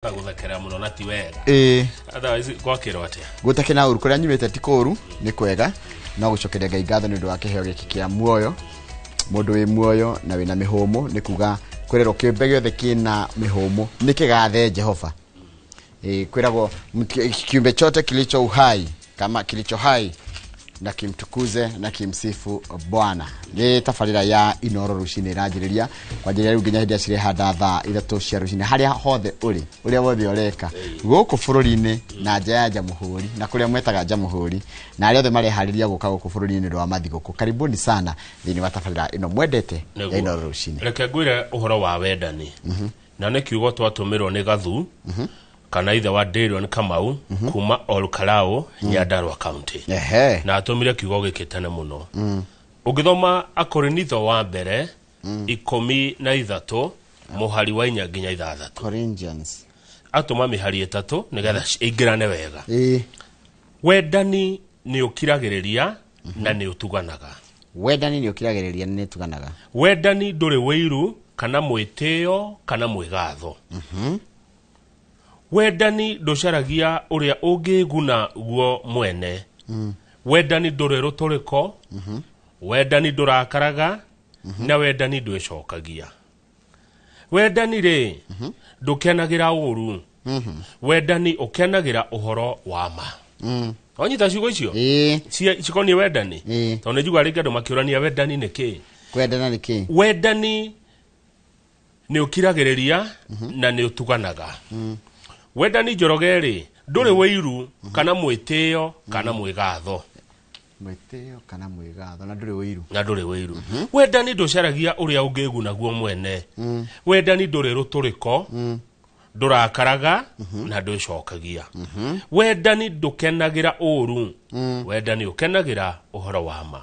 Gũthekera mũno na ti wega. Ĩĩ. Otherwise gwakĩrwo atĩa? Gũtakĩ na ũru, kũrĩa nyumĩte ti kũru, nĩ kwega, no gũcokeria Ngai ngatho nĩ ũndũ wa kĩheo gĩkĩ kĩa muoyo. Mũndũ wĩ muoyo na wĩna mĩhũmũ, nĩ kuga kwĩrerwo kĩũmbe gĩothe kĩna mĩhũmũ nĩ kĩgathe Jehova. Ĩĩ, kwĩragwo kiumbe chote kilicho uhai kama kilicho hai na kimtukuze na kimsifu Bwana. Nĩ tabarĩra ya Inoro rũcinĩ ĩranjĩrĩria kwanjĩrĩria rĩu nginya hĩndĩ ĩrĩa cirehanda thaa 3 cia rũcinĩ, harĩa hothe ũrĩ, ũrĩa wothe ũreka gũkũ bũrũri-inĩ na nja ya Jamhuri na kũrĩa mwetaga Jamhuri, na arĩa othe mareharĩria gũka gũkũ bũrũri-inĩ nĩ ũndũ wa mathigũkũ, karibuni sana thĩinĩ wa tabarĩra ĩno mwendete ya Inoro rũcinĩ. Reke ngwĩre ũhoro wa wendani, na nĩ kiugo twatũmĩrwo nĩ Gathu kana ithe wa Darion Kamau kuma Olkalou, Nyandarua County. Na atũmire kiugo gĩkĩ tene mũno. Ũngĩthoma Akorinitho wa mbere 13 mũhari wa 4 nginya 6. Corinthians. Atũma mĩhari 3 nĩgetha ĩingĩrane wega. Wendani nĩ ũkiragĩrĩria na nĩ ũtuganaga. Wendani nĩ ũkiragĩrĩria na nĩ ũtuganaga. Wendani ndũrĩ wĩiru kana mwĩtĩo kana mwĩgatho. Wendani ndũcaragia ũrĩa ũngĩguna guo mwene. Wendani ndũrĩ rũtũrĩko. Wendani ndũrakaraga na wendani ndwĩcokagia. Wendani rĩ, ndũkenagĩra ũru. Wendani ũkenagĩra ũhoro wa ma. Wanyita ciugo icio? Ĩĩ. Cikoniĩ wendani? Ĩĩ. Tondũ nĩ njiguaga rĩngĩ andũ makĩũrania wendani nĩ kĩ? Kwendana nĩ kĩ? Wendani nĩ ũkiragĩrĩria na nĩ ũtuganaga. Wendani Njoroge rĩ, ndũrĩ wĩiru kana mwĩtĩo kana mwĩgatho. Mwĩtĩo kana mwĩgatho na ndũrĩ wĩiru. Na ndũrĩ wĩiru. Wendani ndũcaragia ũrĩa ũngĩguna guo mwene. Wendani ndũrĩ rũtũrĩko, ndũrakaraga na ndwĩcokagia. Wendani ndũkenagĩra ũru. Wendani ũkenagĩra ũhoro wa ma.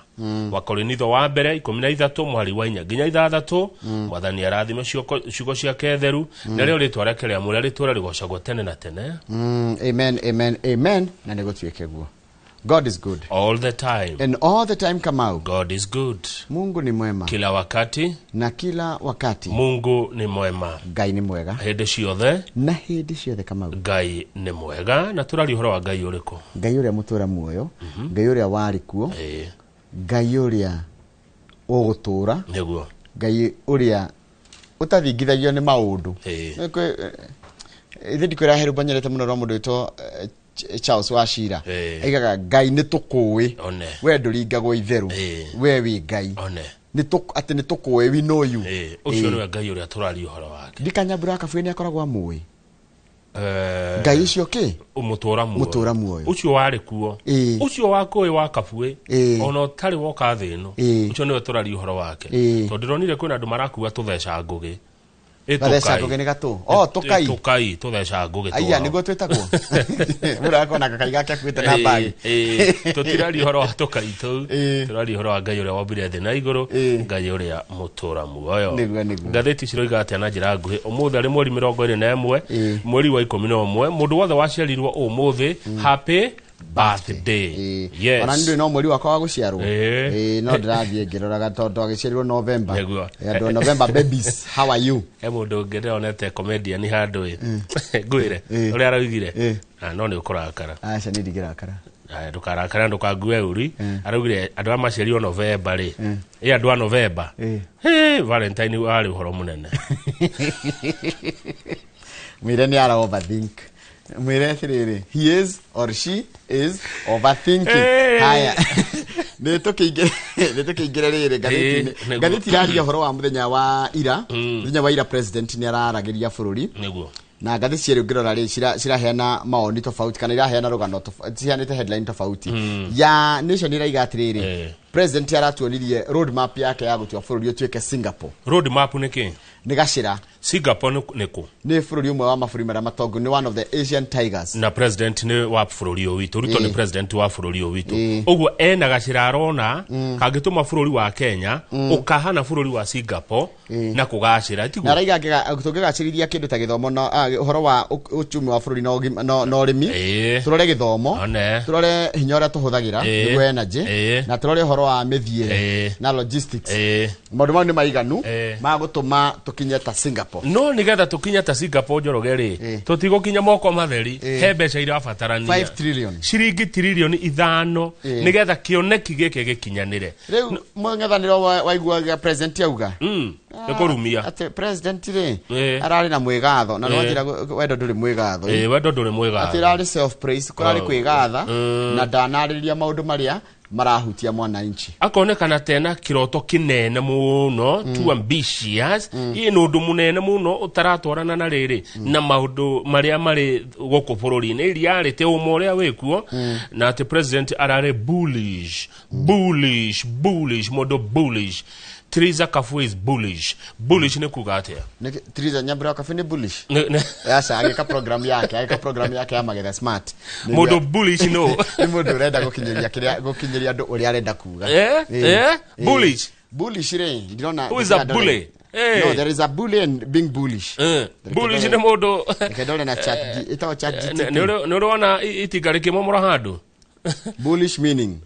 Wakorinitho wa mbere 13 mũhari wa 4 nginya 6. Mwathani arathime ciugo ciake theru, na rĩo rĩtwa rĩake rĩa mũrĩa rĩtũũre rĩgocagwo tene na tene. Amen, amen, amen. Na nĩ gũtuĩke guo. God is good. All the time. And all the time, Kamau. God is good. Mungu ni mwema. Kila wakati. Na kila wakati. Mungu ni mwema. Ngai ni mwega. Hĩndĩ ciothe. Na hĩndĩ ciothe, Kamau. Ngai ni mwega. Na tũraria ũhoro wa Ngai ũrĩkũ? Ngai ũrĩa mũtũra muoyo. Ngai ũrĩa warĩ kuo. Ngai ũrĩa ũgũtũra. Nĩguo. Ngai ũrĩa ũtathingithagio nĩ maũndũ. Ithe ndikwĩra he rwĩmbo nyendete mũno rwa mũndũ wĩtwo Charles Wachira. Aigaga Ngai nĩ tũkũĩ. We ndũringagwo itherũ. We wĩ Ngai. Atĩ nĩ tũkũĩ, we know you. Ũcio nĩwe Ngai ũrĩa tũraria ũhoro wake. Ndikanyambura Kabuĩ nĩ akoragwo amũĩ. Ngai ũcio kĩ? Mũtũra muoyo. Mũtũra muoyo. Ũcio warĩ kuo. Ũcio wa kũĩ wa Kabuĩ. Ona ũtarĩ woka thĩ ĩno. Ũcio nĩwe tũraria ũhoro wake. Tondũ ndĩronire kwĩna andũ marakua tũtheca ngũgĩ. Gatheca ngũgĩ nĩ gatũ. Oh, tũkai. Tũkai, tũtheca ngũgĩ Aya, twao. nĩguo twĩtagwo. Mũndũ akona gakai gake akuĩte na bagi. Tũtiraria ũhoro wa tũkai tũu. Tũraria ũhoro wa Ngai ũrĩa wombire thĩ na igũrũ, Ngai ũrĩa mũtũra muoyo. Nĩguo, nĩguo. Ngathĩti ciroiga atĩa na njĩra nguhĩ? Ũmũthĩ arĩ mweri 21, mweri wa 11, mũndũ wothe waciarirwo ũmũthĩ, happy birthday. Yes. Ona nĩ no mweri wakwa wa gũciarwo. No ndĩrathiĩ ngĩroraga tondũ agĩciarirwo November. Nĩguo. Andũ a November babies, how are you? He mũndũ ũngĩ ndĩronete comedian handũ ĩ. Ngwĩre, ũrĩa araugire. No nĩ ũkũrakara. Aca, niĩ ndingĩrakara. Aya, ndũkarakara, ndũkangue ũri. Araugire andũ arĩa maciarirwo November rĩ. Ĩ andũ a November. Hĩ, Valentine warĩ ũhoro mũnene. Mwĩre nĩ ara overthink. Mwĩre atĩrĩrĩ, he is or she is overthinking. Haya. Nĩ tũkĩingĩre rĩrĩ ngathĩti-inĩ. Nĩguo. Ngathĩti iraria ũhoro wa mũthenya wa ira. Mũthenya wa ira president nĩ araragĩria bũrũri. Nĩguo. Na ngathĩti cierĩ ũngĩrora rĩ, ciraheana mawoni tofauti kana iraheana rũgano ciheanĩte headline tofauti. Ya Nation ĩraiga atĩrĩrĩ, president aratuonirie road map yake ya gũtua bũrũri ũtuĩke Singapore. Road map nĩ kĩ? Nĩ gacĩra. Singapore nĩ kũ? Nĩ bũrũri ũmwe wa mabũrũri marĩa matongu, nĩ one of the Asian Tigers. Na president nĩ wa bũrũri ũyũ witũ, Ruto nĩ president wa bũrũri ũyũ witũ. Ũguo ena gacĩra arona kangĩtũma bũrũri wa Kenya ũkahana bũrũri wa Singapore na kũgacĩra, tiguo? Na araiga tũngĩgacĩrithia kĩndũ ta gĩthomo na ũhoro wa uchumi wa bũrũri na ũrĩmi, tũrore gĩthomo, tũrore hinya ũrĩa tũhũthagĩra nĩguo energy, na tũrore ũhoro wa mĩthiĩre na logistics. Maũndũ mau nĩ maiganu ma gũtũma tũkinye ta Singapore. Singapore. No nigetha tukinya ta Singapore, Njoroge rĩ, tũtigũkinya moko matheri. He mbeca irabatarania. 5 trillion. Ciringi 5 trillion nigetha kĩoneki gĩkĩ gĩkinyanĩre. Rĩu mũng'ethanĩro waiguaga president auga Nĩ kũrumia. Atĩ president rĩ, ararĩ na mwĩgatho na nĩwanjĩra wendo ndũrĩ mwĩgatho. Wendo ndũrĩ mwĩgatho. Atĩ ĩrarĩ self praise, kũrarĩ kwĩgatha Mm. na ndanarĩrĩria maũndũ marĩa marahutia mwananchi. Akonekana tena kiroto kinene muno, too ambitious, ĩ nĩ ũndũ mũnene mũno ũtaratwarana na rĩrĩ na maũndũ marĩa marĩ gũkũ bũrũri-inĩ reality ũma ũrĩa wĩkuo, na atĩ president ararĩ bullish, bullish, bullish, mũndũ bullish. Triza Kafue is bullish. Bullish nĩ kuga atĩa? Triza Nyambura Kabi nĩ bullish. Nĩ- Aca, agĩka program yake, agĩka program yake ya Magetha Smart. Mũndũ bullish no Nĩ mũndũ ũrenda gũkinyĩria kĩrĩa, gũkinyĩria andũ ũrĩa arenda kuga. Bullish. Bullish rĩ, ndirona. Who is a bully? No, there is a bully and being bullish. Bullish nĩ mũndũ Reke ndore na chat G, ĩtagwo chat GTP. Nĩ ũrĩ wona itinga rĩkĩmomora handũ? Bullish meaning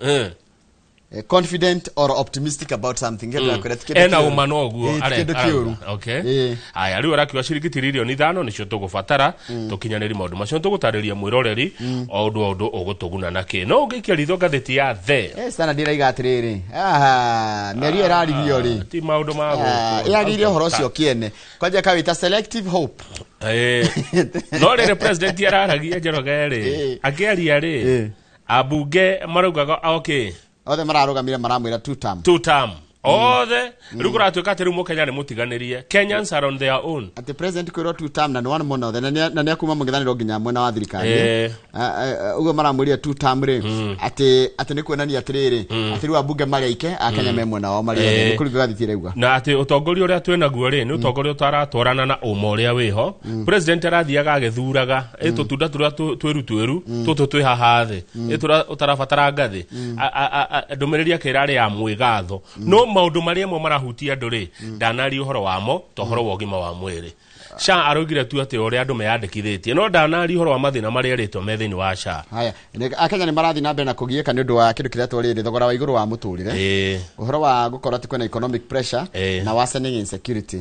confident or optimistic about something. Kĩndũ kwĩra ti kĩndũ Ena kĩũru. ũma no guo. Ti kĩndũ kĩũru. Okay. Aya, rĩu arakiuga ciringi 5 trillion nĩcio tũgũbatara tũkinyanĩri maũndũ macio. Tũgũtarĩria mwĩroreri o ũndũ o ũndũ ũgũtũguna nakĩ, no ũngĩikia ritho ngathĩti ya The Sana ndĩraiga atĩrĩrĩ, aha, mĩario ĩraririo rĩ, ti maũndũ ma Ah, gũkũ. ĩraririe ũhoro ũcio kĩene kwanja kawĩta selective hope. No rĩrĩ president araragia, Njoroge rĩ, akĩaria rĩ, ambunge maraugaga okay. Othe mararũgamire maramwĩra two term. Two term othe. Rĩu kũratuĩka atĩ rĩu mũkenya nĩ mũtiganĩrie, Kenyans are on their own. Atĩ president kwĩrwo two term na nĩ one mũno othe, na nĩ akuma mũng'ethanĩro nginya mwena wa thirikari. Ah, ah, ũguo maramwĩrire two term rĩ, atĩ nĩ kuonania atĩrĩrĩ, atĩ rĩu ambunge marĩ aike, akenya me mwena wao marĩ othe. Nĩ kũringa gathiti ĩrauga. Na atĩ ũtongoria ũrĩa twĩ naguo rĩ, nĩ ũtongoria ũtaratwarana na ũma ũrĩa wĩho. President arathiaga agĩthuraga ĩ tũtunda tũrĩa twĩru twĩru tũtũ twĩ haha thĩ, ĩ tũrĩa ũtarabatara ngathĩ. Ndũmĩrĩri yake ĩrarĩ ya mwĩgatho, no maũndũ marĩa mo marahutia andũ rĩ, ndanaria ũhoro wamo, ta ũhoro wa ũgima wa mwĩrĩ. SHA araugire tu atĩ ũrĩa andũ meyandĩkithĩtie, no ndanaria ũhoro wa mathĩna marĩa erĩtwo me thĩinĩ wa SHA. Haya, akenya nĩ marathiĩ na mbere na kũgiĩka nĩ ũndũ wa kĩndũ kĩretwo rĩrĩ thogora wa igũrũ wa mũtũrĩre, ũhoro wa gũkorwo atĩ kwĩna economic pressure na worsening insecurity.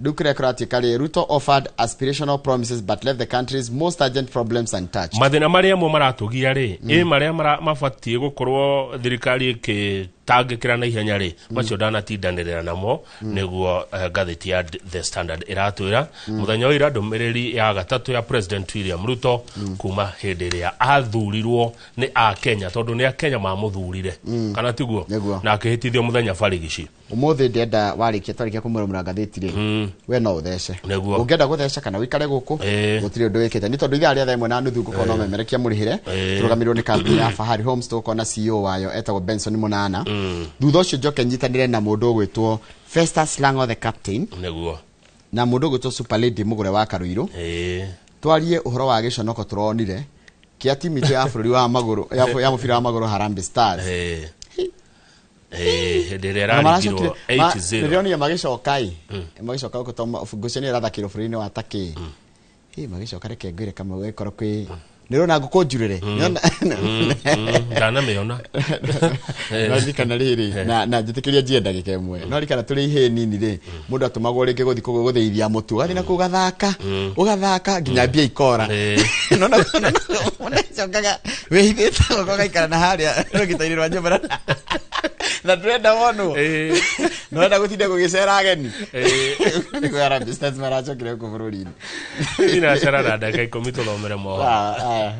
Rĩu kĩrĩa kĩratuĩka rĩ, Ruto offered aspirational promises but left the country's most urgent problems untouched. Mathĩna marĩa mo maratũgia rĩ, ĩ marĩa mabatiĩ gũkorwo thirikari ĩkĩtangĩkĩra na ihenya rĩ, macio ndanatindanĩrĩra namo, nĩguo ngathĩti ya The Standard ĩratwĩra mũthenya wa ira, ndũmĩrĩri ya gatatũ ya President William Ruto kuma hĩndĩ ĩrĩa athurirwo nĩ akenya, tondũ nĩ akenya mamũthurire, kana tiguo? Nĩguo. Na akĩhĩtithio mũthenya barigici. Ũmũthĩ ndĩrenda warĩkia, twarĩkia kũmũrũmũra ngathĩti rĩ, we no ũthece. Nĩguo. Ũngĩenda gũtheca kana ũikare gũkũ, gũtirĩ ũndũ wĩkĩte, nĩ tondũ ithaa rĩa 1:30 ngũkorwo no memerekia mũrĩhĩre tũrũgamĩrĩrwo nĩ kambuni ya Fahari Homes, tũgũkorwo na CEO wayo etagwo Benson Mũnana. Thutha ũcio njoke nyitanĩre na mũndũ ũgwĩtwo Festus Lango the captain na mũndũ ũgwĩtwo Super Lady Mũgũre wa Karũirũ, twarie ũhoro wa gĩconoko tũronire kĩa timu itũ ya bũrũri wa magũrũ ya mũbira wa magũrũ, Harambee Stars. Hĩndĩ ĩrĩa Na ĩraringirwo maracokire 8-0. ndĩronire magĩcoka ĩ, magĩcoka gũkũ to ngucanio ĩrathakĩrwo bũrũri-inĩ wa Turkey, ĩ magĩcoka, reke ngwĩre kamwe gũgĩkorwo kwĩ nĩrona ngũkũ njurĩre. Ndanamĩona. Naririkana rĩrĩ na njĩtĩkĩria njie ndagĩka ĩmwe, no ririkana tũrĩ ihĩĩ nini rĩ, mũndũ atũmagwo rĩngĩ gũthiĩ kũu gũthĩithia mũtu, ũgathiĩ na kũu ũgathaka, ũgathaka nginya mbia ikora. Nona ũcokaga wĩhithĩte ũgaikara na harĩa rũgita-inĩ rwa nyũmba na ndũrenda wonwo, nĩũrenda gũtinda gũgĩcera ageni. Nĩguo Harambee Stars maracokire gũkũ bũrũri-inĩ. Thinacara na ndagĩka 10 tũthomere mohoro. Ah, ah.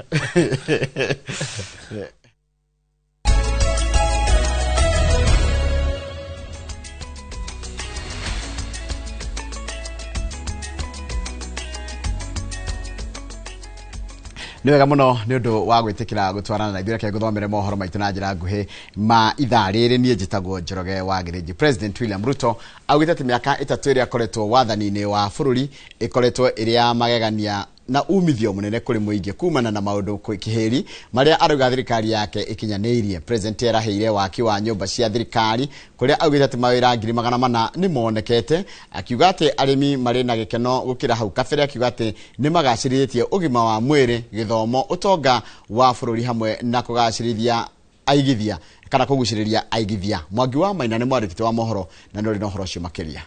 Nĩ wega mũno nĩ ũndũ wa gwĩtĩkĩra gũtwarana na ithuĩ. Reke ngũthomere mohoro maitũ na njĩra nguhĩ ma ithaa rĩrĩ. Niĩ njĩtagwo Njoroge wa Gĩthĩnji. President William Ruto augĩte atĩ mĩaka 3 ĩrĩa akoretwo wathani-inĩ wa bũrũri ĩkoretwo ĩrĩ ya magegania na umithio mũnene kũrĩ mũingĩ kumana na maũndũ kĩhĩri marĩa arauga thirikari yake ĩkinyanĩirie. President eraheire waki wa nyũmba cia thirikari kũrĩa augĩte atĩ mawĩra 400,000 nĩ monekete, akiuga atĩ arĩmi marĩ na gĩkeno gũkĩra hau kabere, akiuga atĩ nĩ magacĩrithĩtie ũgima wa mwĩrĩ, gĩthomo, ũtonga wa bũrũri hamwe na kũgacĩrithia aigithia kana kũgucĩrĩria aigithia. Mwangi wa Maina nĩ mwandĩki wa mohoro na nĩ ũrĩ na ũhoro ũcio makĩria.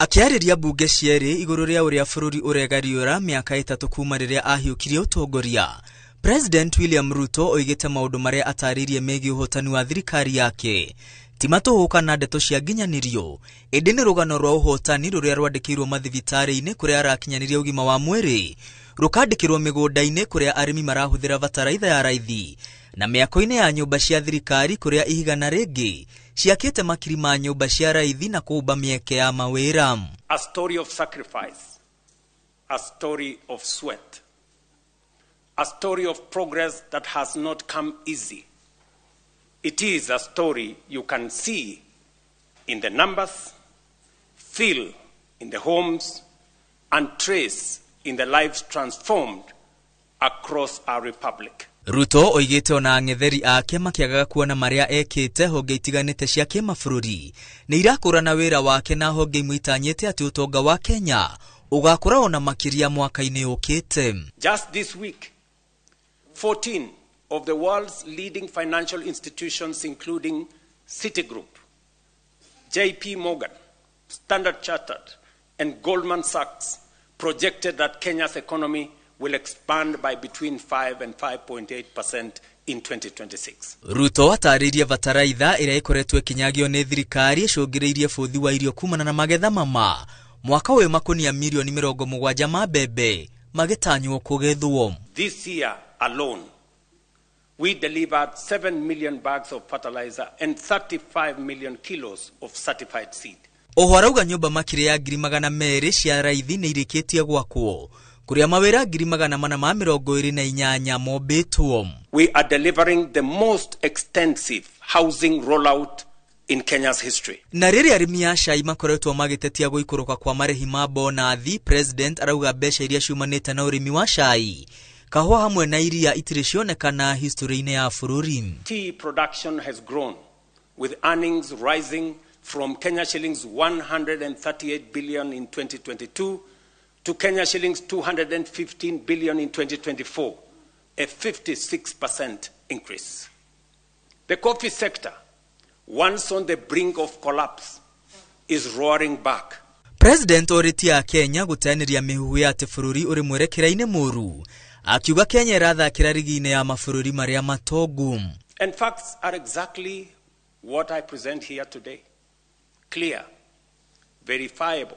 Akĩarĩria mbunge cierĩ igũrũ rĩa ũrĩa bũrũri ũregariũra mĩaka 3 kuma rĩrĩa ahiũkirie ũtongoria, President William Ruto oigĩte maũndũ marĩa atarĩirie megiĩ ũhotani wa thirikari yake ti matũhũ kana ndeto cia nginyanĩrio, ĩndĩ nĩ rũgano rwa ũhotani rũrĩa rwandĩkĩirwo mathibitarĩ-inĩ kũrĩa arakinyanĩria ũgima wa mwĩrĩ, rũkandĩkĩrwo mĩgũnda-inĩ kũrĩa arĩmi marahũthĩra bataraitha ya raithi, na mĩako-inĩ ya nyũmba cia thirikari kũrĩa ihiga na rĩngĩ ciakĩte makiri ma nyũmba cia raithi na kũũmba mĩeke ya mawĩra. A story of sacrifice, a story of sweat, a story of progress that has not come easy. It is a story you can see in the numbers, feel in the homes, and trace in the lives transformed across our republic. Ruto oigĩte ona ang'etheri ake makĩagaga kuona marĩa ekĩte honge itiganĩte cia kĩmabũrũri nĩ irakũrana wĩra wake na honge imwe itanyĩte atĩ ũtonga wa Kenya ũgakũra ona makĩria mwaka-inĩ ũkĩte. Just this week, 14 of the world's leading financial institutions, including Citigroup, JP Morgan, Standard Chartered, and Goldman Sachs, projected that Kenya's economy will expand by between 5 and 5.8% in 2026. Ruto atarĩirie bataraitha ĩrĩa ĩkoretwo ĩkĩnyagio nĩ thirikari ĩcũngĩrĩirie bũthi wa irio kumana na magetha mama mwaka ũyũ makunia mirioni 70 ma mbembe magĩtanywo kũgethwo. This year alone, we delivered 7 million bags of fertilizer and 35 million kilos of certified seed. Oho arauga nyũmba makĩria ya 200,000 cia raithi nĩ irĩkĩtie gwakwo kũrĩa mawĩra 428,000 mombĩtwo. We are delivering the most extensive housing rollout in Kenya's history. Na rĩrĩa arĩmi a cai makoretwo magĩtetia gũikũrũka kwa marĩhi ma bonathi, President arauga mbeca iria ciumanĩte na ũrĩmi wa cai, kahũa hamwe na iria itirĩ cionekana history-inĩ ya bũrũri. Tea production has grown, with earnings rising from Kenya shillings 138 billion in 2022 to Kenya shillings 215 billion in 2024, a 56% increase. The coffee sector, once on the brink of collapse, is roaring back. President orĩtie a Kenya gũteanĩria mĩhuhu ya atĩ bũrũri ũrĩ mwerekera-inĩ mũru, akiuga Kenya ĩrathakĩra rigi-inĩ ya mabũrũri marĩa matongu. And facts are exactly what I present here today. Clear, verifiable,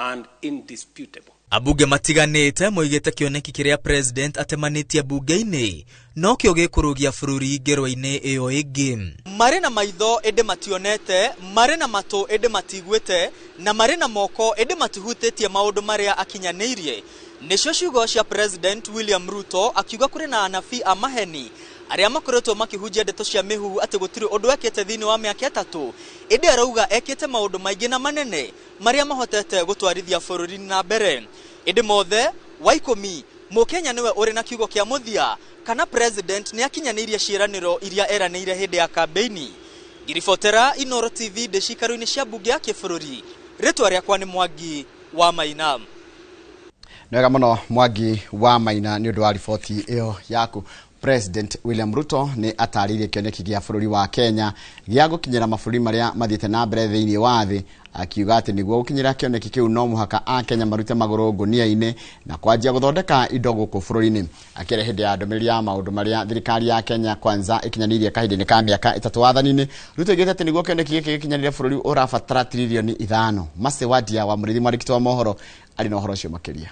and indisputable. Abunge matiganĩte moigĩte kĩoneki kĩrĩa President atemanĩtie bunge-inĩ nokĩo gĩkũrũgia bũrũri ngerwa-inĩ ĩyo ĩngĩ. Marĩ na maitho ĩndĩ mationete, marĩ na matũ ĩndĩ matiguĩte, na marĩ na moko ĩndĩ matihutĩtie maũndũ marĩa akinyanĩirie. Nĩcio ciugo cia President William Ruto akiuga kũrĩ na anabii a maheni arĩa makoretwo makĩhunjia ndeto cia mĩhuhu atĩ gũtirĩ ũndũ ekĩte thĩinĩ wa mĩaka 3, ĩndĩ arauga ekĩte maũndũ maingĩ na manene marĩa mahotete gũtwarithia bũrũri na mbere. Ĩndĩ mothe wa 10 Mũkenya nĩwe ũrĩ na kiugo kĩa mũthia kana President nĩ akinyanĩirie ciĩranĩro iria eranĩire hĩndĩ ya kambeini. Ngiribotera Inooro TV ndĩ ciikaro-inĩ cia mbunge ya kĩbũrũri, rĩtwa rĩakwa nĩ Mwangi wa Maina. Nĩwega mũno Mwangi wa Maina nĩ ũndũ wa riboti ĩyo yaku. President William Ruto nĩ atarĩirie kĩoneki gĩa bũrũri wa Kenya gĩa gũkinyĩra mabũrũri marĩa mathiĩte na mbere thĩinĩ wa thĩ, akiuga atĩ nĩguo gũkinyĩra kĩoneki kĩu no mũhaka a Kenya marute magũrũ ngũnia-inĩ na kwanjia gũthondeka indo gũkũ bũrũri-inĩ. Akĩaria hĩndĩ ya ndũmĩrĩri ya maũndũ marĩa thirikari ya Kenya Kwanza ĩkinyanĩirie kahinda-inĩ ka mĩaka 3 wathani-inĩ, Ruto oigĩte atĩ nĩguo kĩoneki gĩkĩ gĩkinyanĩre bũrũri ũrabatara tiririoni 5. Mercy Wadia wa Mũrĩithi mwandĩki wa mohoro arĩ na ũhoro ũcio makĩria.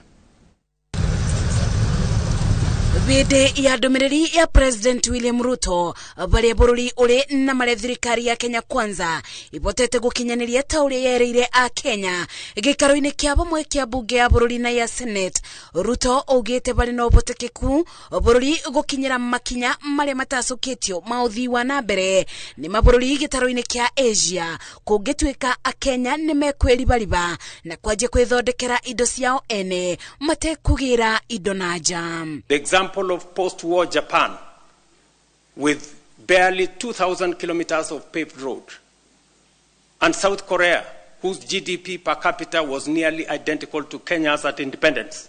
Hĩndĩ ya ndũmĩrĩri ya President William Ruto barĩa bũrũri ũrĩ na marĩa thirikari ya Kenya Kwanza ĩbotete gũkinyanĩria ta ũrĩa yerĩire a Kenya gĩikaro-inĩ kĩa bamwe kĩa bunge ya bũrũri na ya Senate, Ruto augĩte barĩ na ũhotekeku bũrũri gũkinyĩra makinya marĩa matacũkĩtio ma ũthii wa na mbere nĩ mabũrũri gĩtarũ-inĩ kĩa Asia kũngĩtuĩka a Kenya nĩ mekwĩribariba na kwanjia kwĩthondekera indo ciao ene matekũgĩra indo na nja. The example of post-war Japan, with barely 2,000 kilometers of paved road, and South Korea, whose GDP per capita was nearly identical to Kenya's at independence.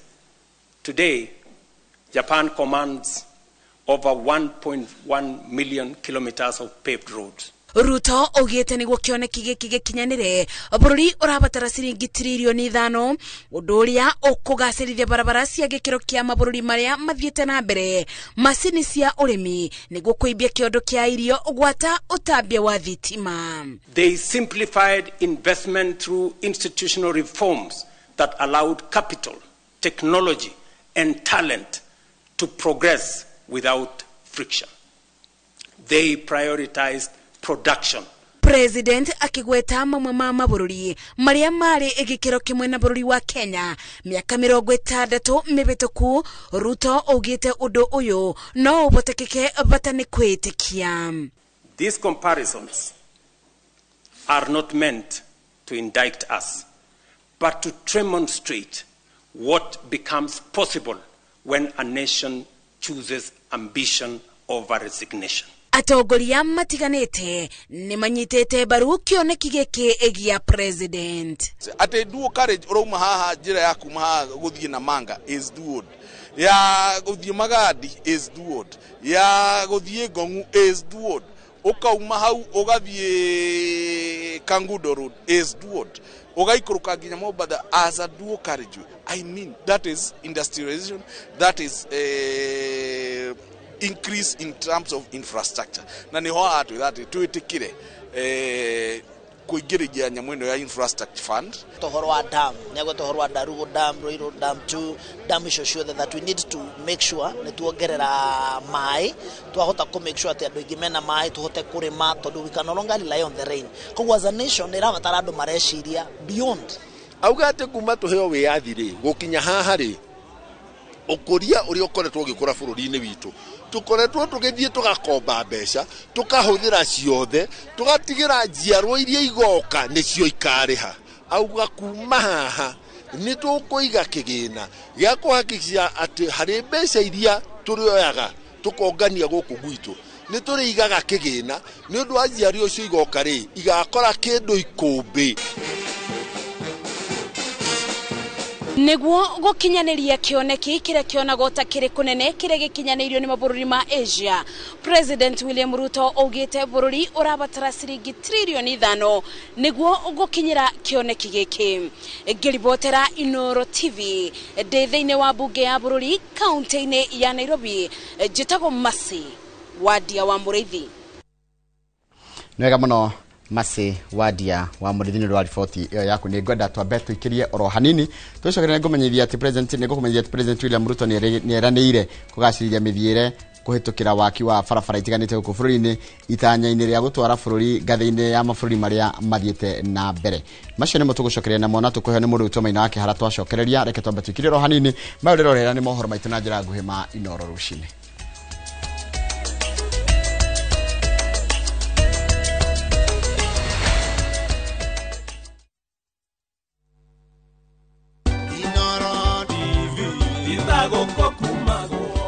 Today, Japan commands over 1.1 million kilometers of paved roads. Ruto augĩte nĩguo kĩoneki gĩkĩ gĩkinyanĩre bũrũri ũrabatara ciringi tiririoni 5 ũndũ ũrĩa ũkũgacĩrithia barabara cia gĩkĩro kĩa mabũrũri marĩa mathiĩte na mbere, macini cia ũrĩmi nĩguo kũimbia kĩondo kĩa irio gwata ũtambia wa thitima. They simplified investment through institutional reforms that allowed capital, technology, and talent to progress without friction. They prioritized production. President akigweta mamwe ma mabũrũri marĩa marĩ gĩkĩro kĩmwe na bũrũri wa Kenya mĩaka 60 mĩhĩtũku. Ruto augĩte ũndũ ũyũ no ũhotekeke bata nĩ kwĩtĩkia. These comparisons are not meant to indict us, but to demonstrate what becomes possible when a nation chooses ambition over resignation. Atongoria matiganĩte nĩ manyitĩte mbaru kĩoneki gĩkĩ gĩa president. Atĩ dual carriage ũrauma haha njĩra ya kuma haha gũthiĩ Namanga is dual, ya gũthiĩ Magadi is dual, ya gũthiĩ Ngong'u is dual, ũkauma hau ũgathiĩ Kangundo Road is dual, ũgaikũrũka nginya Mombatha as a dual carriage. I mean, that is industrialization, that is increase in terms of infrastructure. Na niho haha twĩra atĩ twĩtĩkĩre kũingĩrĩria nyamũ ĩno ya infrastructure fund. Ũhoro wa dam, nĩagweta ũhoro wa Ndarugo dam, Ruiru dam 2, dam icio ciothe that we need to make sure nĩ tuongerera maĩ, twahota kũ make sure atĩ andũ aingĩ mena maĩ tũhote kũrĩma, tondũ we can no longer rely on the rain. Koguo as a nation nĩ ĩrabatara andũ mareciria beyond. Auga atĩ kuma tũheo wĩyathi rĩ gũkinya haha rĩ ũkũria ũrĩa ũkoretwo ũgĩkũra bũrũri-inĩ witũ tũkoretwo tũgĩthiĩ tũgakomba mbeca tũkahũthĩra ciothe tũgatigĩra njiarwo iria igoka nĩcio ikarĩha. Auga kuma haha nĩ tũkũiga kĩgĩna gĩa kũhakikisha atĩ harĩ mbeca iria tũrĩoyaga tũkongania gũkũ gwitũ nĩ tũrĩigaga kĩgĩna nĩ ũndũ wa njiarwo icio igoka rĩ igakora kĩndũ ikũmbĩ. Nĩguo gũkinyanĩria kĩoneki kĩrĩa kĩonagwo ta kĩrĩ kũnene kĩrĩa gĩkinyanĩirio nĩ mabũrũri ma Asia, President William Ruto augĩte bũrũri ũrabatara ciringi tiririoni 5 nĩguo gũkinyĩra kĩoneki gĩkĩ. Ngĩribotera Inooro TV ndĩ thĩinĩ wa mbunge ya bũrũri kaunti-inĩ ya Nairobi, njĩtagwo Mercy Wadia wa Mũrĩithi. Nĩ wega mũno Mercy Wadia wa Mũrĩithi nĩ ũndũ wa riboti ĩyo yaku. Nĩ ngwenda twambe tũikĩrie oro hanini tũcoke nĩngũmenyithia atĩ president nĩngũkũmenyithia atĩ President William Ruto nĩ eranĩire kũgacĩrithia mĩthiĩre kũhĩtũkĩra waki wa barabara itiganĩte gũkũ bũrũri-inĩ itanya-inĩ rĩa gũtwara bũrũri ngathĩ-inĩ ya mabũrũri marĩa mathiĩte na mbere. Macio nĩmo tũgũcokereria namo na tũkũheo nĩ mũndũ witũ Maina wa Kĩhara twacokereria. Reke twambe tũikĩrie oro hanini. Mayo rĩrorera nĩ mohoro maitũ na njĩra nguhĩ ma Inooro rũcinĩ.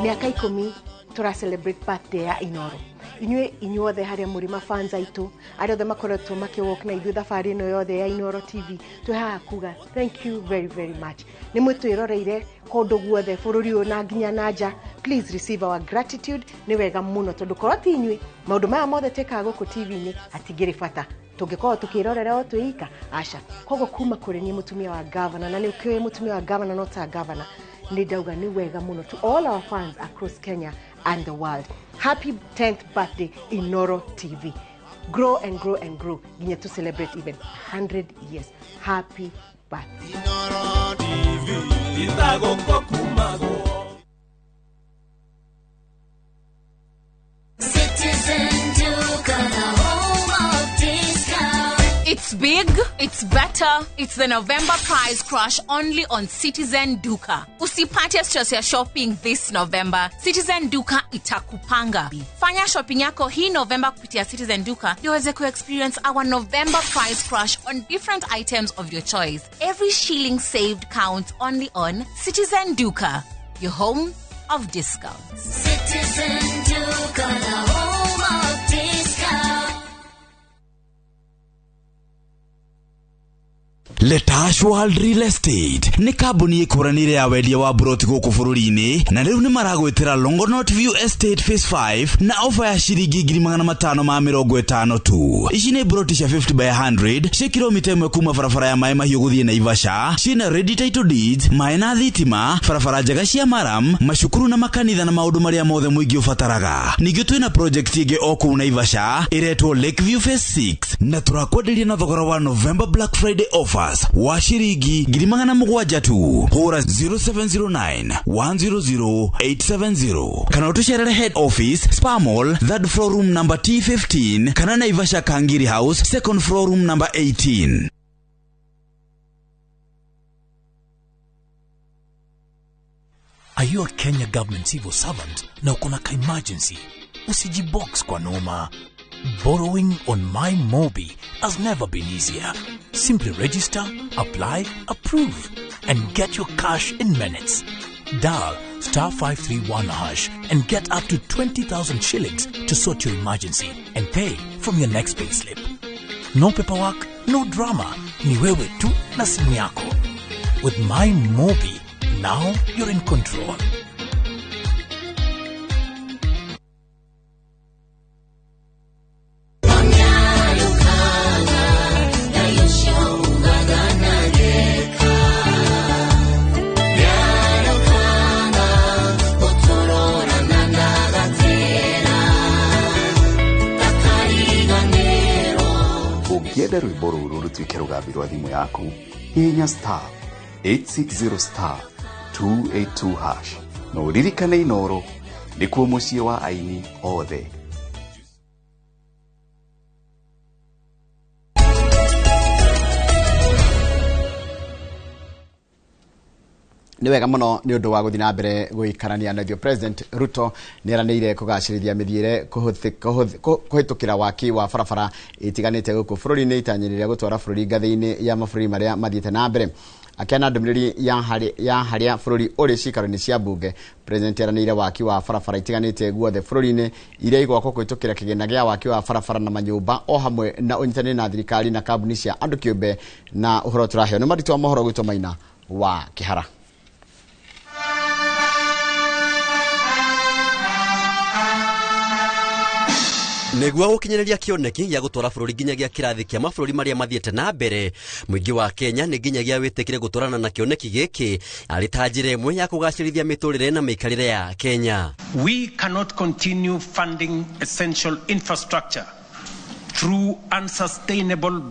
Mĩaka 10 tũra celebrate birthday ya Inooro. Inyuĩ inyuothe harĩa mũrĩ mafans aitũ, arĩa othe makoretwo makĩwalk na ithuĩ thabarĩ ĩno yothe ya Inooro TV, twĩ haha kuga thank you very very much. Nĩ mwĩtwĩroreire kũndũ guothe bũrũri ũyũ na nginya na nja. Please receive our gratitude. Nĩ wega mũno tondũ korwo ti inyuĩ maũndũ maya mothe twĩkaga gũkũ TV-inĩ hatingĩrĩ bata, tũngĩkorwo tũkĩrorera o twĩ aca. Koguo kuma kũrĩ niĩ mũtumia wa gavana, na nĩ ũkĩũĩ mũtumia wa gavana no ta gavana, nĩ ndauga nĩ wega mũno to all our fans across Kenya and the world. Happy 10th birthday, Inooro TV. Grow and grow and grow nginya to celebrate even 100 years. Happy birthday. Inooro TV. Citizen Duka, the home of discount. It's big, it's better, it's the November price crash only on Citizen Duka. Usipate stress ya shopping this November. Citizen Duka itakupanga. Fanya shopping yako hii November kupitia Citizen Duka ndio uweze ku-experience our November price crash on different items of your choice. Every shilling saved counts only on Citizen Duka, your home of discounts. Citizen Duka, the home of discount. Letash World Real Estate nĩ kambuni ĩkũranĩire ya wendia wa buroti gũkũ bũrũri-inĩ, na rĩu nĩ maragwĩtĩra Longonot View Estate Phase 5 na ofa ya ciringi 550 tu. Ici nĩ buroti cia 50 by 100 cia kilomita 1 kuma barabara ya Maĩ Mahiũ gũthiĩ Naivasha, ciĩna ready title deeds, maĩ na thitima, barabara njega cia maram, macukuru na makanitha na maũndũ marĩa mothe mũingĩ ũbataraga. Ningĩ twĩna project ĩngĩ o kũu Naivasha ĩretwo Lakeview Phase 6 na tũrakwenderia na thogora wa November Black Friday offers wa ciringi 700,000 tu. Hũra 0709 100 870 kana ũtũcerere head office Spa Mall, third floor room number T15 kana Naivasha Kangiri House, second floor room number 18. Are you a Kenya government civil servant na uko na ka emergency? Usijibox kwa noma. Borrowing on My Mobi has never been easier. Simply register, apply, approve, and get your cash in minutes. Dial star 531 hash and get up to 20,000 shillings to sort your emergency and pay from your next payslip. No paperwork, no drama. Ni wewe tu na simu yako. With My Mobi, now you're in control. Ũngĩenda rwĩmbo rũrũ rũtuĩke rũgambi rwa thimũ yaku, hihinya star 860 star 282 hash na ũririkane Inooro nĩkuo mũciĩ wa aini othe. Nĩ wega mũno nĩ ũndũ wa gũthiĩ na mbere gũikarania na ithuĩ. President Ruto nĩ eranĩire kũgacĩrithia mĩthiĩre kũhĩtũkĩra waki wa barabara itiganĩte gũkũ bũrũri-inĩ, itanya rĩrĩa gũtwara bũrũri ngathĩ-inĩ ya mabũrũri marĩa mathiĩte na mbere. Akĩana ndũmĩrĩri ya harĩa bũrũri ũrĩ ciikaro-inĩ cia mbunge, President eranĩire waki wa barabara itiganĩte guothe bũrũri-inĩ iria igwakwo kũhĩtũkĩra kĩgĩna gĩa waki wa barabara na manyũmba o hamwe na ũnyitanĩri na thirikari na kambuni cia andũ kĩũmbe. Na ũhoro tũraheo nĩ Marito wa mohoro gwitũ Maina wa Kĩhara. Nĩguo gũkinyĩrĩria kĩoneki gĩa gũtwara bũrũri nginyagia kĩrathi kĩa mabũrũri marĩa mathiĩte na mbere, mũingĩ wa Kenya nĩ nginyagia wĩtĩkĩre gũtwarana na kĩoneki gĩkĩ arĩ ta njĩra ĩmwe ya kũgacĩrithia mĩtũrĩre na mĩikarĩre ya Kenya. We cannot continue funding essential infrastructure through unsustainable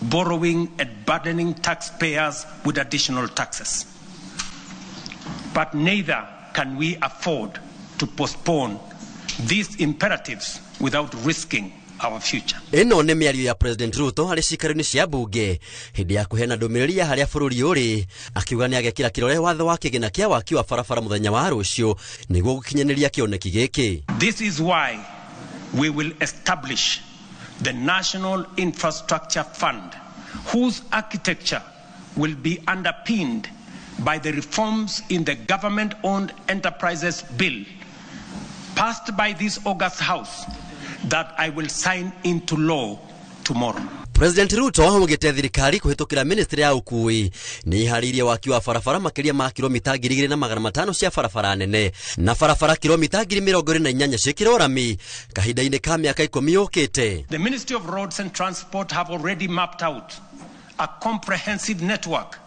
borrowing and burdening taxpayers with additional taxes. But neither can we afford to postpone these imperatives without risking our future. Ĩno nĩ mĩario ya President Ruto harĩ ciikaro-inĩ cia mbunge hĩndĩ ya kũheana ndũmĩrĩri ya harĩa bũrũri ũrĩ, akiuga nĩ agekĩra kĩrore watho wa kĩgĩna kĩa waki wa barabara mũthenya wa rũciũ nĩguo gũkinyanĩria kĩoneki gĩkĩ. This is why we will establish the National Infrastructure Fund, whose architecture will be underpinned by the reforms in the Government-Owned Enterprises Bill passed by this August House that I will sign into law tomorrow. President Ruto augĩte thirikari kũhĩtũkĩra ministry ya ũkuui nĩ iharĩirie waki wa barabara makĩria ma kilomita 2,500 cia barabara nene na barabara kilomita 28,000 ciĩkĩrwo rami kahinda-inĩ ka mĩaka 10 yũkĩte. The Ministry of Roads and Transport have already mapped out a comprehensive network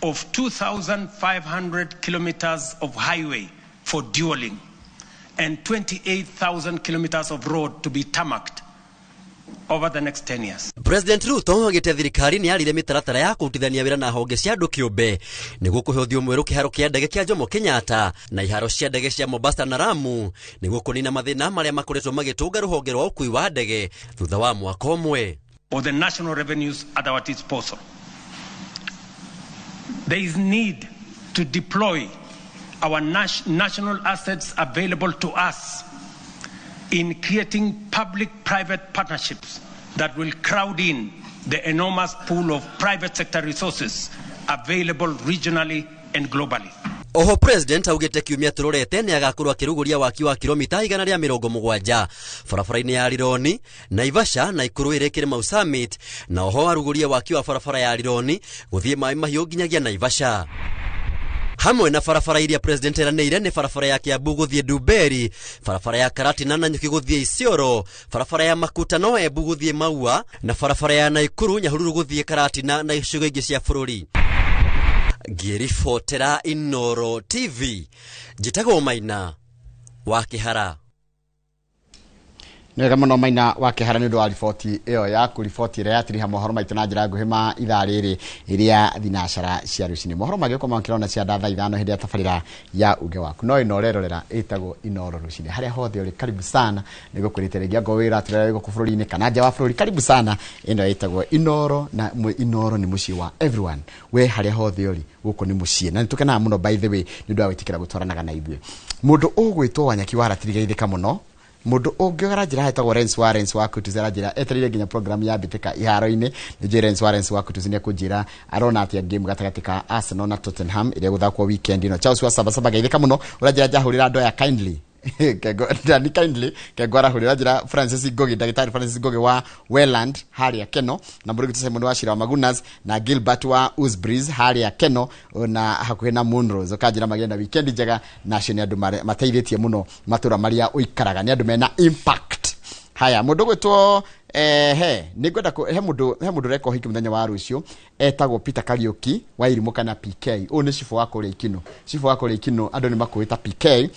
of 2,500 kilometers of highway for dualling and 28,000 kilometers of road to be tarmacked over the next 10 years. President Ruto augĩte thirikari nĩ yarire mĩtaratara ya kũrutithania wĩra na honge cia andũ kĩũmbe nĩguo kũhe ũthiũ mwerũ kĩharo kĩa ndege kĩa Jomo Kenyatta na iharo cia ndege cia Mombasa na Lamu nĩguo kũnina mathĩna marĩa makoretwo magĩtũnga rũhonge rwa ũkuui wa ndege thutha wa mwaka ũmwe. Or the national revenues at our disposal. There is need to deploy our national assets available to us in creating public-private partnerships that will crowd in the enormous pool of private sector resources available regionally and globally. Oho president augĩte kiumia tũrorete nĩ agakorwo akĩrugũria waki wa kilomita 170 barabara-inĩ ya Rironi, Naivasha na Ikuru ĩrĩa ĩkĩrĩ Mau Summit, na oho arugũrie waki wa barabara ya Rironi gũthiĩ Maĩ Mahiũ nginyagia Naivasha. Hamwe na barabara iria president eranĩire nĩ barabara ya Kiambu gũthiĩ Ndumberi, barabara ya Karatina na Nyuki gũthiĩ Isiolo, barabara ya Makutano Embu gũthiĩ Maua, na barabara ya Naikuru Nyahururu gũthiĩ Karatina na icigo ingĩ cia bũrũri. Ngĩribotera Inooro TV, njĩtagwo Maina wa Kĩhara. Nĩ wega mũno Maina wa Kĩhara nĩ ũndũ wa riboti ĩyo yaku, riboti ĩrĩa yatiriha mohoro maitũ na njĩra nguhĩ ma ithaa rĩrĩ rĩa thinacara cia rũcinĩ. Mohoro mangĩũka makĩrona cia thaa 5 hĩndĩ ya tabarĩra ya uge waku. No ĩno ũrerorera ĩtagwo Inooro rũcinĩ. Harĩa hothe ũrĩ karibu sana, nĩgũkwĩrĩte rĩngĩ angorwo wĩ ũratũrera wĩ gũkũ bũrũri-inĩ kana nja wa bũrũri, karibu sana. Ĩno ĩtagwo Inooro na Inooro nĩ mũciĩ wa everyone. We harĩa hothe ũrĩ gũkũ nĩ mũciĩ, na nĩtũkenaga mũno by the way nĩ ũndũ wa gwĩtĩkĩra gũtwaranaga na ithuĩ. Mũndũ ũgwĩtwo Wanyaki wa Ratiri geithĩka mũno. Mũndũ ũngĩ ũranjĩra hetagwo Rens wa Rens wa Kutus, aranjĩra etereire nginya program ya mbĩtĩka iharo-inĩ. Nĩ njũĩ Rens wa Rens wa Kutus nĩ ekũnjĩra arona atĩa game gatagatĩ ka Arsenal na Tottenham ĩrĩa ĩgũthakwo weekend ĩno. Charles wa Saba Saba geithĩka mũno, ũranjĩra njahũrĩra andũ aya kindly. Kengo, Dani kindly, Kengo arahũrĩra njĩra Francis Ngogi, ndagĩtarĩ Francis Ngogi wa Welland harĩa Keno, na mũrũgĩ Simon wa Shira wa Magunas na Gilbert wa Usbreeze harĩa Keno na hakuhĩ na Monrose. Ũkanjĩra magĩe na weekend njega, na acio nĩ andũ mateithĩtie mũno matũra marĩa ũikaraga, nĩ andũ mena impact. Haya, mũndũ gwĩtwo he nĩngwenda he mũndũ ũreka ũhiki mũthenya wa rũciũ etagwo Peter Kariuki wa Irimũ kana PK. Ũyũ nĩ cibũ wa kũrĩa Ikino, cibũ wa kũrĩa Ikino andũ nĩ makũĩ ta PK.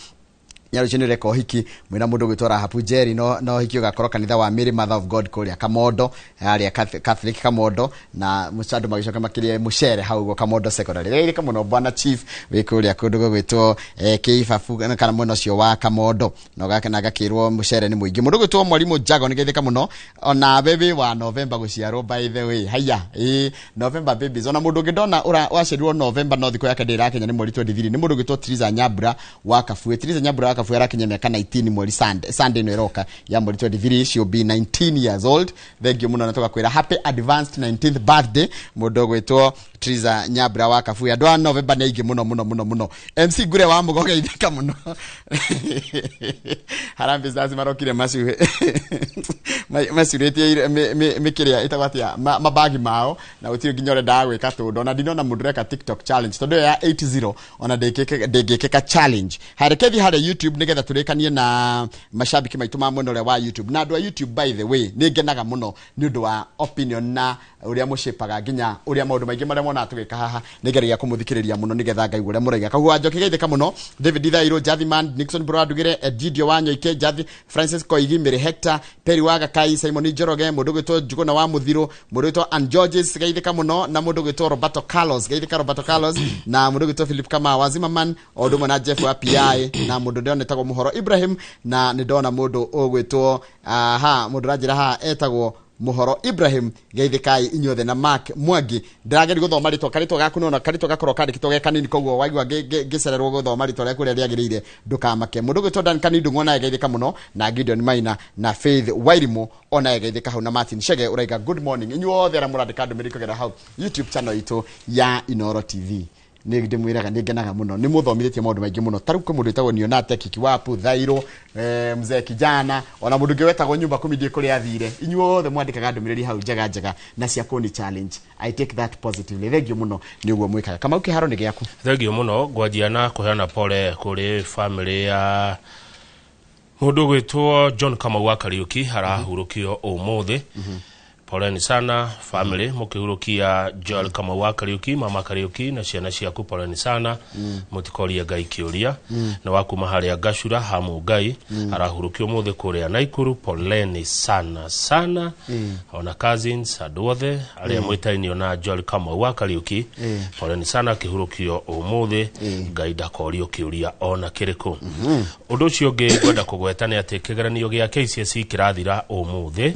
Nyarucio nĩ ũreka ũhiki mwĩna mũndũ gwĩtwo Rahabu Jerry, no ũhiki ũgakorwo kanitha wa Mary Mother of God kũrĩa Kamondo, harĩa Catholic Kamondo, na andũ magĩcoka makĩrĩe mũcere hau ũguo Kamondo Secondary. Geithĩka mũno bwana chief wĩ kũrĩa kũndũ gũgwĩtwo Kĩibabu kana mwena ũcio wa Kamondo, na ũgakena gakĩrwo mũcere nĩ mũingĩ. Mũndũ gwĩtwo Mwarimũ Jago nĩ geithĩka mũno, ona baby wa November gũciarwo by the way. Haya, November babies. Ona mũndũ ũngĩ ndona waciarirwo November no thikũ yake ndĩrakinya nĩ mweri 23, nĩ mũndũ gwĩtwo Triza Nyambura wa Kabue. Triza Nyambura wa Kabue arakinya mĩaka 19 mweri Sunday ĩno ĩroka ya mweri 23, she'll be 19 years old. Thank you mũno na tũgakwĩra happy advanced 19th birthday mũndũ ũgwĩtwo Triza Nyambura wa Kabue. Andũ a November nĩ aingĩ mũno mũno mũno mũno. MC Ngure wa Mũgo geithĩka mũno. Harambee Stars marokire macurĩtie mĩkĩrĩa ĩtagwo atĩa mabagi mao, na gũtirĩ nginya ũrendaga gwĩka tũndũ. Ona ndinona mũndũ ũreka TikTok challenge tondũ ĩyo ya 80 ona ndĩngĩkĩka challenge. Harekethi harĩa YouTube nĩgetha tũrĩkanie na mashabiki maitũ ma mwena ũrĩa wa YouTube. Na andũ a YouTube by the way nĩ ngenaga mũno nĩ ũndũ wa opinion na ũrĩa mũcipaga nginya ũrĩa maũndũ maingĩ marĩa monaga tũgĩka haha nĩ ngeragia kũmũthikĩrĩria mũno nĩgetha ngaigua ũrĩa mũraiga. Koguo Wanjoki geithĩka mũno, David Thairũ, Jathiman, Nixon Brodugire, Egidio wa Nyoike, Jathi Francis Koigi, Mary Hector, Perry wa Gakai, Simon Njoroge, mũndũ ũgwĩtwo Njuguna wa Mũthirũ, mũndũ ũgwĩtwo Ann Georges geithĩka mũno, na mũndũ ũgwĩtwo Roberto Carlos geithĩka Roberto Carlos, na mũndũ ũgwĩtwo Philip Kamau wa Zimmerman, o ũndũ ũmwe na Jeff wa PI, na mũndũ ndĩrona etagwo Mũhoro Ibrahim, na nĩ ndona mũndũ ũgwĩtwo aha mũndũ ũranjĩra haha etagwo Mũhoro Ibrahim geithĩkai inyuothe, na Mark Mwangi. Ndĩrageria gũthoma rĩtwa karĩtwa gaku nona karĩtwa gakorwo kandĩkĩtwo ge kanini, koguo waigua ngĩcererwo gũthoma rĩtwa rĩaku ũrĩa rĩagĩrĩire ndũkamake. Mũndũ ũgwĩtwo Dan Kanindũ onaye geithĩka mũno, na Gideon Maina na Faith Wairimu onaye geithĩka hau, na Martin Shege ũraiga good morning inyuothe arĩa mũrandĩka ndũmĩrĩri kũgerera hau YouTube channel itũ ya Inooro TV. Nĩ ndĩmwĩraga nĩ ngenaga mũno, nĩ mũthomithĩtie maũndũ maingĩ mũno. Ta rĩu kwĩ mũndũ wĩtagwo Nionate Kikiwapu Thairũ, mzee kijana, ona mũndũ ũngĩ wetagwo Nyumba Kumi ndiĩ kũrĩa athire. Inyuothe mwandĩkaga ndũmĩrĩri hau njega njega na cia kũni challenge. I take that positively. Thank you mũno nĩ ũguo mwĩkaga. Kamau kĩharo nĩ gĩaku. Thank you mũno. Ngwanjia na kũheana pole kũrĩ family ya mũndũ ũgwĩtwo John Kamau wa Kariuki, arahurũkio ũmũthĩ. Poleni sana family, mũkĩhurũkia Joel Kamau wa Kariuki, mama Kariuki na ciana ciaku, poleni sana. Mũtikorie Ngai kĩũria. Na wa kuma harĩa Gacura Hamu Ngai arahurũkio ũmũthĩ kũrĩa Naikuru, poleni sana sana. Ona cousins andũ othe arĩa mwĩtainio na Joel Kamau wa Kariuki, poleni sana akĩhurũkio ũmũthĩ. Ngai ndakorio kĩũria ona kĩrĩkũ. Ũndũ ũcio ũngĩ ngwenda kũgweta nĩ atĩ kĩgeranio gĩa KCSE kĩrathira ũmũthĩ,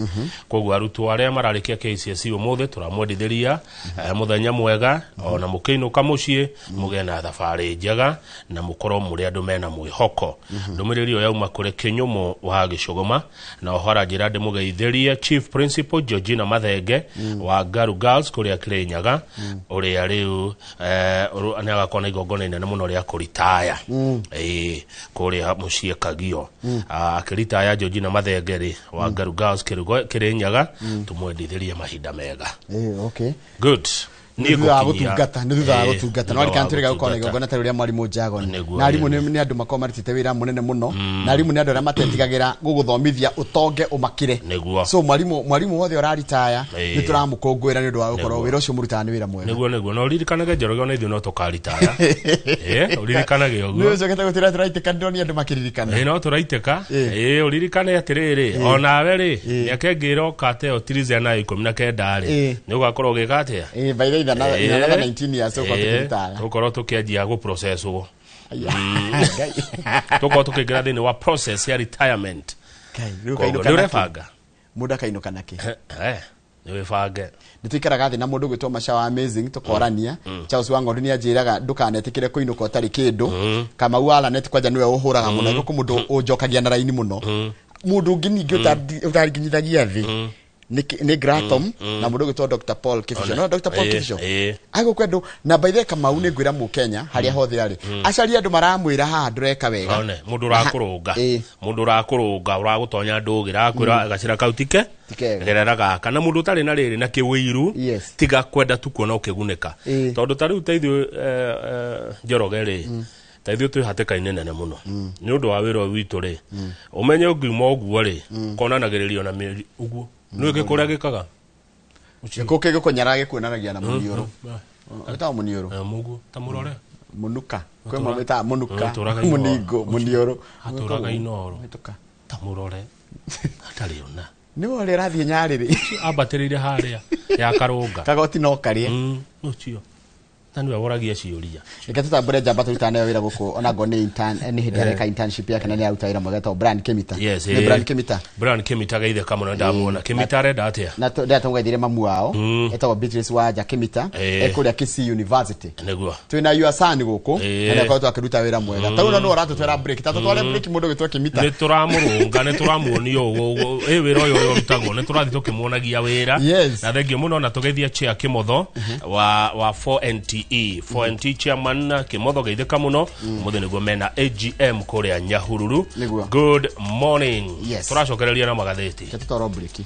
koguo arutwo arĩa mararĩkia KCSE ũmũthĩ tũramwendithĩria mũthenya mwega ona mũkĩinũka mũciĩ mũgĩe na thabarĩ njega na mũkorwo mũrĩ andũ mena mwĩhoko. Ndũmĩrĩri ĩyo yauma kũrĩ Kĩnyũmũ wa Gĩcũgũma, na oho aranjĩra ndĩmũgeithĩrie Chief Principal Georgina Mathenge wa Garu Girls kũrĩa Kĩrĩnyaga, ũrĩa rĩu nĩ agakorwo na igongona inene mũno rĩa kũritaya kũrĩa mũciĩ Kagio. Akĩritaya Georgina Mathenge rĩ wa Garu Girls Kĩrĩnyaga, tũmwendithĩrie mahinda mega. Okay. Good. Nĩ thutha wa gũtungata, nĩ thutha wa gũtungata no arikana tũrĩga gũkorwo na igongona ta rĩrĩa mwarimũ Jagon, na arimũ nĩ andũ makoragwo marutĩte wĩra mũnene mũno, na arimũ nĩ andũ arĩa matetigagĩra gũgũthomithia ũtonge ũmakĩre. So mwarimũ wothe ũraritaya nĩ tũramũkũngũĩra nĩ ũndũ wa gũkorwo wĩra ũcio mũrutaga nĩ wĩra mwega. Nĩguo na ũririkanage Njoroge ona ithuĩ no tũkaritaya. Ũririkanage ũguo. Nĩ ũcokete gũtwĩra tũraitĩka, ndĩronire andũ makĩririkana. No tũraitĩka. Ũririkane atĩrĩrĩ, onawe rĩ mĩaka ĩngĩ ĩroka ta ĩyo Triza na 19 rĩ nĩ ũgakorwo ũgĩka atĩa? By the way, another 19 years so tukorwo tukianjia gå process ugo tukorwo tukiingĩra thĩinĩ wa process ya retirement. Nĩ ũrebanga mũndũ akainũka nake nĩ wĩbange. Nĩ tũikaraga thĩ na mũndũ gwĩtwo Macha wa Amazing tũkorania. Charles wa Ng'ondu nĩ anjĩraga ndũkanetĩkĩre kũinũka ũtarĩ kĩndũ. Kamau wa Lanet kwanja nĩwe ũhũraga mũno, gũkũ mũndũ ũnjokagia na raini mũno. Mũndũ ũngĩ ningĩ ũtangĩnyithagia thĩ nĩ Gratom na mũndũ ũgwĩtwo Dr. Paul Kibicho. No Dr. Paul Kibicho agũkũ andũ na by the way Kamau nĩ ngwĩra Mũkenya harĩa hothe arĩ acarie andũ maramwĩra haha ndũreka wega. Mũndũ ũrakũrũnga, mũndũ ũrakũrũnga ũragũtonya ndũgĩra akwĩra gacĩra kau tike gerera gaka, na mũndũ ũtarĩ na rĩrĩ na kĩwĩiru tiga kwenda tu kuona ũkĩgunĩka, tondũ ta rĩu ta ithuĩ Njoroge rĩ ta ithuĩ twĩ hatĩka-inĩ nene mũno nĩ ũndũ wa wĩra ũyũ witũ rĩ, ũmenye ũngiuma ũguo rĩ konanagĩrĩrio na mĩeri ũguo nĩ gĩkũrĩa gĩkaga gĩkũ gĩkũnyara gĩkuonanagia na mũniũrũ ĩtagwo mũniũrũ mũguo ta mũrore mũnuka kwĩ mamwe ĩtaga mũnuka mũningo mũniũrũ atũraga Inooro ta mũrore atarĩ ona nĩ ũrĩa ũrathiĩ Nyarĩrĩ ambatĩrĩire harĩa ya Karũnga kagoti no karĩe ũcio na nĩwe woragia ciũria. Reke tũtambũre njamba tũrutaga nayo wĩra gũkũ ona ngorwo nĩ intern nĩ hĩndĩ areka internship yake na nĩ aruta wĩra mwega etagwo Brian Kemita. Nĩ Brian Kemita. Brian Kemita geithĩka mũno ndamuona. Kemita arenda atĩa? Na ndĩrenda tũmũgeithĩrie mamu wao etagwo Beatrice Wanja Kemita e kũrĩa Kisii University. Nĩguo. Twĩna your son gũkũ na nĩ akoretwo akĩruta wĩra mwega. Ta rĩu no ũratũtwara break, ta tũtware break mũndũ ũgwĩtwo Kemita. Nĩ tũramũrũnga, nĩ tũramuonia ũguo wĩra ũyũ ũrĩa ũrutagwo, nĩ tũrathiĩ tũkĩmuonagia wĩra. Na thengio mũno na tũgeithie chair Kĩmotho wa 4NTE 4NT chairman Kĩmotho geithĩka mũno ũmũthĩ nĩguo mena AGM kũrĩa Nyahururu. Good morning. Tũracokereria na magathĩti. Tũtwarwo break.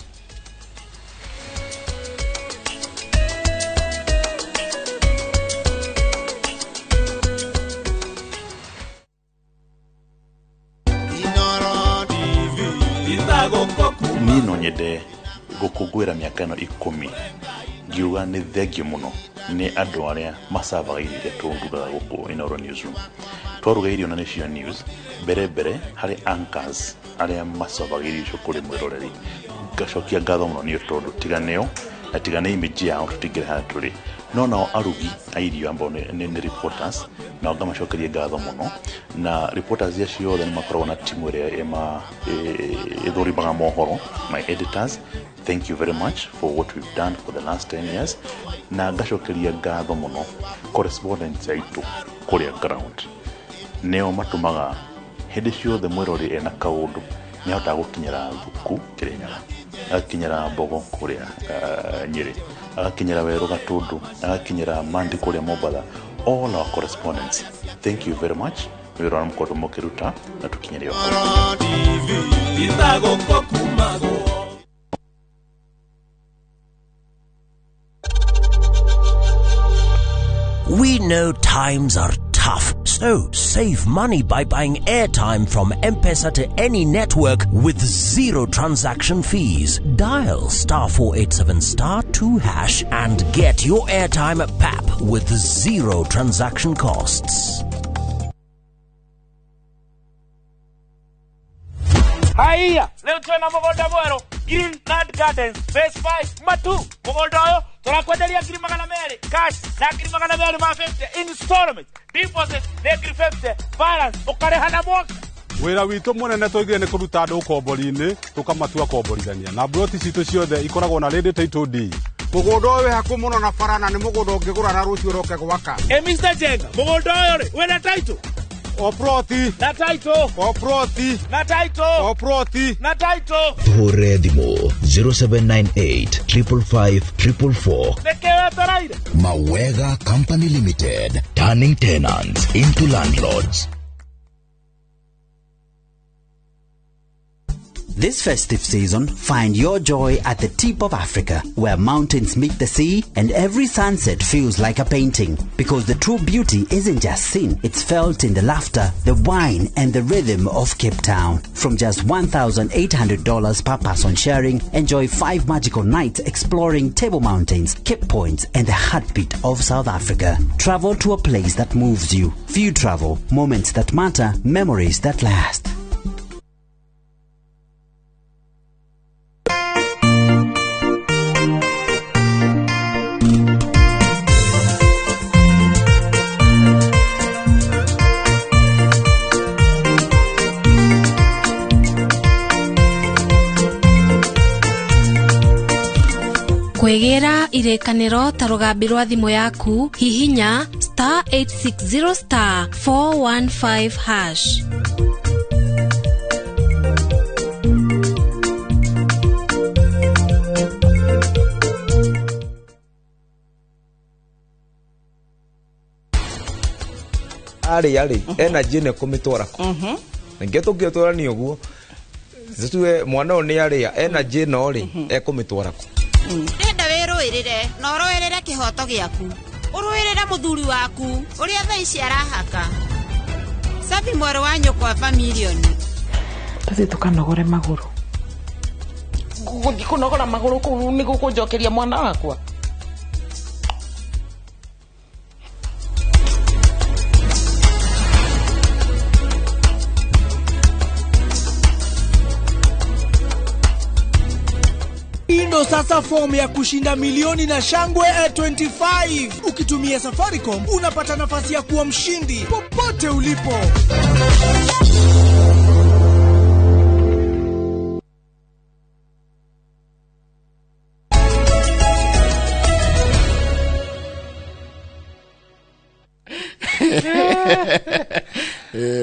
Niĩ no nyende gũkũngũĩra mĩaka ĩno 10 ngiuga nĩ thengio mũno nĩ andũ arĩa macavaga irio iria tũrugaga gũkũ Inooro Newsroom. Twaruga irio na nĩcio news mbere harĩ anchors arĩa macavaga irio icio kũrĩ mwĩroreri. Ngacokia ngatho mũno nĩ tondũ tiga nĩo na tiga nĩ image yao tũtingĩrĩ harĩa tũrĩ. No nao arugi a irio ambao nĩ reporters, nao ngamacokeria ngatho mũno. Na reporters acio othe nĩ makoragwo na timu ĩrĩa ĩthũrimaga mohoro, my editors. Thank you very much for what we've done for the last 10 years. Na ngacokeria ngatho mũno correspondents aitũ kũrĩa ground. Nĩo matũmaga hĩndĩ ciothe mwĩrori ena kaũndũ nĩ ahotaga gũkinyĩra Thuku Kĩrĩnyaga, agakinyĩra Mbogo kũrĩa Nyĩrĩ, agakinyĩra Werũ Gatũndũ, agakinyĩra Mandi kũrĩa Mombatha. All our correspondents, thank you very much. Wĩra ũrĩa mũkoretwo mũkĩruta na tũkinyĩre o hau. We know times are tough, so save money by buying airtime from M-Pesa to any network with zero transaction fees. Dial *487*2# and get your airtime at PAP with zero transaction costs. Haiya, leo twena mũgũnda mwerũ Green Land Gardens Phase 5 Matu. Mũgũnda ũyũ tũrakwenderia 200,000 cash na 250,000 installment, deposit nĩ 50,000, balance ũkarĩha na mwaka. Wĩra witũ mũnene tũigire nĩ kũruta andũ ũkombori-inĩ tũkamatua komborithania na mburoti citũ ciothe ikoragwo na ready title deed. Mũgũnda ũyũ wĩ hakuhĩ mũno na bara na nĩ mũgũnda ũngĩgũra na rũciũ ũroke gwaka. E Mr. Jenga, mũgũnda ũyũ rĩ, wĩna title? O ploti. Na title. O ploti. Na title. O ploti. Na title. Tũhũrĩre thimũ 0798 555 444. Nĩkĩ wetereire? Mawega Company Limited, turning tenants into landlords. This festive season, find your joy at the tip of Africa, where mountains meet the sea and every sunset feels like a painting. Because the true beauty isn't just seen, it's felt in the laughter, the wine, and the rhythm of Cape Town. From just $1,800 per person sharing, enjoy 5 magical nights exploring Table Mountains, Cape Points, and the heartbeat of South Africa. Travel to a place that moves you. Few travel, moments that matter, memories that last. Kwĩgĩra irĩkanĩro ta rũgambi rwa thimũ yaku, hihinya star 860 star 415 hash. Arĩa rĩ, energy ĩno ĩkũmĩtwara kũ? Ningĩ tũngĩtwarania ũguo, tue mwana ũyũ nĩ arĩa, energy ĩno rĩ, ekũmĩtwara kũ? Ndĩrenda wĩrũĩrĩre na ũrũĩrĩre kĩhoto gĩaku, ũrũĩrĩre mũthuri waku ũrĩa thaa ici arahaka. Cabi mwerũ wa nyũkwa bamirioni. Tũthiĩ tũkanogore magũrũ. Gũthiĩ kũnogora magũrũ kũu nĩ gũkũnjokeria mwana wakwa. Ndo sasa fomu ya kushinda milioni na shangwe 25. Ukitumia Safaricom unapata nafasi ya kuwa mshindi popote ulipo.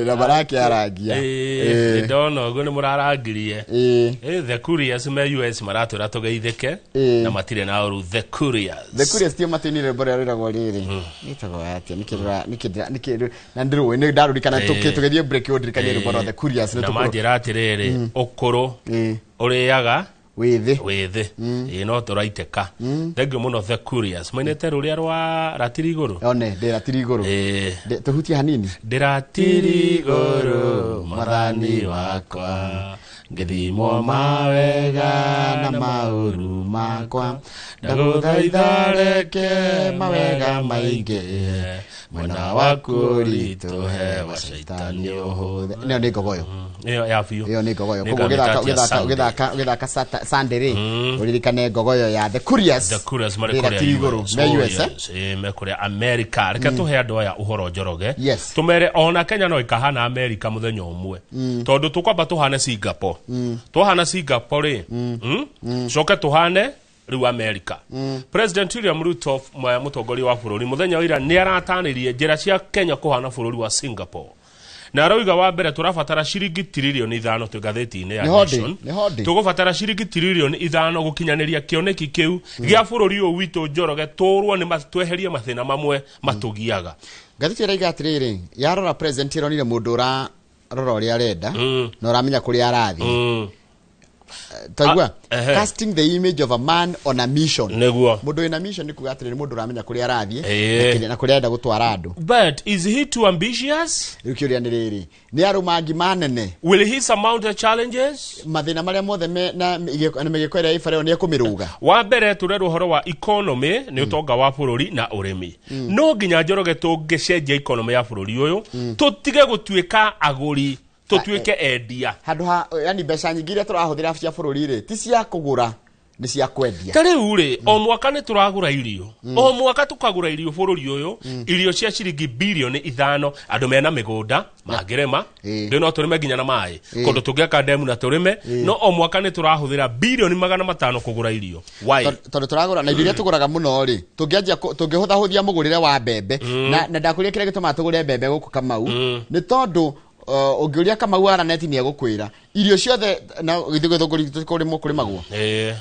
Na baraki arangia. Ndona ũguo nĩ mũrarangirie. The Couriers me US maratwĩra tũgeithĩke na matirĩ na ũru. The Couriers. The Couriers tio matinire mbore rĩragwo rĩrĩ. Nĩtagwo atĩa nĩkĩ na ndĩrũĩ nĩ ndarũrikana tũgĩthiĩ break ũndirikanie rwĩmbo rwa The Couriers. Na manjĩra atĩrĩrĩ, ũkũrũ ũrĩaga wĩthĩ wĩthĩ ĩĩ no tũraitĩka. Thank you mũno The Couriers. Mainĩte rũrĩa rwa ratiri igũrũ. One ndĩratiri igũrũ. Tũhutie hanini. Ndĩratiri igũrũ mwathani wakwa, ngĩthimwo mawega na maũru makwa, ndagũthaitha reke mawega maingĩ, mwena waku ũritũhe wa caitani ũhũthe. Ĩno nĩ ngogoyo. Ĩyo ya biũ. Ĩyo nĩ ngogoyo. Koguo ũgĩthaka Sunday rĩ, ũririkane ngogoyo ya The Couriers. The Couriers marĩ kũrĩa US. Me US, me kũrĩa America. Reke tũhe andũ aya ũhoro Njoroge. Yes. Tũmere ona Kenya no ĩkahana America mũthenya ũmwe. Tondũ tũkwamba tũhane Singapore. Tũhana Singapore rĩ, coke tũhane rĩu America. President William Ruto, mũtongoria wa bũrũri, mũthenya wa ira nĩ aratanĩrie njĩra cia Kenya kũhana bũrũri wa Singapore. Na arauga wa mbere tũrabatara ciringi tiririoni 5 twĩ ngathĩti-inĩ ya Nation. Tũgũbatara ciringi tiririoni 5 gũkinyanĩria kĩoneki kĩu gĩa bũrũri ũyũ witũ Njoroge, tũrwo nĩ tweherie mathĩna mamwe matũgiaga. Ngathĩti ĩraiga atĩrĩrĩ, yarora president ĩronire mũndũ ũrarora ũrĩa arenda na ũramenya kũrĩa arathiĩ. Taigua, casting the image of a man on a mission. Nĩguo. Mũndũ wĩna mission nĩ kuga atĩrĩrĩ, mũndũ ũramenya kũrĩa arathiĩ na kũrĩa arenda gũtwara andũ. But is he too ambitious? Rĩu kĩũria nĩ rĩrĩ, nĩ arũmangi manene. Will he surmount the challenges? Mathĩna marĩa mothe na mĩgĩko ĩrĩa ĩbareo nĩ ekũmĩrũga. Wa mbere tũrerwo ũhoro wa economy, nĩ ũtonga wa bũrũri na ũrĩmi. No nginya Njoroge tũngĩcenjia economy ya bũrũri ũyũ, tũtige gũtuĩka agũri, tũtuĩke endia. Handũ ha yani mbeca nyingĩ iria tũrahũthĩra cia bũrũri rĩ, ti cia kũgũra, Nĩ cia kwendia. Ta rĩu rĩ, o mwaka nĩ tũragũra irio, o mwaka tũkagũra irio bũrũri ũyũ, irio cia ciringi bilioni 5. Andũ mena mĩgũnda mangĩrĩma, ndĩ no tũrĩme nginya na maĩ kũndũ tũngĩaka ndemu na tũrĩme, no o mwaka nĩ tũrahũthĩra 500 bilioni kũgũra irio. Why? Tondũ tũragũra na irio iria tũgũraga mũno rĩ, tũngĩanjia tũngĩhũthahũthia mũgũrĩre wa mbembe, na ndakũria kĩrĩa gĩtũmaga tũgũre mbembe gũkũ, Kamau, nĩ tondũ ũngĩũria Kamau wa Raneti nĩ egũkwĩra irio ciothe na githĩ gĩthũngũri kũrĩmwo kũrĩmagwo,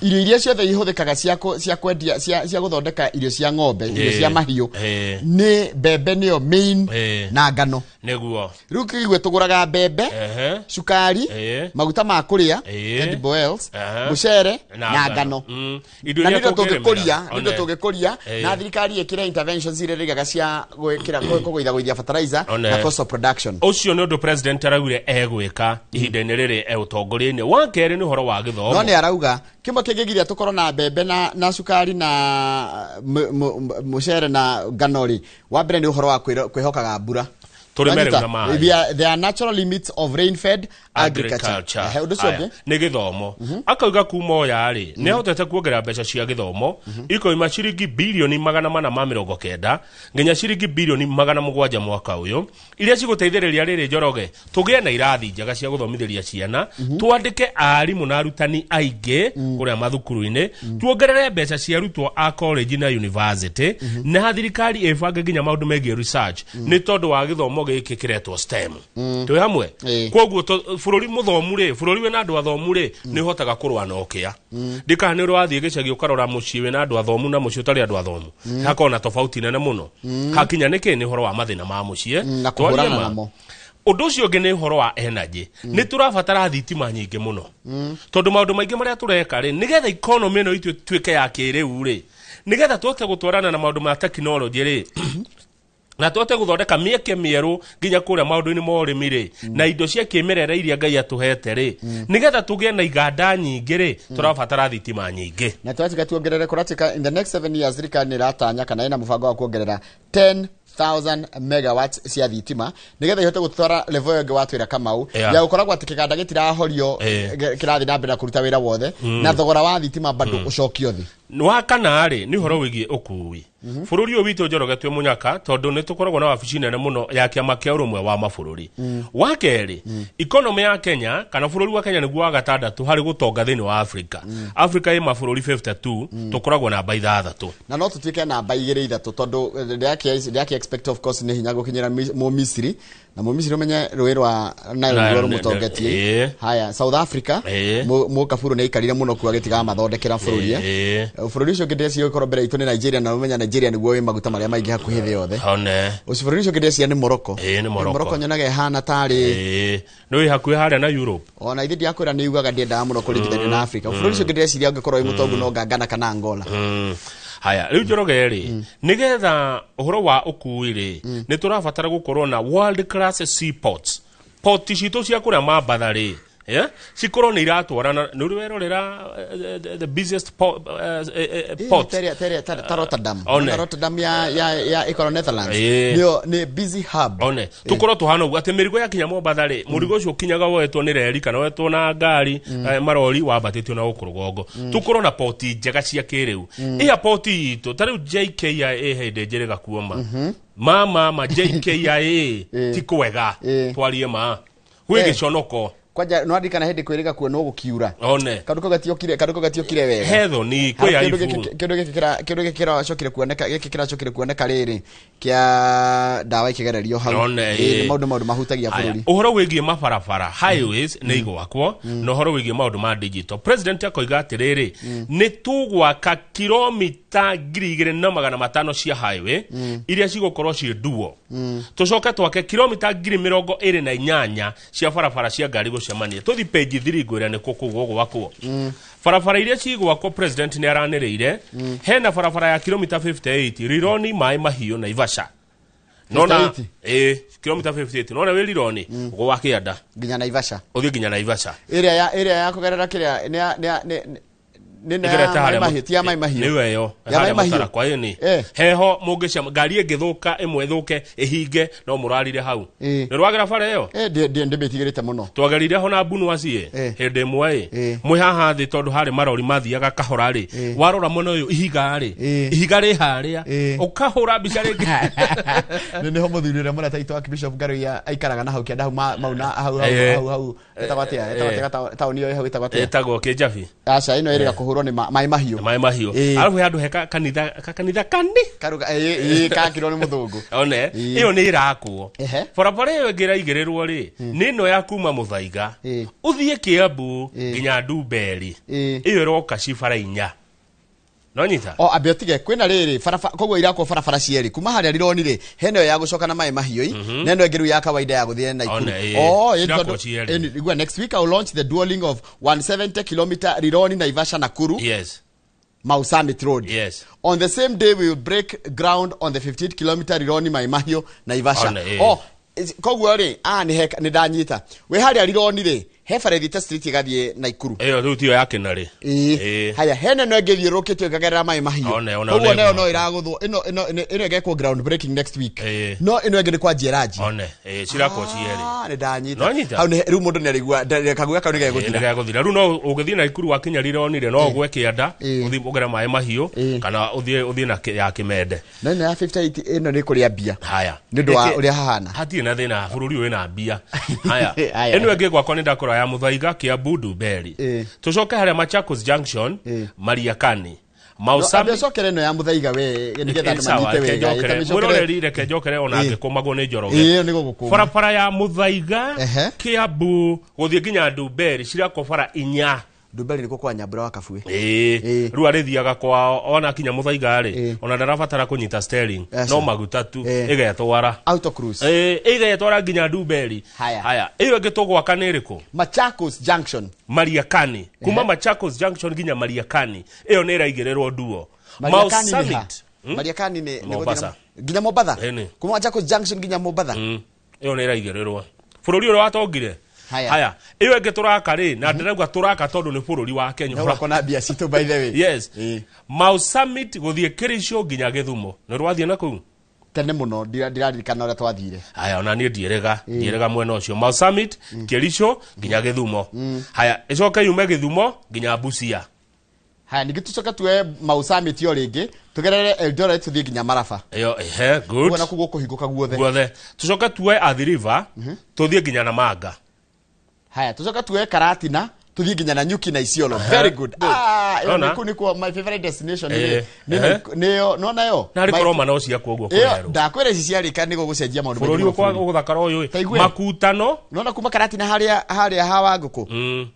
irio iria ciothe ihũthĩkaga cia kwendia, cia gũthondeka irio cia ng'ombe, irio cia mahiũ, nĩ mbembe nĩyo main na ngano. Rĩu kĩigue tũgũraga mbembe, cukari, maguta ma kũrĩa, edible oils, mũcere na ngano. Indo Na iria nĩndo tũngĩrĩmĩra. tũngĩkũria, nĩndo tũngĩkũria One. na thirikari ĩkĩre interventions iria rĩgaga cia gwĩkĩra kũgũithagũithia fertilizer na cost of production. Ũcio nĩ ũndũ president araugire egwĩka ihinda-inĩ rĩrĩ e ũtongoria-inĩ. Wa kerĩ nĩ ũhoro wa gĩthomo. No nĩ arauga kĩmwe kĩngĩgiria tũkorwo na mbembe na cukari na mũcere na ngano rĩ, wa mbere nĩ ũhoro wa kwĩhokaga mbura. Tũrĩme rĩu Wanyita? na maĩ. There are natural limits of rain-fed agriculture. Ehe, ũndũ ũcio Aya, ũngĩ? Nĩ gĩthomo. Akauga kuma oya rĩ, nĩ ahotete kuongerera mbeca cia gĩthomo ikoima ciringi 490 bilioni nginya ciringi 700 bilioni mwaka ũyũ, iria cigũteithĩrĩria rĩrĩ, Njoroge, tũgĩe na irathi njega cia gũthomithĩria ciana, twandĩke arimũ na arutani aingĩ kũrĩa mathukuru-inĩ, tuongerere mbeca cia arutwo a college na university, na thirikari ĩbange nginya maũndũ megiĩ research nĩ tondũ wa gĩthomo gĩkĩ kĩretwo STEM. Twĩ hamwe? Koguo bũrũri mũthomu rĩ, bũrũri wĩna andũ athomu rĩ, nĩ ũhotaga kũrũa na ũkĩa. Ndikana nĩ ũrathiĩ gĩcagi ũkarora mũciĩ wĩna andũ athomu na mũciĩ ũtarĩ andũ athomu, hakorwo na tofauti nene mũno. Hakinya nĩkĩ? Nĩ ũhoro wa mathĩna ma mũciĩ. Na Twarie kũhũrana ma. namo. Ũndũ ũcio ũngĩ nĩ ũhoro wa energy. Nĩ tũrabatara thitima nyingĩ mũno, tondũ maũndũ maingĩ marĩa tũreka rĩ, nĩgetha economy ĩno itũ ĩtuĩke ya kĩrĩu rĩ, nĩgetha tũhote gũtwarana na maũndũ ma technology rĩ, na tũhote gũthondeka mĩeke mĩerũ nginya kũrĩa maũndũ-inĩ ma ũrĩmi rĩ, na indo cia kĩmerera iria Ngai atũhete rĩ, nĩgetha tũgĩe na iganda nyingĩ rĩ, tũrabatara thitima nyingĩ. Na twatiga tuongerere kũratika, in the next 7 years thirikari nĩ ĩratanya kana ĩna mũbango wa kuongerera 10,000 megawatts cia thitima, nĩgetha ihote gũtwara level ĩyo ĩngĩ watwĩra, Kamau, ya gũkoragwo atĩ kĩganda gĩtirahorio, kĩrathiĩ na mbere na kũruta wĩra wothe, na thogora wa thitima bado ũcokio thĩ. Wa kana rĩ, nĩ ũhoro wĩgiĩ ũkui. Bũrũri ũyũ witũ, Njoroge, twĩ mũnyaka, tondũ nĩ tũkoragwo na wabici nene mũno ya kĩama kĩa ũrũmwe wa mabũrũri. Wa kerĩ, economy ya Kenya kana bũrũri wa Kenya nĩguo wa gatandatũ harĩ gũtonga thĩinĩ wa Africa. Africa ĩ mabũrũri 52, tũkoragwo namba 6. Na no tũtuĩke namba igĩrĩ ithatũ, tondũ ndĩraki expect, of course, nĩ hinya gũkinyĩra Mũmisiri, na Mũmisiri ũmenye rũĩ rwa Nile Nile nĩruo rũmũtongetie. Haya, South Africa, Mũkaburu nĩ aikarire mũno kuo agĩtigaga mathondekera bũrũri, eh. Bũrũri ũcio ũngĩ ndĩreciria ũgĩkorwo mbere itũ nĩ Nigeria, na ũmenya Nigeria nĩguo wĩ maguta marĩa maingĩ hakuhĩ thĩ yothe. Ũcio bũrũri ũcio ũngĩ ndĩreciria nĩ Morocco. Ĩĩ, nĩ Morocco. Morocco nyonaga ĩhana tarĩ Ĩĩ, nĩ wĩ hakuhĩ harĩa na Europe. Ona ithe ndiakwĩra nĩ yugaga ndiendaga mũno kũringithanio na Africa. Bũrũri ũcio ũngĩ ndĩreciria ũngĩkorwo wĩ mũtongu no Ghana kana Angola. Haya, rĩu Njoroge rĩ, nĩgetha ũhoro wa ũkui rĩ, nĩ tũrabatara gũkorwo na world class seaports. Port citũ cia kũrĩa Mambatha rĩ, yeah? Cikorwo nĩ iratwarana nĩ ũrĩ werorera the busiest port. Ta Rotterdam. One. Na Rotterdam ya ĩkorwo Netherlands, nĩyo nĩ busy hub. One, tukorwo tuhana ũguo atĩ mĩrigo yakinya Mombatha rĩ, mũrigo ũcio ũkinyaga woetwo nĩ reri kana woetwo na ngari, marori wambatĩtio na gũkũ rũgongo. Tukorwo na poti njega cia kĩrĩu. Airport itũ ta rĩu JKIA, hĩndĩ njĩrĩga kuoma ma JKIA ti kwega, twarie ma gwĩ gĩconoko. Kwanja no ndirikana hĩndĩ kwĩrĩga kuonwo gũkiura. One. Kaũndũ kau gatiokire, kaũndũ kau gatiokire wega. Hethoni kwĩ Kĩndũ aibu. Kĩndũ gĩkĩ kĩracokire kuoneka, gĩkĩ kĩracokire kuoneka rĩrĩ kĩa ndawa ikĩgererio hau. One, Ĩĩ, nĩ maũndũ mahutagia Aya, bũrũri. ũhoro wĩgiĩ mabarabara, highways nĩ igwakwo, na ũhoro wĩgiĩ maũndũ ma digital, president akoiga atĩrĩrĩ, nĩ tũgwaka kilomita 2500 cia highway iria cigũkorwo ciĩ nduo, tũcoke twake kilomita 28,000 cia barabara cia ngari gũcemania. Tũthi page 3 ngwĩre nĩ kũ kũu gũgwakwo. Barabara iria cigwakwo, president nĩ aranĩrĩire hena barabara ya kilomita 58 Rironi Maĩ Mahiũ Naivasha. Nona 58? Ĩ, kilomita 58, nona wĩ Rironi gwa kĩanda nginya Naivasha. Ũthiĩ nginya Naivasha. Ĩrĩa ya kũgerera kĩrĩa nĩ ya- nĩ ya- nĩ Nĩ na Ĩgerete maĩ harĩa mahiũ, ti ya maĩ mahiũ. Nĩyo ĩyo Ya harĩa maĩ mahiũ. mũtarakwa ĩni. Eh. Heho mũngĩcema ngari ĩngĩthũka ĩmwe ĩthũke ĩhinge no mũrarire hau. Ĩ. Nĩ rwagera bara ĩyo? Eh, ndĩmĩtigĩrĩte mũno. Twagerire ho na mbunuaci Eh. hĩndĩ ĩmwe ĩ mwĩ haha thĩ tondũ harĩ marori mathiaga kahora rĩ, warora mwena ũyũ ihiga rĩ, ihiga rĩ harĩa ũkahũra mbica rĩngĩ. Nĩ nĩho mũthuri ũrĩa mũrata witũ Archbishop Ngaruiya aikaraga na hau kĩanda hau mau na hau hau Eh. hau hau ĩtagwo atĩa, ĩtagwo Eh. atĩa taũni ĩyo ĩ hau ĩtagwo atĩa? Ĩtagwo Kĩnjabi. Aca, ĩno ĩrĩga kũhũrwo nĩ maĩ mahiũ. Maĩ mahiũ. Ĩ. Arabu he handũ he kanitha kakanitha kani karuga ĩ kakirwo nĩ mũthũngũ. One ĩyo nĩ ĩrakwo. Ehe. Barabara ĩyo ĩngĩ ĩraigĩrĩrwo rĩ, nĩ ĩno ya kuma Mũthaiga ũthiĩ Kĩambu nginya Ndumberi. Ĩyo ĩroka ci bara inya. No nyita? O ambe ũtige kwĩna rĩrĩ barabara, koguo irakwo barabara cierĩ kuma harĩa rironi rĩ, hena ĩyo ya gũcoka na maĩ mahiũ ĩ, na ĩno ĩngĩ rĩu ya kawaida ya gũthiĩ Naikuru. One, ĩ. Oh, ĩ, Cirakwo tondũ- cierĩ. ĩ, igua, next week I will launch the dualing of 170 kilometer Rironi Naivasha Nakuru. Yes. Mau Summit Road. Yes. On the same day we will break ground on the 58 kilometer Rironi Mai Mahiu Naivasha. One, ĩ. Oh, koguo rĩ, ah, nĩ nĩ ndanyita. Wĩ harĩa Rironi rĩ, he bara ĩthiĩte street ĩgathiĩ Naikuru. Ĩyo rĩu tiyo ya Kĩnarĩ. Ĩ. Haya, hena ĩno ĩngĩ ĩthiũrũrũkĩtio ĩkagerera maĩ mahiũ. One, one, Koguo one. nayo no ĩragũthwo, ĩno ĩno ĩno ĩno ĩgekwo ground breaking next week. No ĩno ĩngĩ nĩ kwanjia ĩranjia. One, ĩ, cirakwo cierĩ. Ah, nĩ ndanyita. No nyita? Hau nĩ rĩu mũndũ nĩ arĩigua kaguoya kau nĩ gegũthira. Nĩ gegũthira. Rĩu no ũgĩthiĩ Naikuru wakinya Rironi rĩ, no ũgwe kĩanda ũthiĩ ũgere maĩ mahiũ kana ũthiĩ na ya Kĩmende. No ĩno ya 58 ĩno nĩ kũrĩa mbia. Haya. Nĩ ũndũ wa Ĩkĩ- ũrĩa hahana. Hatirĩ na thĩna, bũrũri ũyũ wĩna mbia. Haya. Haya. Ĩno ĩngĩ gwakwa nĩ ndakora ya Mũthaiga, Kĩambu, Ndumberi. Tũcoke harĩa Machakos Junction, Mariakani. Mau No, Summit. ambe ũcokere ĩno ya Mũthaiga we nĩgetha andũ Sawa, manyite reke wega. njokere. Ĩta mĩcokere- Mwĩroreri reke njokere ona Ĩ. angĩkũmagwo nĩ Njoroge. Ĩ, ĩyo nĩ gũgũkũma. Barabara ya Mũthaiga, Kĩambu, gũthiĩ nginya Ndumberi cirakwo bara inya. Ndumberi nĩkuo kwa Nyambura wa Kabue. Ĩĩ. Rĩu arĩthiaga kwao ona akinya Mũthaiga rĩ, ona ndarabatara kũnyita steering, Aca. no maguta tu ĩgetwara. Auto cruise. Ĩĩ, ĩgetwara nginya Ndumberi. Haya. Haya, ĩyo ĩngĩ tũgwaka nĩ ĩrĩkũ? Machakos Junction. Mariakani. Kuma Machakos Junction nginya Mariakani. Ĩyo nĩ ĩraigĩrĩrwo nduo. Mau Mariakani nĩ ha? Summit. Mariakani nĩ nĩ Mombasa. gũthiĩ nginya Mombatha. Ĩni. Kuma Machakos Junction nginya Mombatha. Ĩyo nĩ ĩraigĩrĩrwo. Bũrũri ũrĩa watongire. Haya. Haya, ĩyo ĩngĩ tũraka rĩ, na ndĩrauga tũraka tondũ nĩ bũrũri wa Kenya. Na ũgakora na mbia citũ by the way. Yes. Mau Summit gũthiĩ Kericho nginya Gĩthumo. Nĩ rwathiĩ na kũu? Tene mũno ndiraririkana ũrĩa twathire. Haya, ona niĩ ndiĩrega mwena ũcio. Mau Summit, Kericho nginya Gĩthumo. Haya, ĩcoke yume Gĩthumo nginya Busia. Haya, ningĩ tũcoke tuoe Mau Summit yo rĩngĩ, tũgerere Eldoret tũthiĩ nginya Maraba. Ĩyo, ehe, good. Ũguo nakuo gũkũhingũka guothe. Guothe. Tũcoke tuoe Athi River, tũthiĩ nginya Namanga. Haya, tũcoke tuoe Karatina, tũthiĩ nginya Nanyuki na Isiolo. Very good. Ah, ĩyo Ona? nĩ kũu nĩkuo my favorite destination Eh, nĩ eh. nĩyo nona yo. Narĩ My- korwo ma no ciakwo ũguo Ĩyo kũrerwo. ndakwĩra ici ciarĩka nĩ gũgũcenjia maũndũ maingĩ Bũrũri mũno ũkwa bũrũri. ũgũthakara ũyũ ĩ. Ta igue. Makutano. Nona kuma Karatina harĩa harĩa hawa ngũkũ.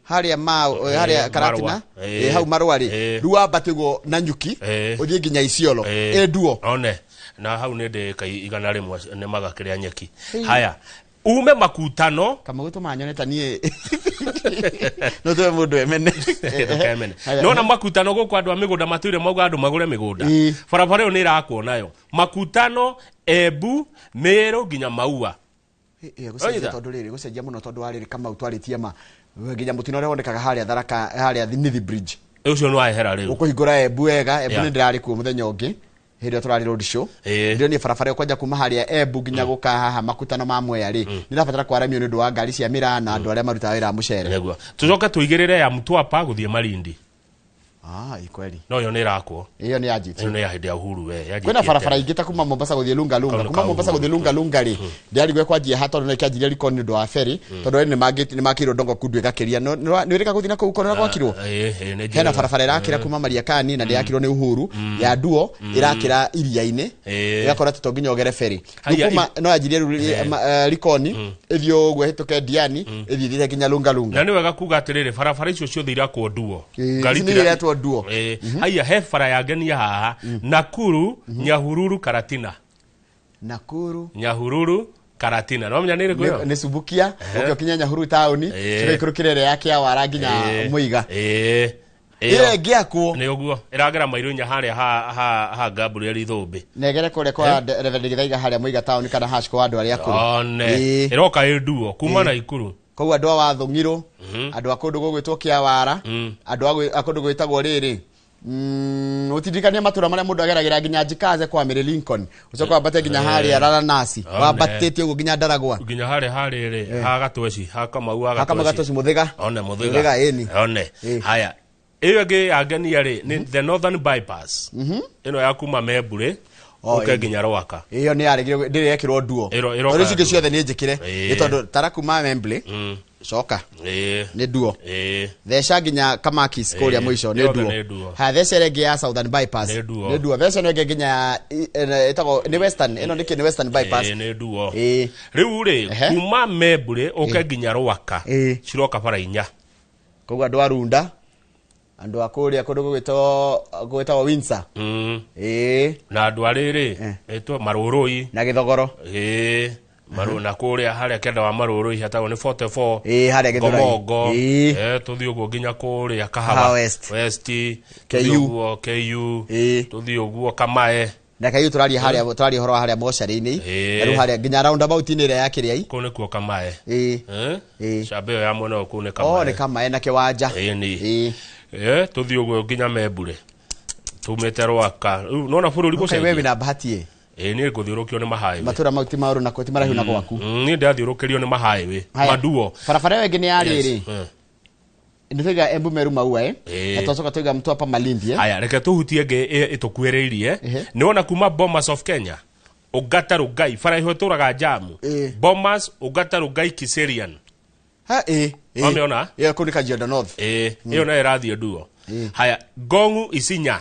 Harĩa ma harĩa Karatina. Marũa. Hau marũa rĩ. Eh. Rĩu wambate ũguo Nanyuki ũthiĩ nginya Isiolo. Ĩ nduo. One, na hau nĩ ndĩka 100 nĩ magakĩrĩa nyeki. Ĩĩ. Haya, ume makutano. Kamau tũmanyone ta niĩ. No tuwe mũndũ emene. Ndũkemene. Haya. Nona makutano gũkũ andũ a mĩgũnda matũire mauga andũ magũre mĩgũnda. Ĩĩ. Barabara ĩyo nĩ ĩrakwo nayo. Makutano, Embu, Meru nginya Maua. Ĩ, gũcenjia Oitha. tondũ rĩrĩ gũcenjia mũno tondũ wa rĩrĩ Kamau twarĩtie ma nginya mũtino ũrĩa wonekaga harĩa Tharaka harĩa Nithi Bridge. Ũcio nĩ wahera rĩu. Ũkũhingũra Embu wega, Embu Yeah. nĩ ndĩrarĩ kuo mũthenya ũngĩ hĩndĩ ĩrĩa tũrarĩ road show. Ĩĩ. Ndĩronire barabara ĩyo kwanja kuma harĩa Embu nginya gũka haha makutano ma Mwea rĩ, nĩ ĩrabatara kwaramio nĩ ũndũ wa ngari cia mĩraa na andũ arĩa marutaga wĩra wa mũcere. Nĩguo. Tũcoke tũigĩrĩre ya Mtwapa gũthiĩ Malindi. Ah, ĩ kweli. No ĩyo nĩ ĩrakwo. Ĩyo nĩ yanjĩtie. Ĩyo nĩ ya hĩndĩ ya Uhuru we. yanjĩtie Kwĩna barabara tene. ingĩ ta kuma Mombasa gũthiĩ Lunga Lunga, Kau nĩ kuma ka Mombasa Uhuru. gũthiĩ Lunga Lunga rĩ, ndĩrarigwo kwanjia ha tondũ no ĩkĩanjirie Likoni nĩ ũndũ wa ferry, tondũ nĩ makĩirwo Ndongo Kundu ĩgakĩria. Nĩ ũrĩka gũthiĩ na kũu kono gwakirwo? Ĩĩ, ĩĩ, nĩ Hena njĩra. barabara ĩrakĩra kuma Mariakani na ndĩrakirwo nĩ Uhuru ya Nduo ĩrakĩra iria-inĩ Ĩĩ. ĩgakorwo atĩ to nginya ũgere ferry. Rĩu Haiya, kuma no yanjirie rĩu Likoni ĩthiĩ ũguo ĩhĩtũke Diani ĩthiĩ ĩthiĩte nginya Lunga Lunga. Na nĩ wega kuga atĩrĩrĩ, barabara icio ciothe irakwo nduo. Ĩĩ, Ngari ici nĩ iretwo nduo. Ĩĩ. Haiya, he bara ya ngenia haha. Nakuru, Nyahururu, Karatina. Nakuru Nyahururu, Karatina. No menya nĩ ĩrĩkũ ĩyo? nĩ Subukia Ehe. ũke ũkinye Nyahururu taũni Ĩĩ. ũke ikũrũkĩre ĩrĩa ya Kĩawara nginya Ĩĩ. Mũiga. Ĩĩ. Ĩyo ĩngĩakwo. Nĩ ũguo. Ĩragera mairo inya harĩa ha Gabriel Ithũmbĩ. Negere kũrĩa kwa Reverend Githaiga harĩa Mũiga taũni kana hash kwa andũ arĩa akũrũ. One. Ĩĩ. Ĩroka ĩ nduo kuma Ĩĩ. Naikuru. Koguo andũ a Wathũng'irũ, andũ a kũndũ gũgwĩtwo Kĩawara, andũ a kũndũ gwĩtagwo rĩrĩ, ũtindirikania matũra marĩa mũndũ ageragĩra nginya Njikaze kwa Mary Lincoln, ũcoke wambate nginya harĩa Raranasi, wambatĩte ũguo nginya Ndaragwa, nginya harĩa harĩ rĩ, ha Gatweci, ha Kamau wa ha Kamau Gatweci, Mũthĩga. One Mũthĩga, Mũthĩga. ĩni. One haya, ĩyo ĩngĩ yangenia rĩ nĩ the Northern Bypass, ĩno ya kuma Membure Oh, ũke ĩni. nginya Rwaka. Ĩyo nĩ yarĩgire, ndĩrĩ yekĩrwo nduo. Ĩroka Tondũ icio ingĩ nduo. ciothe nĩ njĩkĩre. Nĩ tondũ tara kuma Wembley, coka nĩ nduo, theca nginya Kamakis kũrĩa mũico nĩ yothe nduo. nĩ nduo. Haya, theca ĩrĩa ĩngĩ ya Southern Bypass Nĩ nduo. nĩ nduo. Theca ĩno ĩngĩ nginya ĩtagwo nĩ Western, ĩno nĩkĩ nĩ Western Bypass. Ĩĩ, nĩ nduo. Rĩu rĩ, kuma Membure ũke nginya Rwaka ciroka bara 4. Koguo andũ a Runda, andũ a kũrĩa kũndũ gũgwĩtagwo Windsor, na andũ a rĩrĩ ĩtwo Marũrũi na Gĩthogoro. Ĩĩ, maru na kũrĩa harĩa kenda wa Marũrũi hetagwo nĩ 44. Ĩĩ, harĩa Gĩthũrai. Ngomongo. Tũthiĩ ũguo nginya kũrĩa Kahawa Kahawa West. West. KU. Tũthiĩ ũguo KU, tũthiĩ ũguo Kamae. Na kayu tũraria harĩa, tũraria ũhoro wa harĩa mocarĩ-inĩ. Na rĩu harĩa nginya roundabout-inĩ ĩrĩa ya Kĩrĩai. Kũu nĩkuo Kamae. Camba ĩyo ya mwena ũyũ kũu nĩ Oh, Kamae. nĩ Kamae na Kĩwanja. Ĩni. Tũthiĩ ũguo nginya Membure tumĩte Rwaka. Rĩu nona bũrũri Okay, we gũcenjia. wĩna bahati ĩ. Ĩĩ, niĩ ngũthiũrũkio nĩ mahighway. Matũra mau ti maũru na ti maraihu na gwaku. Niĩ ndathiũrũkĩrio nĩ mahighway. Haya. Maduo. Barabara ĩyo ĩngĩ nĩ ya Yes. rĩrĩ, nĩ twaiga Embu Meru Maua, na twacoka twaiga Mtwapa Malindi, Haya, reke tũhutie ĩngĩ ĩtũkuĩrĩirie. Nĩ wona kuma Bomas of Kenya, Ũngata Rũngai, bara ĩho ĩtũraga jamu, Bomas, Ũngata Rũngai, Kiserian. Ha, ĩ ĩ. Wamĩona? Ĩyo kũu nĩ Kajiado North. Ĩĩ, ĩyo nayo ĩrathiĩ nduo. Haya, Ngongu Isinya,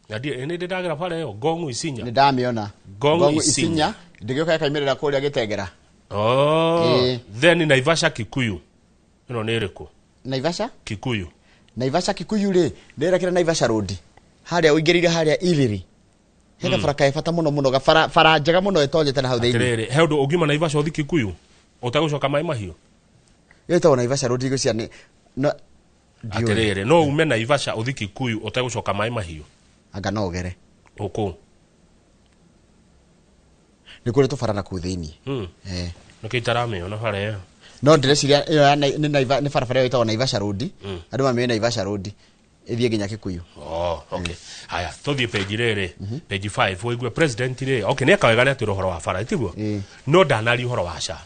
na nĩ ndĩ ndagera bara ĩyo Ngongu Isinya. Nĩ ndamĩona. Ngongu Isinya Isinya. ndĩgĩũka ĩkaimĩrĩra kũrĩa Gĩtengera. Oh, then Naivasha Kikuyu, ĩno nĩ ĩrĩkũ? Naivasha Kikuyu. Naivasha Kikuyu rĩ, ndĩrekera Naivasha Road harĩa ũingĩrĩire harĩa Iriri, hena bara kae bata mũno mũno, gabara bara njega mũno ĩtonyete na hau thĩinĩ. Atĩrĩrĩ, he ũndũ ũngiuma Naivasha ũthi Kikuyu ũtagũcoka maĩ mahiũ? Ĩyo ĩtagwo Naivasha Road igũcia nĩ no ndiũĩ. Atĩrĩrĩ, no ume Naivasha ũthi Kikuyu ũtagũcoka maĩ mahiũ? Anga no ũgere. Ũkũ? Nĩ kũrĩ tũbara na kũu thĩinĩ. Nĩkĩ itaramĩona bara ĩyo? No ndĩreciria ĩyo ya nĩ barabara ĩyo ĩtagwo Naivasha Road. Andũ mamĩũĩ Naivasha Road ĩthiĩ nginya Kikuyu. Oh, okay. Haya, tũthiĩ page rĩrĩ, page 5, ũigue president rĩ, okay, nĩ eka wega nĩ atwĩra ũhoro wa bara, tiguo? No ndanaria ũhoro wa SHA.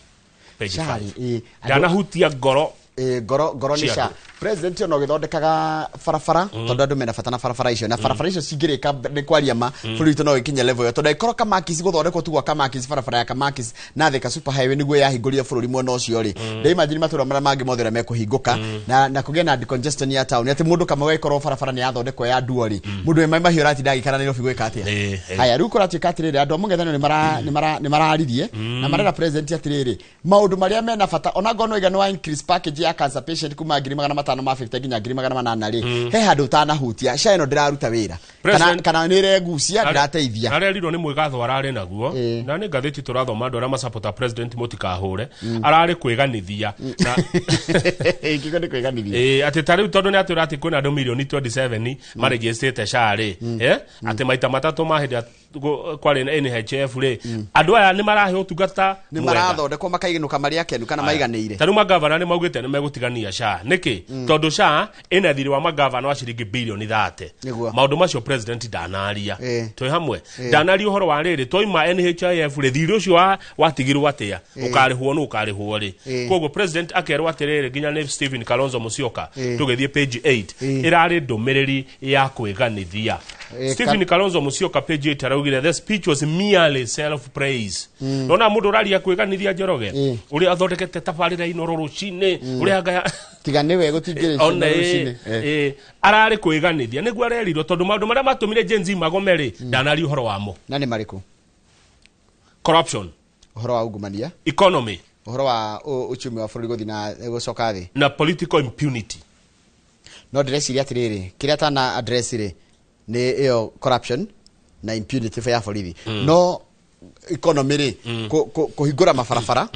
Page SHA 5. rĩ, ĩĩ, Ndanahutia ngoro. Ĩĩ, ngoro nĩ Cia SHA. andũ. President ona ũgĩthondekaga barabara, tondũ andũ mena bata na barabara icio, na barabara icio cingĩrĩka nĩ kwaria ma, bũrũri witũ no ĩkinye level ĩyo, tondũ angĩkorwo Kamakis gũthondekwo tu gwa Kamakis, barabara ya Kamakis na Thika Super Highway nĩguo yahingũrire bũrũri mwena ũcio rĩ, ndĩimagine matũra marĩa mangĩ mothe ũrĩa mekũhingũka, na kũgĩe na decongestion ya town, atĩ mũndũ kamwe gagĩkorwo barabara nĩ yathondekwo ya nduo rĩ, mũndũ wĩ Mai Mahiũ aratinda agĩikara Nairobi gwĩka atĩa? Haya, rĩu kũratuĩka atĩrĩrĩ, andũ a mũng'ethanĩro nĩ mararirie na marera president atĩrĩrĩ, maũndũ marĩa mena bata, ona ngorwo nĩ wa increase package ya cancer patient kuma 550,000 nginya 800,000 rĩ, he handũ ũtanahutia. SHA ĩno ndĩraruta wĩra kana, kana nĩ ĩregucia, ndĩrateithia. Arerirwo nĩ mwĩgatho ararĩ naguo, na nĩ ngathĩti tũrathoma, andũ arĩa masapota president mũtikahũre, ararĩ kwĩganithia na Ingĩkorwo nĩ kwĩganithia. Ĩĩ, atĩ ta rĩu tondũ nĩ atwĩra atĩ kwĩna andũ mirioni 27 marĩgĩcĩte SHA rĩ, atĩ maita matatũ ma hĩndĩ ĩrĩa kwarĩ na NHIF rĩ, andũ aya nĩ marahe ũtungata Nĩ mwega. marathondekwo makainũka marĩ akenu kana maiganĩire. Ta rĩu magavana nĩ maugĩte nĩ megũtigania SHA. Nĩkĩ? Tondũ SHA ĩna thirĩ wa magavana wa ciringi birioni 30. Maũndũ macio president ndanaria. Twĩ hamwe? Ndanaria ũhoro wa rĩrĩ, twaima NHIF rĩ, thirĩ ũcio watigirwo atĩa? Ũkarĩhwo nũ, ũkarĩhwo rĩ? Koguo president akerwo atĩrĩrĩ, nginya nĩ Stephen Kalonzo Musyoka. Tũgĩthiĩ page 8, ĩrarĩ ndũmĩrĩri ya kwĩganithia. Stephen Kalonzo Musyoka, page 8, araugire the speech was merely self praise. Nona mũndũ ũraria kwĩganithia, Njoroge, ũrĩa athondekete tabarĩra Inoro rũcinĩ, ũrĩa ngaya Tiga nĩwe gũtingĩrĩ. Ona ĩ ararĩ kwĩganithia nĩguo arerirwo, tondũ maũndũ marĩa matũmire Gen Z magome rĩ, ndanaria ũhoro wamo. Na nĩ marĩkũ? Corruption. Ũhoro wa ungumania. Economy. Ũhoro wa uchumi wa bũrũri gũthiĩ na gũcoka thĩ. Na political impunity. No ndĩreciria atĩrĩrĩ, kĩrĩa tana address rĩ nĩ ĩyo corruption na impunity ya borithi. No economy rĩ, kũhingũra mabarabara,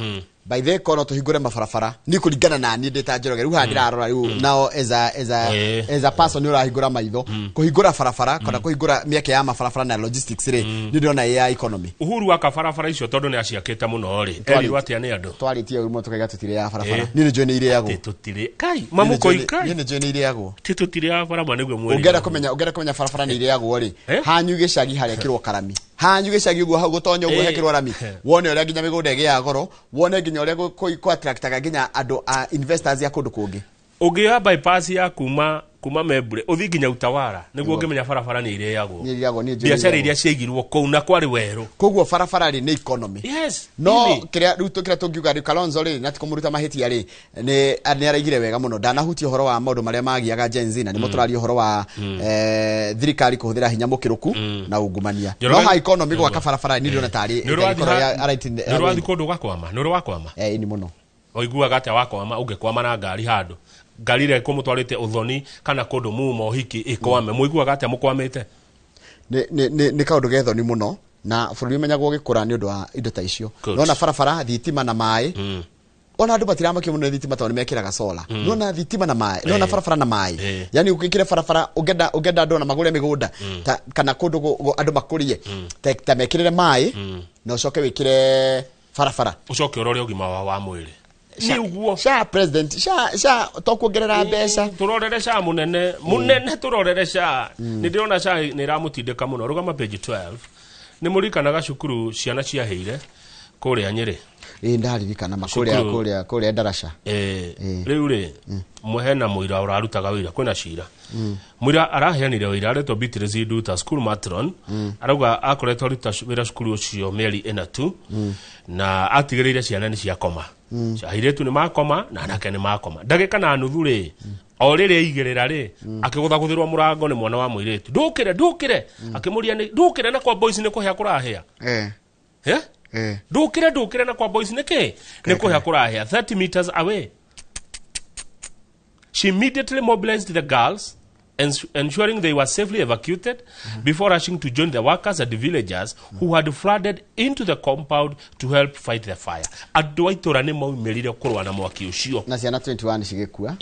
By the kono tũhingũre mabarabara ni kũringana na niĩ ndĩ ta Njoroge rĩu haha ndĩrarora rĩu nao as a as a as a person nĩ ũrahingũra maitho kũhingũra barabara kana kũhingũra mĩeke ya mabarabara na logistics rĩ, nĩ ndĩrona ĩ ya economy. Uhuru aka barabara icio tondũ nĩ aciakĩte mũno rĩ, erirwo atĩa nĩ andũ? Twarĩtie ũru mũno tũkaiga tũtirĩ barabara. Niĩ nĩ njũĩ nĩ irĩagwo. Atĩ tũtirĩ kai mamũkoi kai. Niĩ nĩ njũĩ nĩ irĩagwo. Ti tũtirĩ barabara nĩguo mweri. Ũngĩenda kũmenya barabara nĩ irĩagwo rĩ, hanyu gĩcagi harĩa kĩrwo karami, hanyu gĩcagi ũguo hau gũtonya ũguo hekĩrwo rami, wone ũrĩa nginya mĩgũnda ĩgĩaga goro, wone nginya ũrĩa kũ attractaga nginya andũ a investors ya kũndũ kũngĩ. Ũngĩoya bypass ya kuma Membure ũthiĩ nginya Utawara nĩguo ũngĩmenya barabara nĩ irĩagwo. Nĩ irĩagwo, nĩ njũĩ Biacara irĩagwo. iria ciaigirwo kũu na kwarĩ werũ. Koguo barabara rĩ nĩ economy. Yes. No really. kĩrĩa rĩu kĩrĩa tũngiuga rĩ, Kalonzo rĩ, na ti kũmũruta mahĩtia rĩ, nĩ araigire wega mũno, ndanahutia ũhoro wa maũndũ marĩa magiaga Gen Z na nĩmo tũraria ũhoro wa thirikari kũhũthĩra hinya mũkĩrũku na ungumania. No ha economy gwaka barabara nĩ ndĩrona tarĩ Nĩ ũrĩ wathiĩ ĩkorwo nĩ ũrĩ wathiĩ kũndũ ũgakwama? Nĩ ũrĩ wakwama? Ĩni mũno. Ũiguaga atĩa wakwama, ũngĩkwama na ngari handũ, ngari ĩrĩa ĩkũmũtwarĩte ũthoni kana kũndũ muma ũhiki ĩkwame, mũiguaga atĩa mũkwamĩte? Nĩ kaũndũ gethoni mũno na bũrũri ũmenyagwo gĩkũra nĩ ũndũ wa indo ta icio. Good. Nona barabara, thitima na maĩ, ona andũ matiramakio mũno nĩ thitima tondũ nĩ mekĩraga solar. Nona thitima na maĩ, nona barabara na maĩ, yani ũgĩkĩre barabara ũngĩenda andũ ona magũre mĩgũnda kana kũndũ andũ makũrie ta mekĩrĩre maĩ na ũcoke wĩkĩre barabara. Ũcoke ũrore ũgima wao wa mwĩrĩ. Sha president sha to kuongerera mbeca. Tũrorere SHA mũnene mũnene, tũrorere SHA. Nĩ ndĩrona SHA nĩ ĩramũtindĩka mũno. Rũgama page 12. Nĩ mũririkanaga cukuru ciana ciahĩire kũrĩa Nyĩrĩ? Ĩ, ndaririkana ma kũrĩa Cukuru. kũrĩa ndaraca. Rĩu rĩ hena mũira ũrarutaga wĩra, kwĩna cira. Mũira araheanire wĩra aretwo Beatrice Nduta, school matron. Arauga akoretwo aruta wĩra cukuru ũcio mĩeri 4 tu na atigĩrĩire ciana nĩ ciakoma. Airĩtu nĩ makoma na anake nĩ makoma. Ndagĩka na nuthu rĩ, o rĩrĩa aigĩrĩra rĩ, akĩgũthagũthĩrwo mũrango nĩ mwana wa mũirĩtu, ndũkĩre, ndũkĩre. Akĩmũria nĩ ndũkĩre na kwa boys nĩ kũhĩa kũrahĩa. Eh? Ndũkĩre, ndũkĩre na kwa boys nĩ kĩ nĩ kũhĩa kũrahĩa. 30 meters away, she immediately mobilized the girls, ensuring they were safely evacuated before rushing to join the workers and the villagers who had flooded into the compound to help fight the fire. Andũ a itũra nĩ maumĩrire kũrũa na mwaki ũcio. Na ciana 21 cigĩkua.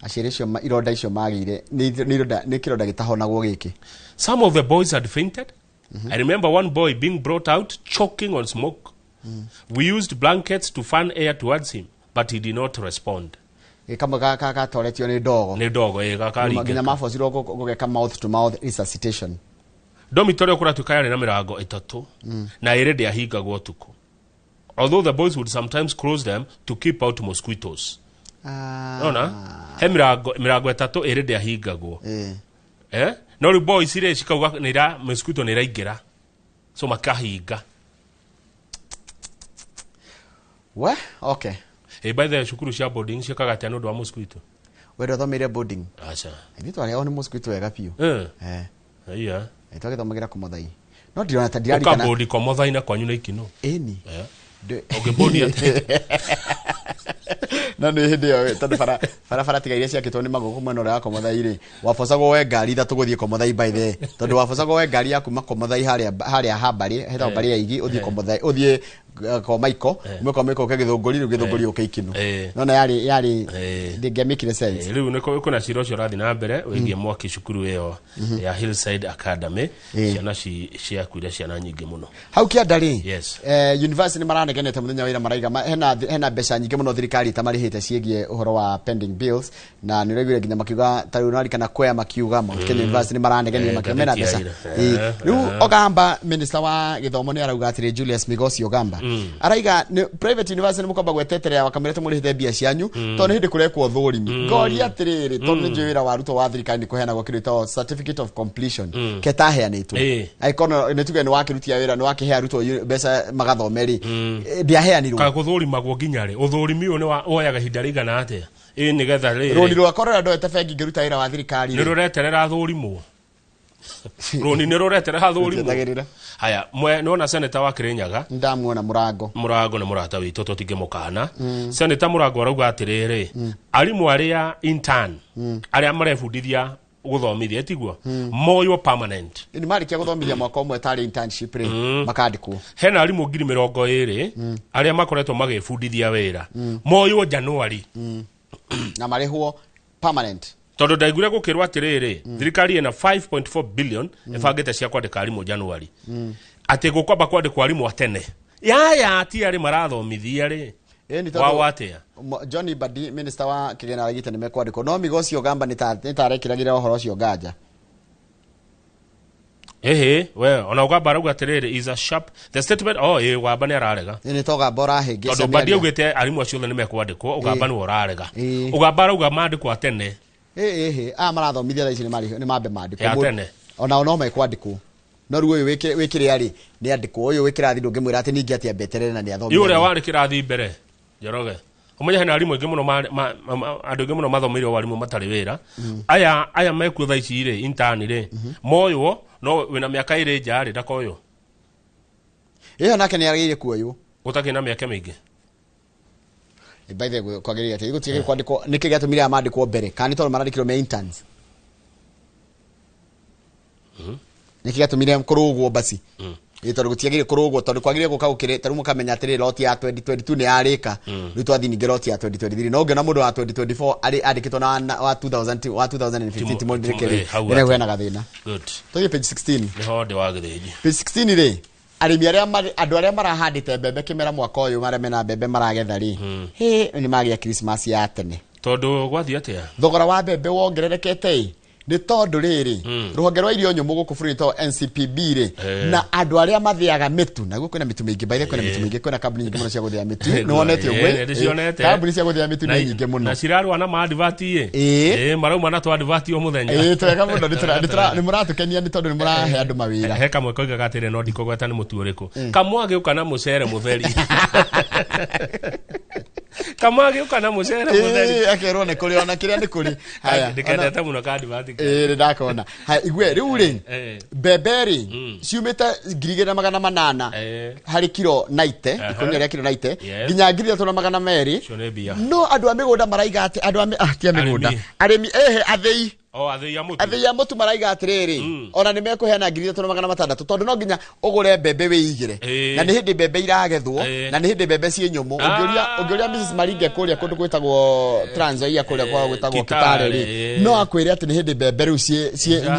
Aciari acio ironda icio magĩire nĩ ironda, nĩ kĩronda gĩtahonagwo gĩkĩ. Some of the boys had fainted. I remember one boy being brought out choking on smoke. We used blankets to fan air towards him, but he did not respond. Kamwe gatoretio nĩ ndogo. Nĩ ndogo, ĩ, gakaringĩka. Nginya mabocirwo gũgeka mouth to mouth resuscitation. Dormitory kũratuĩka yarĩ na mĩrango 3 na 2 ndĩahingagwo ũtukũ, although the boys would sometimes close them to keep out mosquitoes. Nona he mĩrango 3, 2 ndĩahingagwo. No rĩu boys rĩ cikauga nĩ mosquito nĩ iraingĩra, so makahinga. We okay. By the way, cukuru cia boarding ciĩkaga atĩa nĩ ũndũ wa mosquito? We ndwathomeire boarding? Aca. Ithuĩ twarĩagwo nĩ mosquito wega biũ. Iya. Twagĩthomagĩra kũmothai no ndirona ta ndirarikana. Ũkabodi komothai na kwanyu na ikino? Ĩni. Ũngĩbodi atĩa? No nĩ hĩndĩ ĩyo tondũ barabara tiga iria ciakĩtwo nĩ magũkũ mwena ũrĩa wa Komothai rĩ, wabocagwo we ngari 3 gũthiĩ Komothai. By the way, tondũ wabocagwo we ngari ya kuma Komothai harĩa ha mbarĩ hetagwo mbarĩ ya Igi, ũthiĩ Komothai, ũthiĩ kwa Maiko, ume kwa Maiko ũke Gĩthũngũri, rĩu Gĩthũngũri ũke Ikinu. Nona yarĩ ndĩngĩamĩkire sense. Rĩu nĩ kwĩna cira ũcio ũrathiĩ na mbere wĩgiĩ mwaki cukuru ĩyo ya Hillside Academy. Ciana ciakuire, ciana nyingĩ mũno. Hau kĩanda rĩ, Yes. University nĩ maranegenete mũthenya wa ira, maraiga hena mbeca nyingĩ mũno thirikari itamarĩhĩte ciĩgiĩ ũhoro wa pending bills, na nĩ ũraiguire nginya makiuga ta rĩu narikana kwea makiuga Mount Kenya University nĩ maranegenire makiuga mena ngathĩti ya mbeca. ira. Rĩu Ogamba, minister wa gĩthomo, nĩ arauga atĩrĩ, Julius Migosi Ogamba, araiga nĩ private university nĩ mũkwamba gweteterera wakamwĩra tũmũrĩhĩte mbia cianyu tondũ nĩ hĩndĩ kũrekwo thũrimi. Ngoria atĩrĩrĩ, tondũ nĩ njũĩ wĩra wa arutwo wa thirikari nĩ kũheanagwo kĩndũ gĩtagwo certificate of completion ketaheanĩtwo, angĩkorwo nĩ tuge nĩ wakĩrutia wĩra, nĩ wakĩhe arutwo mbeca magathome rĩ, ndĩaheanirwo. Kaĩ gũthũrimagwo nginya rĩ? Ũthũrimi ũyũ nĩ woyaga ihinda rĩigana atĩa ĩ nĩgetha rĩrĩ? Rũni rwakwa rũrĩa ndoete bengi ngĩruta wĩra wa thirikari Nĩ rĩ. rũreterera thũrimwo, rũni nĩ rũreterera thũrimwo. Ndietagĩrĩra. Haya, mwe nĩwona seneta wa Kĩrĩnyaga? Ndamuona Mũrango. Mũrango nĩ mũrata witũ, tũtingĩmũkana. Seneta Mũrango arauga atĩrĩrĩ, arimũ arĩa intern, arĩa marebundithia Gũthomithia tiguo moywo permanent. Nĩ marĩkia gũthomithia mwaka ũmwe tarĩ internship rĩ, makandĩkwo. Hena arimũ 20,000 arĩa makoretwo magĩbundithia wĩra, moywo January na marĩhwo permanent. Tondũ ndaiguire gũkĩrwo atĩrĩrĩ, thirikari ĩna 5.4 billion ĩbangĩte cia kwandĩka arimũ January, atĩ gũkwamba kwandĩkwo arimũ a tene yaya ti arĩ marathomithia rĩ. Ĩni tondũ- Wao atĩa? John Mbadi, minister wa kĩgĩna, aragĩte nĩ mekwandĩkwo, no migo ũcio gamba nĩ tarekĩragĩra ũhoro ũcio nganja. Ĩhĩ we, ona ũgamba arauga atĩrĩrĩ is a sharp the statement. Oh, ĩ Ũgamba nĩ ararega. Nĩ to gamba ũrahĩngĩca. Tondũ Mbadi augĩte arimũ acio othe nĩ mekwandĩkwo, ũgamba nĩwe ũrarega. Ũgamba arauga mandĩkwo a tene. Ĩ aya marathomithia thaa ici nĩ mambe mandĩkwo. Ya tene. Onao no mekwandĩkwo, no rĩu ũyũ wĩkĩrĩa rĩ nĩ andĩkwo, ũyũ wĩ kĩrathi ndũngĩmwĩra atĩ ningĩ atĩ ambeterere na nĩ Ĩ athomithia. Ũrĩa warĩ kĩrathi mbere, Njoroge, ũmenye hena arimũ aingĩ mũno andũ aingĩ mũno mathomeire warimũ matarĩ wĩra. Aya mekuo thaa ici rĩ, intern rĩ, moywo, no wĩna mĩaka 2 nja rĩ ndakoywo. Ĩyo nake nĩ agĩrĩire kuoywo. Gũtakĩrĩ na mĩaka mĩingĩ. Ĩ, by the way, kwagĩrĩire atĩ gũtigĩrĩire kwandĩkwo nĩkĩ gĩatũmire aya mandĩkwo mbere, kana nĩ tondũ marandĩkirwo me interns? Nĩkĩ gĩatũmire kũrũgwo basi? Ĩ tondũ gũtiagĩrĩire kũrũgwo, tondũ kwagĩrĩire gũka gũkĩrĩ tarĩu mũkamenya atĩrĩ, lot ya 2022 nĩ yarĩka, rĩu twathiĩ ningĩ lot ya 2023. No ũngĩona mũndũ wa 2024 arĩ andĩkĩtwo na wa 2000, wa 2015 timũndĩke rĩ, hau nĩ atĩ. hena gathĩna. Good. Tũthiĩ page 16. Nĩho ndĩ wa gĩthĩnji. Page 16 rĩ, arĩmi arĩa andũ arĩa marahandĩte mbembe kĩmera mwaka ũyũ, marĩa mena mbembe maragetha rĩ, hĩ nĩ magĩa Christmas ya tene. Tondũ gwathiĩ atĩa? Thogora wa mbembe wongererekete ĩ nĩ tondũ rĩrĩ, rũhonge rwa irio nyũmũ gũkũ bũrũri to NCPB rĩ, na andũ arĩa mathĩaga mĩtu, naguo kwĩna mĩtu mĩingĩ baithe, kwĩna mĩtu mĩingĩ, kwĩna kambuni nyingĩ mũno cia gũthĩa mĩtu. Nĩ wonete ũguo? Ĩ, nĩndĩcionete. Kambuni cia gũthĩa mĩtu nĩ nyingĩ mũno. Na cirarũa na maadvert ĩ. Ĩ. Ĩ marauma na twadvert o mũthenya. Ĩ twega mũno, nĩ mũratũkenia nĩ tondũ nĩ mũrahe andũ mawĩra. He kamwe koigaga atĩrĩ, no ndikũgweta nĩ mũtu ũrĩkũ, kamwe agĩũka na mũcere mũtheri, kamwe agĩũka na mũcere mũtheri. Ĩ, akerwo nĩ kũrĩ ona kĩrĩa nĩ kũrĩ. Haya, Ndĩkendete mũno kadvert. Ĩ nĩ ndakona. Haya, igue rĩu rĩ, mbembe rĩ ciumĩte 2800 harĩ kiro 90, ikũnia rĩa kiro 90, nginya 3200. Icio nĩ mbia. No andũ a mĩgũnda maraiga atĩ andũ a ti a mĩgũnda, Arĩmi. arĩmi, ehe, athĩi. O athĩi a mũtu. Athĩi a mũtu maraiga atĩrĩrĩ, ona nĩ mekũheana 3600, tondũ no nginya ũgũre mbembe wĩigĩre, na nĩ hĩndĩ mbembe iragethwo, na nĩ hĩndĩ mbembe ciĩ nyũmũ. Ũngĩũria Mrs Maringe kũrĩa kũndũ gwĩtagwo Trans Nzoia, kũrĩa kwao gwĩtagwo Kitale, Kitale rĩ, no akwĩre atĩ nĩ hĩndĩ mbembe rĩu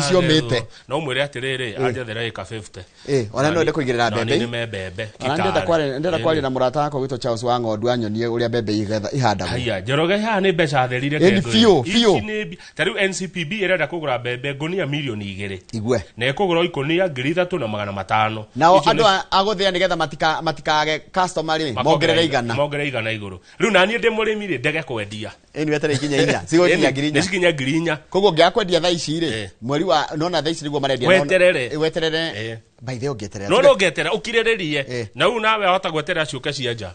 ciũmĩte. No mwĩre atĩrĩrĩ, anjethera ĩka 50. Ĩ, ona no ende kũigĩrĩra Na mbembe. niĩ nĩme mbembe Ona Kitale. ndĩrenda kwaria na mũrata wakwa gwĩtwo Charles wa Ng'ondu, anyonie ũrĩa mbembe ihandagwo. Haya, Njoroge, haha nĩ mbeca therire. Ĩni, biũ, biũ. Ta rĩu NCPB ĩrenda kũgũra mbembe ngũnia 2 mirioni Igue. na ĩkũgũra ikũnia 3500. Nao Icio andũ a gũthĩa nĩgetha matikage customer rĩ, mongerere 100. Mongerere 100 igũrũ. Rĩu naniĩ ndĩ mũrĩmi rĩ, ndege kwendia. Ĩni weterere ikinya 4, cigũkinya 4000. Nĩ cikinya 4000. Koguo ũngĩaga kwendia thaa ici rĩ, mweri wa nona thaa ici nĩguo marendia. Weterere. Ĩ, weterere. By the way, ũngĩeterera No ũngĩeterera ũkirĩrĩrie, na rĩu nawe wahota gweterera ciũke cia nja.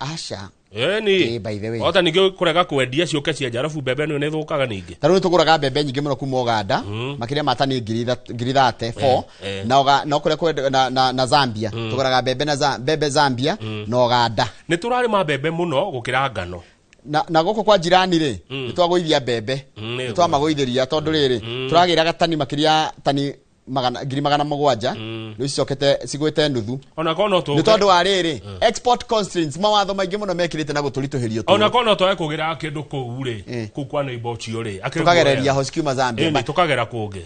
Aca. Ĩni. Ĩ, by the way. Wahota ningĩ kũrega kwendia ciũke cia nja, arabu mbembe ĩno nĩ ĩthũkaga ningĩ. Ta rĩu nĩtũgũraga mbembe nyingĩ mũno kuma Uganda, makĩria ma tani 30,000 four, na kũrĩa na Zambia. Tũgũraga mbembe na mbembe Zambia na Uganda. Nĩ tũrarĩma mbembe mũno gũkĩra ngano. Na gũkũ kwa jirani rĩ, nĩ twagũithia mbembe. Nĩ twamagũithĩria tondũ rĩrĩ, tũragĩraga tani makĩria tani 700,000, rĩu cicokete cigwĩte nuthu. Ona korwo no tũke Nĩ tondũ wa rĩrĩ, export constraints, mawatho maingĩ mũno mekĩrĩte na gũtũritũhĩria Ona ũtũũro. korwo no twage kũgĩra kĩndũ kũu rĩ, kũu kwa neighbor ũcio rĩ, akĩrĩ Tũkagereria guoya. ho cikiuma Zambia. Ĩni, tũkagera kũngĩ.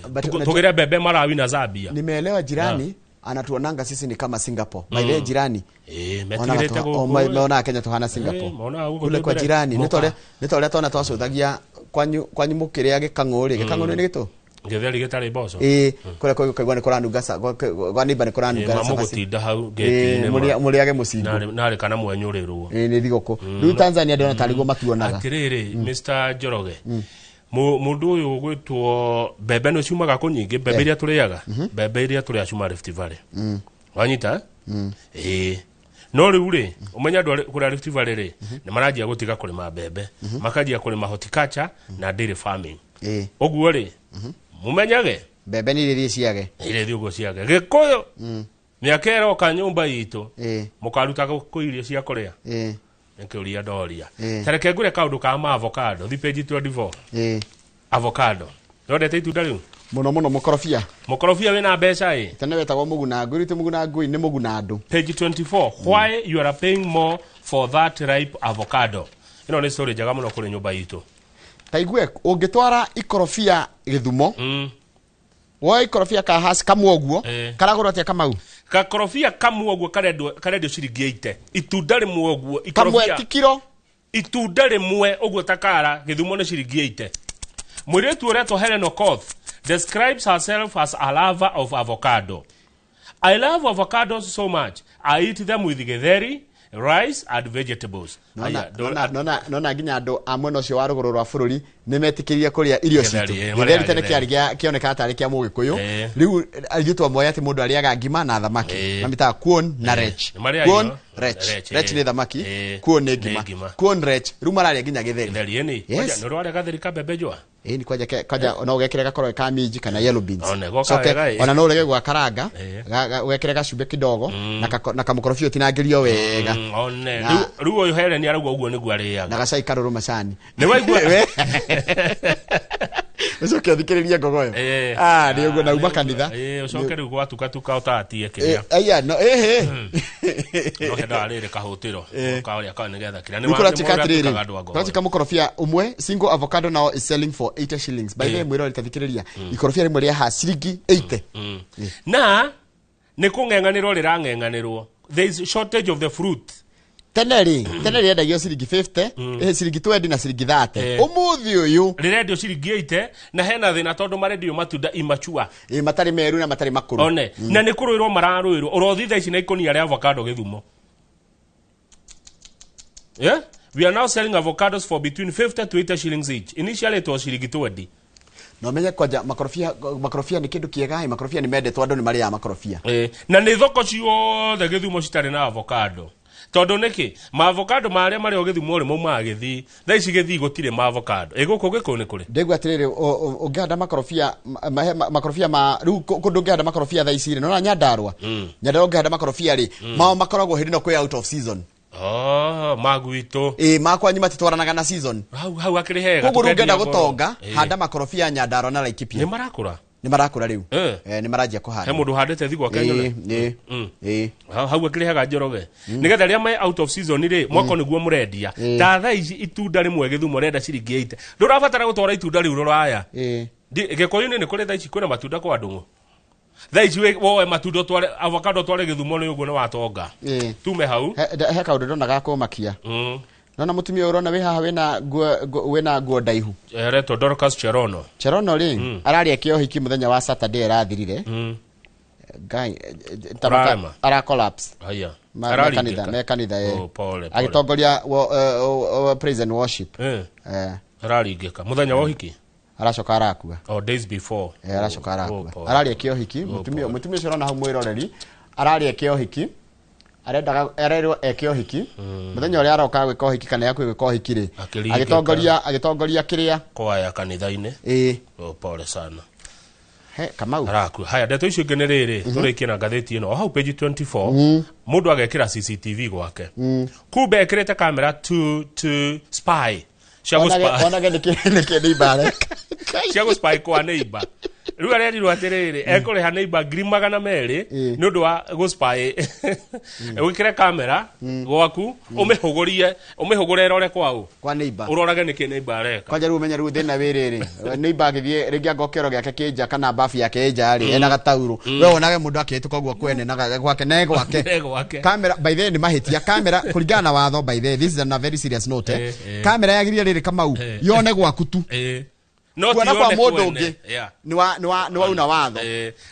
Tũgĩre mbembe Malawi na Zambia. Nimeelewa jirani anatuonanga sisi ni kama Singapore. By the way, jirani Metigĩrĩte gũkũ. Meonaga Kenya tuhana Singapore. Eh, monaga gũkũ Kule twĩ kwa mbere. jirani Moka. nĩ ta ũrĩa twana twacũthagia kwanyu mũkĩrĩa gĩkang'ũ rĩ, gĩkang'ũ nĩ gĩtũ. Gĩtheri gĩtarĩ mboco. Ĩ, kũrĩa kũigua nĩ kũranunga kwa neighbor nĩ kũranunga Ĩ, cabaci. mamũgũtinda hau Ĩ, gate-inĩ mũrĩage mũcingo. Narĩ kana mwenyũrĩrwo. Ĩ, nĩ thigũkũ rĩu Tanzania ndĩrona tarĩ guo matuonaga. Atĩrĩrĩ, Mr Njoroge, mũndũ ũyũ ũgwĩtwo mbembe nĩ ciumaga kũ nyingĩ, mbembe iria tũrĩaga, mbembe iria tũrĩa ciuma Rift Valley. Wanyita? Ĩĩ, no rĩu rĩ, ũmenye andũ kũrĩa Rift Valley rĩ, nĩ maranjia gũtiga kũrĩma mbembe, makanjia kũrĩma horticulture na dairy farming. Ũguo rĩ, mũmenyage mbembe nĩ iria ciage. Iria ũguo ciage gĩkũyũ mĩaka ĩroka nyũmba itũ mũkaruta kũ irio cia kũrĩa? Nĩ kĩũria ndoria. Tareke ngũre kaũndũ ka ma avocado, thi page 24. Avocado. Nĩwendete itunda rĩu? Mũno mũno mũkorobia. Mũkorobia wĩna mbeca ĩ. Tene wetagwo mũguna ngui, rĩu ti mũguna ngui, nĩ mũguna andũ. Page 24, why you are paying more for that ripe avocado. Ĩno nĩ story njega mũno kũrĩ nyũmba itũ. Ta igue, ũngĩtwara ikorobia Gĩthumo, woe ikorobia ka Hass kamwe ũguo, karagũrwo atĩa Kamau? Gakorobia kamwe ũguo karendio ciringi 80. Itunda rĩmwe ũguo Kamwe ikorobia ti kiro. Itunda rĩmwe ũguo ta kara Gĩthumo nĩ ciringi 80. Mũirĩtu ũretwo Helen Okoth describes herself as a lover of avocado. I love avocados so much. I eat them with githeri, rice and vegetables. Nona nona nona nginya andũ a mwena ũcio wa rũgũrũ rwa bũrũri nĩ metĩkĩrire kũrĩa irio Gĩtheri, citũ. marĩaga Gĩtheri tene gĩtheri. kĩarĩ kĩonekaga tarĩ kĩa mũgĩkũyũ. Rĩu ithuĩ twamoya atĩ mũndũ arĩaga ngima na thamaki. Mamĩtaga kuon na rech. Nĩ marĩaga Kuon irio. rech. Rech, Rech nĩ thamaki, kuon nĩ ngima. Ngima. Kuon rech. Rĩu mararĩa nginya gĩtheri. Gĩtheri ĩni. Yes. Nĩ ũrarĩa gatheri ka mbembe njũa? Ĩni kwanja kwanja no ũgekĩre gakorwo ka minji kana yellow beans. One, goka Coke, wega, ĩ. ona no ũrege gwakaranga, ũgekĩre gacumbĩ kidogo na kamũkorobia ũtinangĩrio wega. One. Rĩu ũyũ Helen arauga ũguo nĩguo arĩaga. Na gacai karũrũ macani. Nĩ waigua? Ũcoke ũthikĩrĩrie ngogoyo. Ah, nĩ ũguo na uma kanitha. Ũcoke rĩu gwatukatuka ũtatie kĩrĩa. Aya, no, ĩhĩ. No henda rĩrĩ kahũtĩro. Karĩa ka nĩgetha kĩrĩa. Rĩu kũratuĩka atĩrĩrĩ, andũ a ngogoyo. kũratuĩka mũkorobia ũmwe single avocado now is selling for 80 shillings. By the way, mwĩrore tathikĩrĩria, ikorobia rĩmwe rĩa haha ciringi 80. Na nĩ kũng'eng'anĩrwo rĩrang'eng'anĩrwo. There is shortage of the fruit. Tene rĩ, tene rĩendagio ciringi 50, ciringi 20 na ciringi 30. Ũmũthĩ ũyũ rĩrendio ciringi 80 na hena thĩna tondũ marendio matunda immature. Matarĩ meru na matarĩ makũrũ. One, na nĩ kũrũĩrwo mararũĩrwo. Ũrothi thaa ici na ikũnia rĩa avocado Gĩthumo. Yeah? We are now selling avocados for between 50 to 80 shillings each. Initially it was ciringi 20. Na ũmenye kwanja makorobia, makorobia nĩ kĩndũ kĩega, makorobia nĩ mendetwo, andũ nĩ marĩaga makorobia. Na nĩ thoko ciothe Gĩthumo citarĩ na avocado. Tondũ nĩkĩ? Maavocado marĩa marĩ o Gĩthumo rĩ maumaga Gĩthii. Thaa ici Gĩthii gũtirĩ maavocado. Ĩ gũkũ Gĩkũyũ nĩ kũrĩ? Ndĩgua atĩrĩrĩ, ũngĩhanda makorobia, makorobia ma rĩu kũndũ ũngĩhanda makorobia thaa ici rĩ, nĩwona Nyandarũa? Nyandarũa ũngĩhanda makorobia rĩ, mao makoragwo hĩndĩ ĩno kwĩ out of season. Oh, magwitũ. Makwanyu matitwaranaga na season. Hau hau hakĩrĩ hega. Koguo rĩu ũngĩenda tũkendia goro. gũtonga, handa makorobia Nyandarũa na Laikipia. Nĩ marakũra? Nĩ marakũra rĩu. Nĩ maranjia kũhanda. He mũndũ ũhandĩte thi gwake nyone? Hau hau akĩrĩ hega Njoroge. Nĩgetha rĩrĩa me out of season rĩ, mwaka nĩguo mũrendia. Ta thaa ici itunda rĩmwe Gĩthumo renda ciringi 80. Ndũrabatara gũtwara itunda rĩu rũraya. Gĩkũyũ-inĩ nĩ kũrĩ thaa ici kwĩna matunda kwa ndũng'ũ. Thaa ici woe matunda ũtware avocado ũtware Gĩthumo nĩ ũguo nĩ watonga. Tume hau. He kaũndũ ndona ga kũmakia. Nona mũtumia ũyũ ũrona wĩ haha wĩna nguo ndaihu. Aretwo Dorcas Cherono. Cherono rĩ, ararĩa kĩohiki mũthenya wa Saturday ĩrathirire. Ngai, Ũrarema? ara collapse. Haya. Me kanitha, me kanitha, Oh, pole, pole. Agĩtongoria praise and worship. Araringĩka. Mũthenya wa ũhiki? Aracoka arakua. Oh, days before. Aracoka arakua. Pole. Ararĩa kĩohiki, mũtumia ũcio ũrona hau mwĩroreri, ararĩa kĩohiki. Arendaga arerwo eke ũhiki. Mũthenya ũrĩa aroka gwĩka ũhiki kana yakuĩ gwĩka ũhiki rĩ, Akĩringĩka. agĩtongoria kĩrĩa Kwaya kanitha-inĩ. Oh, pole sana. He, Kamau. Arakua. Haya, ndeto icio ingĩ nĩ rĩrĩ, tũrĩkie na ngathĩti ĩno. O hau page 24, mũndũ agekĩra CCTV gwake. Kumbe ekĩrĩte kamera to spy. Cia gũ spy. Onage nĩkĩ neighbor areka. Cia gũ spy kwa neighbor. Rĩu arerirwo atĩrĩrĩ, ekũrĩha neighbor 200,000 nĩ ũndũ wa gũ spy. Wĩkĩre kamera gwaku, ũmĩhũgũrie, ũmĩhũgũre ĩrore kwaũ. Kwa neighbor. Ũrorage nĩkĩ neighbor areka. Kwanja rĩu ũmenye rĩu thĩna wĩ rĩrĩ, neighbor agĩthiĩ rĩngĩ anga kĩoro gĩake kĩ nja kana bafu yake ĩ nja rĩ, ena gataurũ. We wonage mũndũ akĩhĩtũka ũguo kwene na gwake ne gwake. Ne gwake. Kamera by the way nĩ mahĩtia. Kamera kũringana na watho by the way, this is a very serious note. Kamera yagĩrĩire rĩrĩ Kamau, yone gwaku tu. No Kuona ti kwa yone mũndũ kwene. ũngĩ. Yeah. Nĩ wauna watho.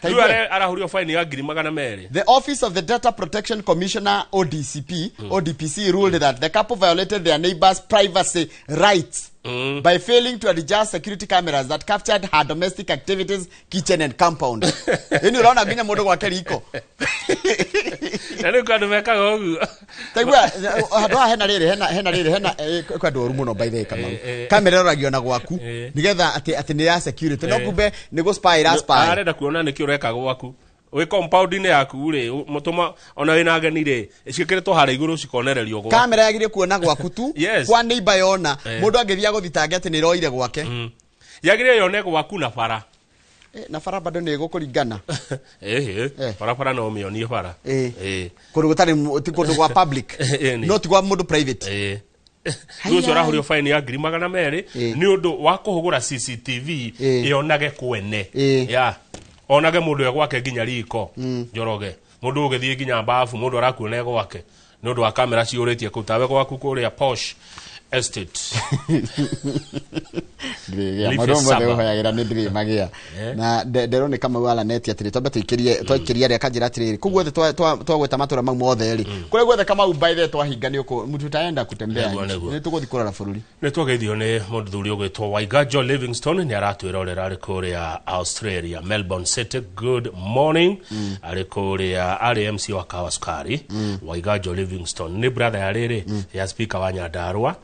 Ta Rĩu igue. arahũrio fine ya 200,000. The Office of the Data Protection Commissioner ODCP, ODPC ruled that the couple violated their neighbor's privacy rights by failing to adjust security cameras that captured her domestic activities, kitchen and compound. Ĩni ũrona nginya mũndũ gwake riko. Na rĩu andũ mekaga ũguo. Taigua handũ haha hena rĩrĩ, hena rĩrĩ, hena kwĩ andũ oru mũno by the way Kamau. Kamera ĩroragio na gwaku nĩgetha atĩ nĩ ya security. No kumbe nĩ gũ spy ĩra spy. Arenda kuona nĩkĩ ũreka gwaku. Wĩ compound-inĩ yaku rĩ, mũtũma ona wĩna ageni rĩ, ciĩkĩrĩtwo harĩa igũrũ cikonererio gwaku. Kamera yagĩrĩire kuona gwaku tu. Yes. Kwa neighbor yona mũndũ angĩthiĩ agũthitange atĩ nĩ ĩroire gwake. Yagĩrĩire yone gwaku na bara. Na bara bado nĩ ĩgũkũringana. Ĩhĩ, barabara no mĩonie bara. Ĩĩ. Kũndũ gũtarĩ ti kũndũ gwa public. Ĩni. No ti gwa mũndũ private. Ĩĩ. Rĩu ũcio ũrahũrio faini ya 200,000 nĩ ũndũ wa kũhũgũra CCTV ĩonage kwene. Ya. Onage mũndũ e gwake nginya riko. Njoroge. Mũndũ ũgĩthiĩ nginya bafu, mũndũ arakuona e gwake. Nĩ ũndũ wa kamera ciũrĩtie kũu tawe gwaku kũrĩa Posh Estate. Ndĩrĩgĩa. Leave Maũndũ mothe saba. ũhoyagĩra nĩ ndĩrĩmagĩa. Na nderwo nĩ Kamau araneti atĩrĩ twambe tũikĩrie twaikĩria arĩa akanjĩra atĩrĩrĩ kũu guothe twagweta matũra mau mothe rĩ kũrĩa guothe Kamau by the way twahinga nĩ ũkũ mtu utaenda kutembea Nĩguo, nchi. nĩguo. Nĩ tũgũthiĩ kũrora bũrũri. Nĩ twageithio nĩ mũthuri ũgwĩtwo Waigajo Livingstone nĩ aratwĩrorera arĩ kũrĩa Australia, Melbourne City. Good morning. Arĩ kũrĩa arĩ MC wa Kawa Sukari. Waigajo Livingstone nĩ brother ya rĩrĩ ya speaker wa Nyandarua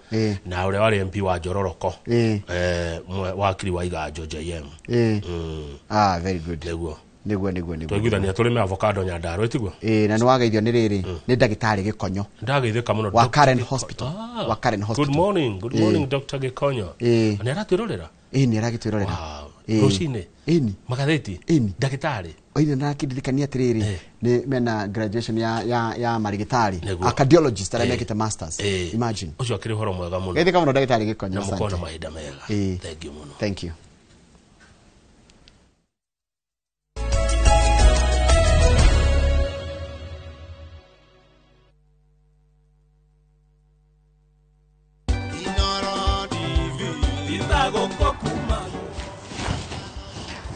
na ũrĩa warĩ MP wa Njororoko. Wakiri Waigajo JM. Ah, very good. Nĩguo. Nĩguo nĩguo nĩguo. Twaiguithania tũrĩme avocado Nyandarua tiguo? Ĩĩ, na nĩ wageithio nĩ rĩrĩ nĩ ndagĩtarĩ Gĩkonyo. Ndageithĩka mũno. Wa Dr. Karen Gĩkonyo. Hospital. Ah, Wa Karen Hospital. Good morning, good morning Dr. Gĩkonyo. Nĩ aratwĩrorera? Ĩĩ, nĩ aragĩtwĩrorera. Rũcinĩ? Ĩni. Magathĩti? Ĩni. Ndagĩtarĩ? Oire na akĩndirikania atĩrĩrĩ nĩ mena graduation ya marigitari Nĩguo. a cardiologist arĩa mekĩte masters. Imagine. Ũcio akĩrĩ ũhoro mwega mũno. Geithĩka mũno ndagĩtarĩ Gĩkonyo. Na mũkorwo na asante. mahinda mega. Ĩĩ. Thank you mũno. Thank you.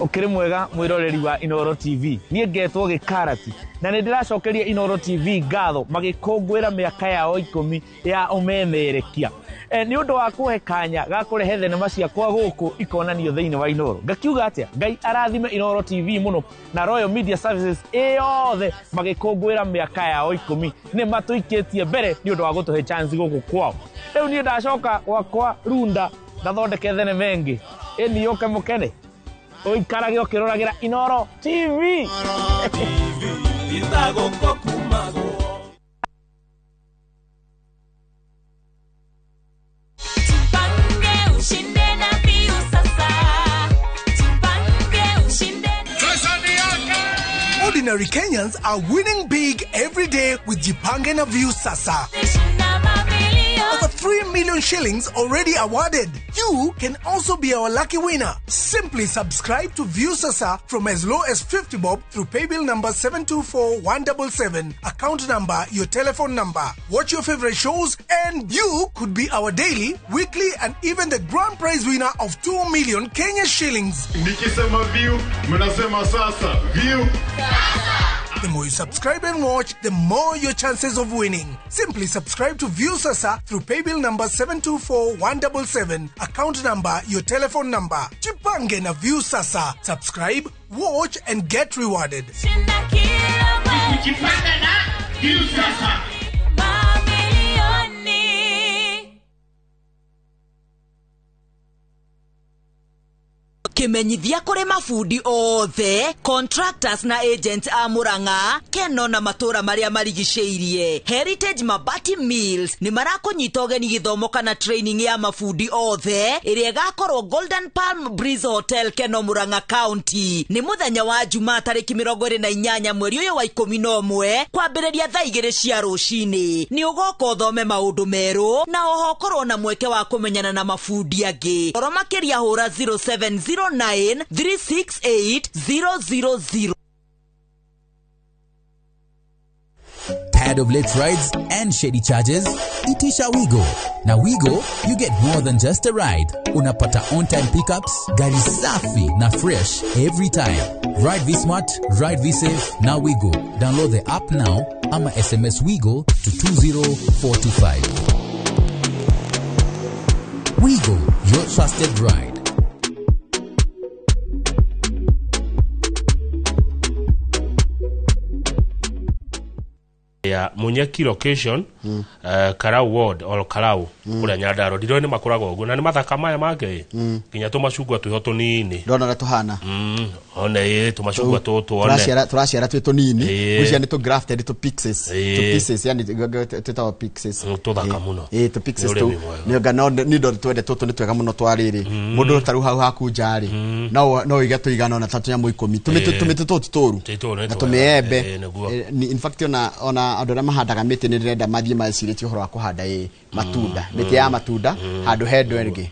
Ũkĩrĩ mwega mwĩroreri wa Inoro TV. Niĩ ngetwo Gĩkarati na nĩ ndĩracokeria Inoro TV ngatho magĩkũngũĩra mĩaka yao 10 ya ũmemerekia. Nĩ ũndũ wa kũhe kanya ga kũrehe thenema ciakwa gũkũ ikonanio thĩinĩ wa Inoro. Ngakiuga atĩa? Ngai arathime Inoro TV mũno na Royal Media Services ĩyothe magĩkũngũĩra mĩaka yao 10 nĩ matũikĩtie mbere nĩ ũndũ wa gũtũhe chance gũkũ kwao. Rĩu niĩ ndacoka gwakwa Runda ngathondeke thenema ĩngĩ. Ĩni yũke mũkene. Ũikarage ũkĩroragĩra Inoro TV. Jipange ushinde na Viu sasa. Jipange ushinde. Ordinary Kenyans are winning big every day with Jipange na Viu Sasa. Over 3 million shillings already awarded. You can also be our lucky winner. Simply subscribe to View Sasa from as low as 50 bob through paybill number 724177, account number, your telephone number. Watch your favorite shows and you could be our daily, weekly and even the grand prize winner of 2 million Kenya shillings. Nikisema view, mnasema sasa. View. The more you subscribe and watch, the more your chances of winning. Simply subscribe to View Sasa through paybill number 724177, account number, your telephone number. Jipange na View Sasa. Subscribe, watch and get rewarded. Jipange na View Sasa. Mamilioni. Kimenyithia kũrĩ mabundi othe contractors na agents a Murang'a Keno na matũra marĩa marigicĩirie. Heritage Mabati Mills nĩ marakũnyita ũgeni gĩthomo kana training ya mabundi othe ĩrĩa ĩgakorwo Golden Palm Breeze Hotel Keno Murang'a County. Nĩ mũthenya wa Jumaa tarĩki 28 mweri ũyũ wa 11 kwambĩrĩria thaa 2 cia rũcinĩ. Nĩ ũgoka ũthome maũndũ merũ na oho ũkorwo na mweke wa kũmenyana na mabundi angĩ. Oro makĩria hũra 0709 368 000. Tired of late rides and shady charges? Itisha Wigo. Na Wigo, you get more than just a ride. Unapata on-time pickups, gari safi na fresh every time. Ride V-Smart, ride V-Safe, na Wigo. Download the app now ama SMS Wigo to 20425. Wigo, your trusted ride. Ya Munyeki location, Karau ward or Karau. Kũrĩa Nyandarua ndiroĩ nĩ makũraga ũguo na nĩ mathaka maya make nginya tũmacungwa twĩho tũnini. Ndona ũrĩa tũhana. One ĩ tũmacungwa tũtũ one. Tũraciara twĩ tũnini. Ĩĩ. Gwĩciria nĩ tũ grafted tũ pixes. Ĩĩ. Tũ pieces, yani twĩtagwo pixes. Tũthaka mũno. Ĩĩ, tũ pixes Nĩ tũu. ũrĩmi mwega. Nĩ anga no nĩ ndo twende tũtũ nĩ twega mũno twa rĩrĩ. Mũndũ ta rĩu hau haku nja rĩ, no ũige tũigana ona ta tũnyamũ 10. Ĩĩ. Tũmĩtĩ tũtũ tũru. Tĩ tũũ nĩ Na twega. tũmĩembe. Ĩĩ, nĩguo. In fact ona andũ arĩa mahandaga mĩtĩ nĩ ndĩrenda mathiĩ mecirĩtie ũhoro wa kũhanda matunda, mĩtĩ ya matunda handũ he ndũ ĩngĩ.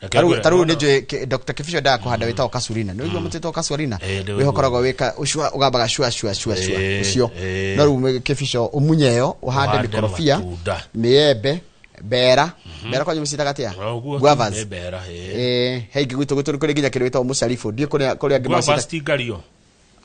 Reke ngwĩre, Tarĩu ona- nĩ njũĩ Dr. Kibicho endaga kũhanda wĩtagwo kasurina. Nĩ ũigua mũtĩ wĩtagwo kasurina? Ĩĩ, ndĩũigua. Wĩho ũkoragwo wĩka ũcio ũgambaga cua cua cua cua Ĩĩ, ũcio. ĩĩ. No rĩu Kibicho ũmunye ĩyo ũhande Ũhande mĩkorobia, matunda. mĩembe, mbera. Mbera kwanyu mũciĩtaga atĩa? Ũguo tu, Guavas. nĩ mbera, ĩĩ. Ĩĩ, he ingĩ gwitũ gwitũ kũrĩ nginya kĩndũ gĩtagwo mũcaribũ. Ndiũĩ kũrĩa kũrĩa angĩ Guavas maciĩtaga. ti ngario.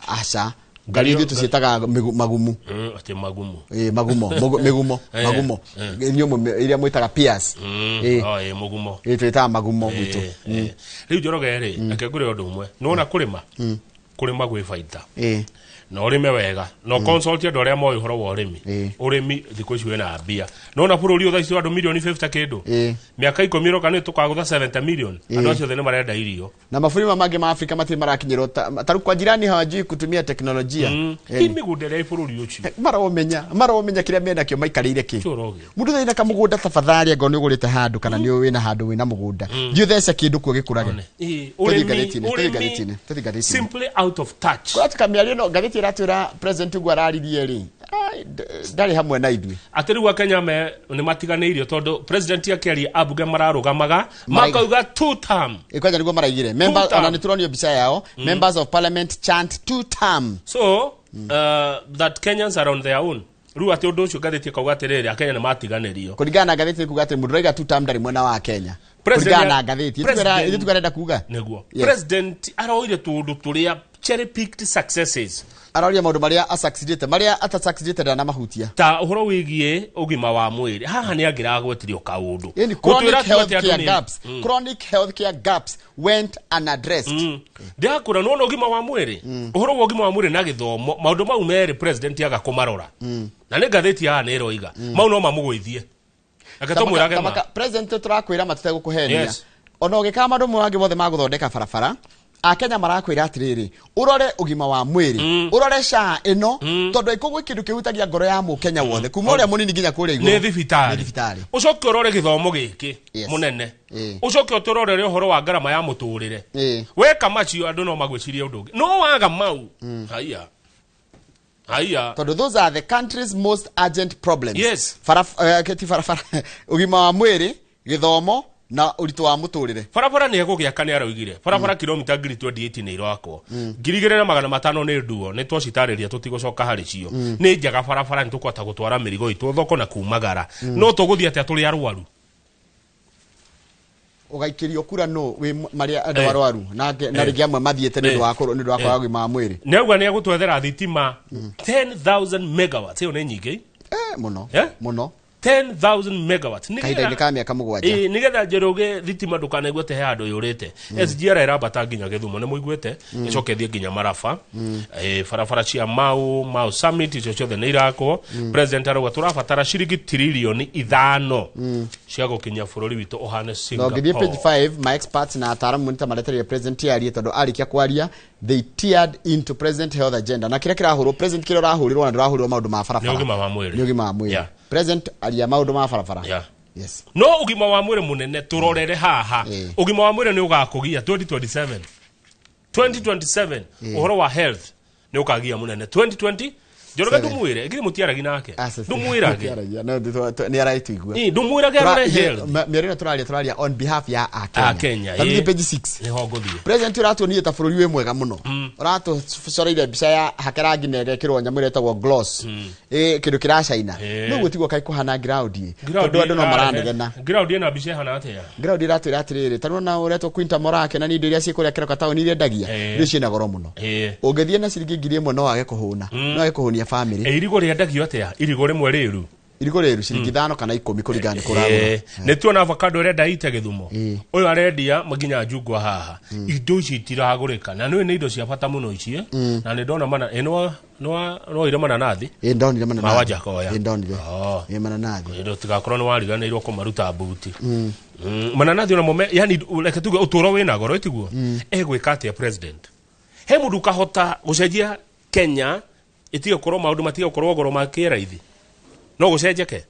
Aca. Ngario ithuĩ tũciĩtaga magumu. Atĩ magumu. Ĩĩ, magumo, mĩgumo, magumo. Inyuĩ iria mwĩtaga pears. Ĩĩ. Oh, ĩĩ, mũgumo. Ĩĩ, twĩtaga magumo gwitũ. Ĩĩ, ĩĩ. Rĩu Njoroge rĩ, reke ngwĩre ũndũ ũmwe. Nĩwona kũrĩma? Kũrĩma gwĩ baita. Na ũrĩme wega na ũconsult andũ arĩa moĩ ũhoro wa ũrĩmi. Ũrĩmi thikũ ici wĩna mbia. Nĩwona bũrũri ũyũ thaa ici andũ milioni 50 kĩndũ. Mĩaka 10 ĩroka nĩ tũkagũtha 70 million. Andũ acio othe nĩ marenda irio. Na mabũrũri maya mangĩ ma Afrika matirĩ marakinyĩrwo ta rĩu kwa jirani hawajui kutumia teknolojia. Ti mĩgũnda ĩrĩa ĩ bũrũri ũcio. Maromenya kĩrĩa menakĩo maikarĩire kĩ. Njoroge. Mũndũ thĩna kamũgũnda tafadhali angorwo nĩ ũgũrĩte handũ kana nĩ wĩna handũ wĩna mũgũnda. Thiĩ ũthece kĩndũ kuo gĩkũrage. Ĩĩ, Tũthiĩ ũrĩmi ngathĩti-inĩ, tũthiĩ ũrĩmi ngathĩti-inĩ, tũthiĩ ngathĩti-inĩ. simply out of touch. Kũratuĩka mĩario ĩno ngathĩti ĩratwĩra president ũguo araririe rĩ, ai, ndarĩ hamwe na ithuĩ. Atĩ rĩu akenya me nĩ matiganĩirio tondũ president akĩaria ambunge mararũgamaga makauga two term. Ĩ, kwanja nĩguo maraigire. Member, Two term. ona nĩ tũronio mbica yao. Members of parliament chant two term. So that Kenyans are on their own. Rĩu atĩ ũndũ ũcio ngathĩti ĩkauga atĩrĩrĩ akenya nĩ matiganĩrio. Kũringana na ngathĩti kuga atĩ mũndũ ũraiga two term ndarĩ mwena wa Kenya. President Kũringana na ngathĩti. President- Ithuĩ tũkarenda kuga. Nĩguo. Yes. President aroire tũũndũ tũrĩa cherry picked successes. Aroria maũndũ marĩa asucceedĩte, marĩa atasucceedĩte ndanamahutia. Ta ũhoro wĩgiĩ ũgima wa mwĩrĩ haha nĩ angĩragwetirio kaũndũ. Yaani Gũtwĩra chronic tu atĩ andũ healthcare nĩ- gaps, chronic healthcare gaps went unaddressed. Ndĩrakũra nĩwona ũgima wa mwĩrĩ, ũhoro wa ũgima wa mwĩrĩ na gĩthomo maũndũ mau merĩ president aga kũmarora. Na nĩ ngathĩti haha nĩ ĩroiga mau no mamũgũithie. Reke tũmwĩrage ma. President tũrakwĩra matũtegũkũhenia. Yes. Ona ũgĩkaga maũndũ mangĩ mothe ma gũthondeka barabara, akenya marakwĩra atĩrĩrĩ, ũrore ũgima wa mwĩrĩ, ũrore SHA ĩno, tondũ ĩkũ gwĩ kĩndũ kĩhutagia ngoro ya mũkenya wothe kuma ũrĩa mũnini nginya kũrĩa igũrũ. Nĩ thibitarĩ. Nĩ thibitarĩ. Ũcoke ũrore gĩthomo gĩkĩ Yes. mũnene. Ĩĩ. Ũcoke ũtũrorere ũhoro wa ngarama ya mũtũrĩre. Ĩĩ. Weka macio andũ no magwĩcirie ũndũ ũngĩ. No waga mau. Haiya. Haiya. Tondũ those are the country's most urgent problems. Yes. Ti barabara, ũgima wa mwĩrĩ, gĩthomo na ũritũ wa mũtũrĩre. Barabara nĩ egũgĩaka nĩ araugire. Barabara kilomita 28,000 nĩ irakwo. 2,500 nĩ nduo, nĩ twacitarĩria tũtigũcoka harĩ cio. Nĩ njega barabara nĩ tũkũhota gũtwara mĩrigo itũ thoko na kumagara. No tũgũthiĩ atĩa tũrĩ arwaru? Ũgaikĩrio kura nũ wĩ marĩa andũ Eh. arwaru na na Eh. rĩngĩ amwe mathiĩte nĩ ũndũ wa nĩ ũndũ wa kwaga Eh. ũgima wa mwĩrĩ. Nĩ auga nĩ egũtwethera thitima 10,000 megawatts. Ĩyo nĩ nyingĩ. Mũno. Eh? Mũno. 10,000 megawatts. Nĩ Kahinda-inĩ ka mĩaka 7. Ĩĩ, nĩgetha Njoroge thitima ndũkanaigue atĩ he handũ yũrĩte. SGR ĩrambata nginya Gĩthumo nĩ mũiguĩte, ĩcoke ĩthiĩ nginya Maraba. Barabara cia Mau, Mau Summit icio ciothe nĩ irakwo. President arauga tũrabatara ciringi tiririoni 5 cia gũkinyia bũrũri witũ ũhane Na ũngĩthiĩ page Singapore. 5 my experts na ataaramu nĩ ta maretereire president arie tondũ arĩkia kwaria they teared into president health agenda na kĩrĩa kĩrahũrwo president kĩrĩa ũrahũrĩrwo na ndũrahũrĩrwo maũndũ ma barabara Nĩ ũgima wa mwĩrĩ. nĩ ũgima wa mwĩrĩ Yeah. President aria maũndũ ma barabara. Yeah. Yes. No ũgima wa mwĩrĩ mũnene tũrorere haha. Ũgima wa mwĩrĩ nĩ ũgakũgia 2027. 2027 ũhoro wa health nĩ ũkagia mũnene 2020. Njoroge Seven. ndũmwĩre githĩ mũtiaragi nake ndũmwĩrage. Mũtiaragia, no, nĩ araituigua. Ĩ, ndũmwĩrage arore health. Mĩario ĩno tũraria on behalf ya akenya. Akenya, Ta ĩ. tũthiĩ page 6. Nĩho ngũthiĩ. President ũratuonire ta bũrũri wĩ mwega mũno. Ũratũcoreire mbica ya hake rangi na ĩgekĩrwo nyamũ ĩrĩa ĩtagwo gloss. Ĩ, kĩndũ kĩracaina. Ĩ. No ũguo tiguo kaĩ kũhana ground ĩ. Tondũ andũ no maranegena. Ground ĩna mbica ĩhana atĩa? Ground ĩratwĩra atĩrĩrĩ, ta rĩu ũretwo Quinta Morake na nĩ indo iria ciĩ kũrĩa kĩroka taũni iria endagia, Ĩ. irio ciĩna goro mũno. Ĩ. Ũngĩthiĩ na ciringi 1,000 no wage kũhũna, no wage kũhũnia family. Ĩ, irigũ rĩendagio atĩa? Irigũ rĩmwe rĩru. Irigũ rĩru ciringi 5 kana 10 kũringana nĩ kũragũra. Nĩ tuona avocado ĩrenda ite Gĩthumo, ũyũ arendia nginya njungwa haha. Indo ici itiragũrĩka na nĩũĩ nĩ indo cia bata mũno ici, eh? Na nĩ ndona mana nĩwoire mananathi. Ĩ, ndonire mananathi. Ma Wajakoya. Ĩ, ndonire. Oh. Ĩ, mananathi. Tigakorwo nĩ wariganĩirwo kũmaruta mbuti. Mananathi onamo yani reke tuge ũtũũro wĩna goro, ĩtiguo? Egwĩka atĩa president? He mũndũ ũkahota gũcenjia Kenya ĩtige gũkorwo maũndũ matige gũkorwo goro makĩraithi? No gũcenjeke?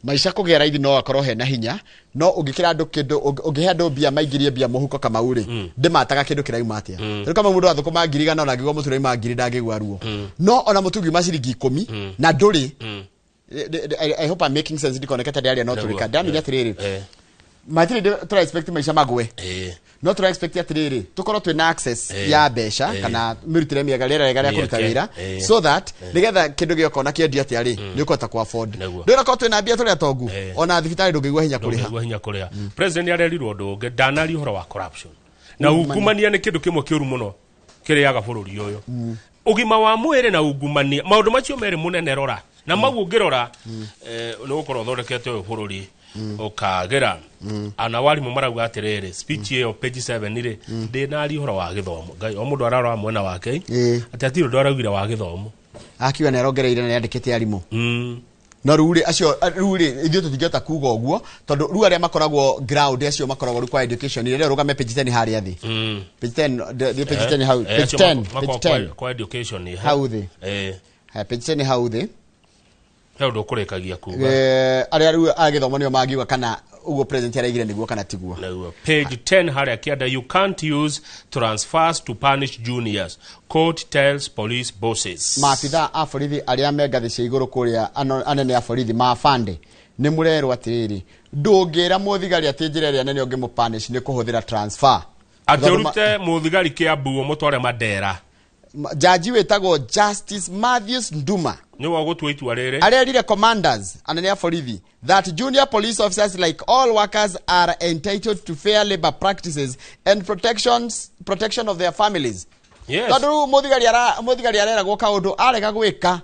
Maica kũgĩa raithi no akorwo hena hinya, no ũngĩkĩra andũ kĩndũ, ũngĩhe andũ mbia, maingĩrie mbia mũhuko, Kamau rĩ, ndĩmataga kĩndũ kĩrauma atĩa. Rĩu kama mũndũ athũkũma 100,000, ona angĩgua mũtu ũrauma 1,000 ndangĩgua ruo. No ona mũtu ũngiuma ciringi 10 na ndũrĩ. I hope I'm making sense, ndikoneke ta ndĩraria no tũrĩka ndamenya atĩrĩrĩ, matirĩ tũra expect maica magwe, no tũra expect atĩrĩrĩ, tũkorwo twĩna access ya mbeca kana mĩrutĩre mĩega, rĩera rĩega rĩa kũruta Mĩeke, wĩra, so that nĩgetha kĩndũ gĩoka ona kĩendio atĩa rĩ, nĩ ũkũhota ku afford. Ndũrĩ twĩna mbia tũrĩ atongu, ona thibitarĩ ndũngĩigua hinya kũrĩha. Ndũngĩigua hinya kũrĩha. President nĩ arerirwo ũndũ ũngĩ, ndanaria ũhoro wa corruption na ungumania. Nĩ kĩndũ kĩmwe kĩũru mũno kĩrĩaga bũrũri ũyũ, ũgima wa mwĩrĩ na ungumania, maũndũ macio merĩ mũnene. Rora na mau, ũngĩrora nĩ gũkorwo ũthondekete ũyũ bũrũri ũkagĩra. Ana warimũ marauga atĩrĩrĩ, speech ĩyo page 7 rĩ, ndĩnaria ũhoro wa gĩthomo. Ngai, o mũndũ ararora mwena wake, atĩ atirĩ ũndũ araugire wa gĩthomo. Akiuga nĩ arongereire na nĩ andĩkĩte arimũ. No rĩu rĩ, acio rĩu rĩ, ithuĩ tũtingĩhota kuga ũguo, tondũ rĩu arĩa makoragwo ground, acio makoragwo rĩu kwa education, rĩrĩa ũrũgame page 10 harĩa thĩ. Page 10, thiĩ page 10 hau, page acio 10, makoragwo page 10. Kwa education, Hau thĩ. Haya, page 10 hau thĩ. He ũndũ ũkũrĩkagia kuga. Arĩa rĩu a gĩthomo nĩo mangiuga kana ũguo president araigire nĩguo kana tiguo. Nĩguo. Page 10 harĩa kĩanda, "You can't use transfers to punish juniors," court tells police bosses. Maabitha a borithi arĩa me ngathĩ cia igũrũ kũrĩa, anene a borithi, mabande, nĩ mũrerwo atĩrĩrĩ, ndũngĩra mũthigari atĩ njĩra ĩrĩa nene ũngĩmũpunish nĩ kũhũthĩra transfer. Atĩ Tondũ ũrute mũthigari Kĩambu ũmũtware Mandera. Jaji wĩtagwo Justice Matthews Nduma nĩwe ũgũtua itua rĩrĩ. Arerire commanders, anene a borithi, that junior police officers, like all workers, are entitled to fair labor practices and protection of their families. Tondũ rĩu mũthigari areragwo kaũndũ arega gwĩka,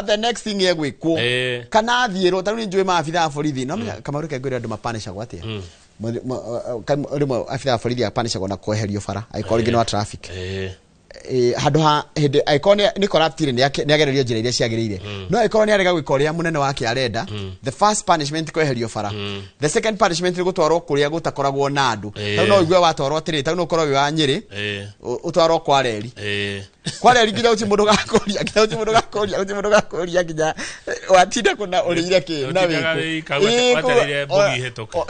the next thing egwĩkwo kana athiĩrwo. Ta rĩu nĩ njũĩ maabitha a borithi, no menya, Kamau, reke ngwĩre andũ mapanishagwo atĩa. Rĩmwe abitha a borithi apanishagwo na kweherio bara angĩkorwo rĩngĩ nĩ wa traffic. Handũ ha hĩndĩ angĩkorwo nĩ corrupt rĩ, nĩ agererio njĩra iria ciagĩrĩire, no angĩkorwo nĩ arega gwĩka ũrĩa mũnene wake arenda, the first punishment kweherio bara, the second punishment nĩ gũtwarwo kũrĩa gũtakoragwo na andũ. Tau no ũigue watwarwo atĩrĩ, tau no ũkorwo wĩ wa Nyĩrĩ, ũtwarwo kwa reri, kwa reri nginya ũti mũndũ gakũria, nginya ũti mũndũ gakũria, ũti mũndũ gakũria, nginya watinda kũna ũrĩire kĩ na Ũtindaga wĩkũ. wĩ wetereire mbogi ĩhĩtũke.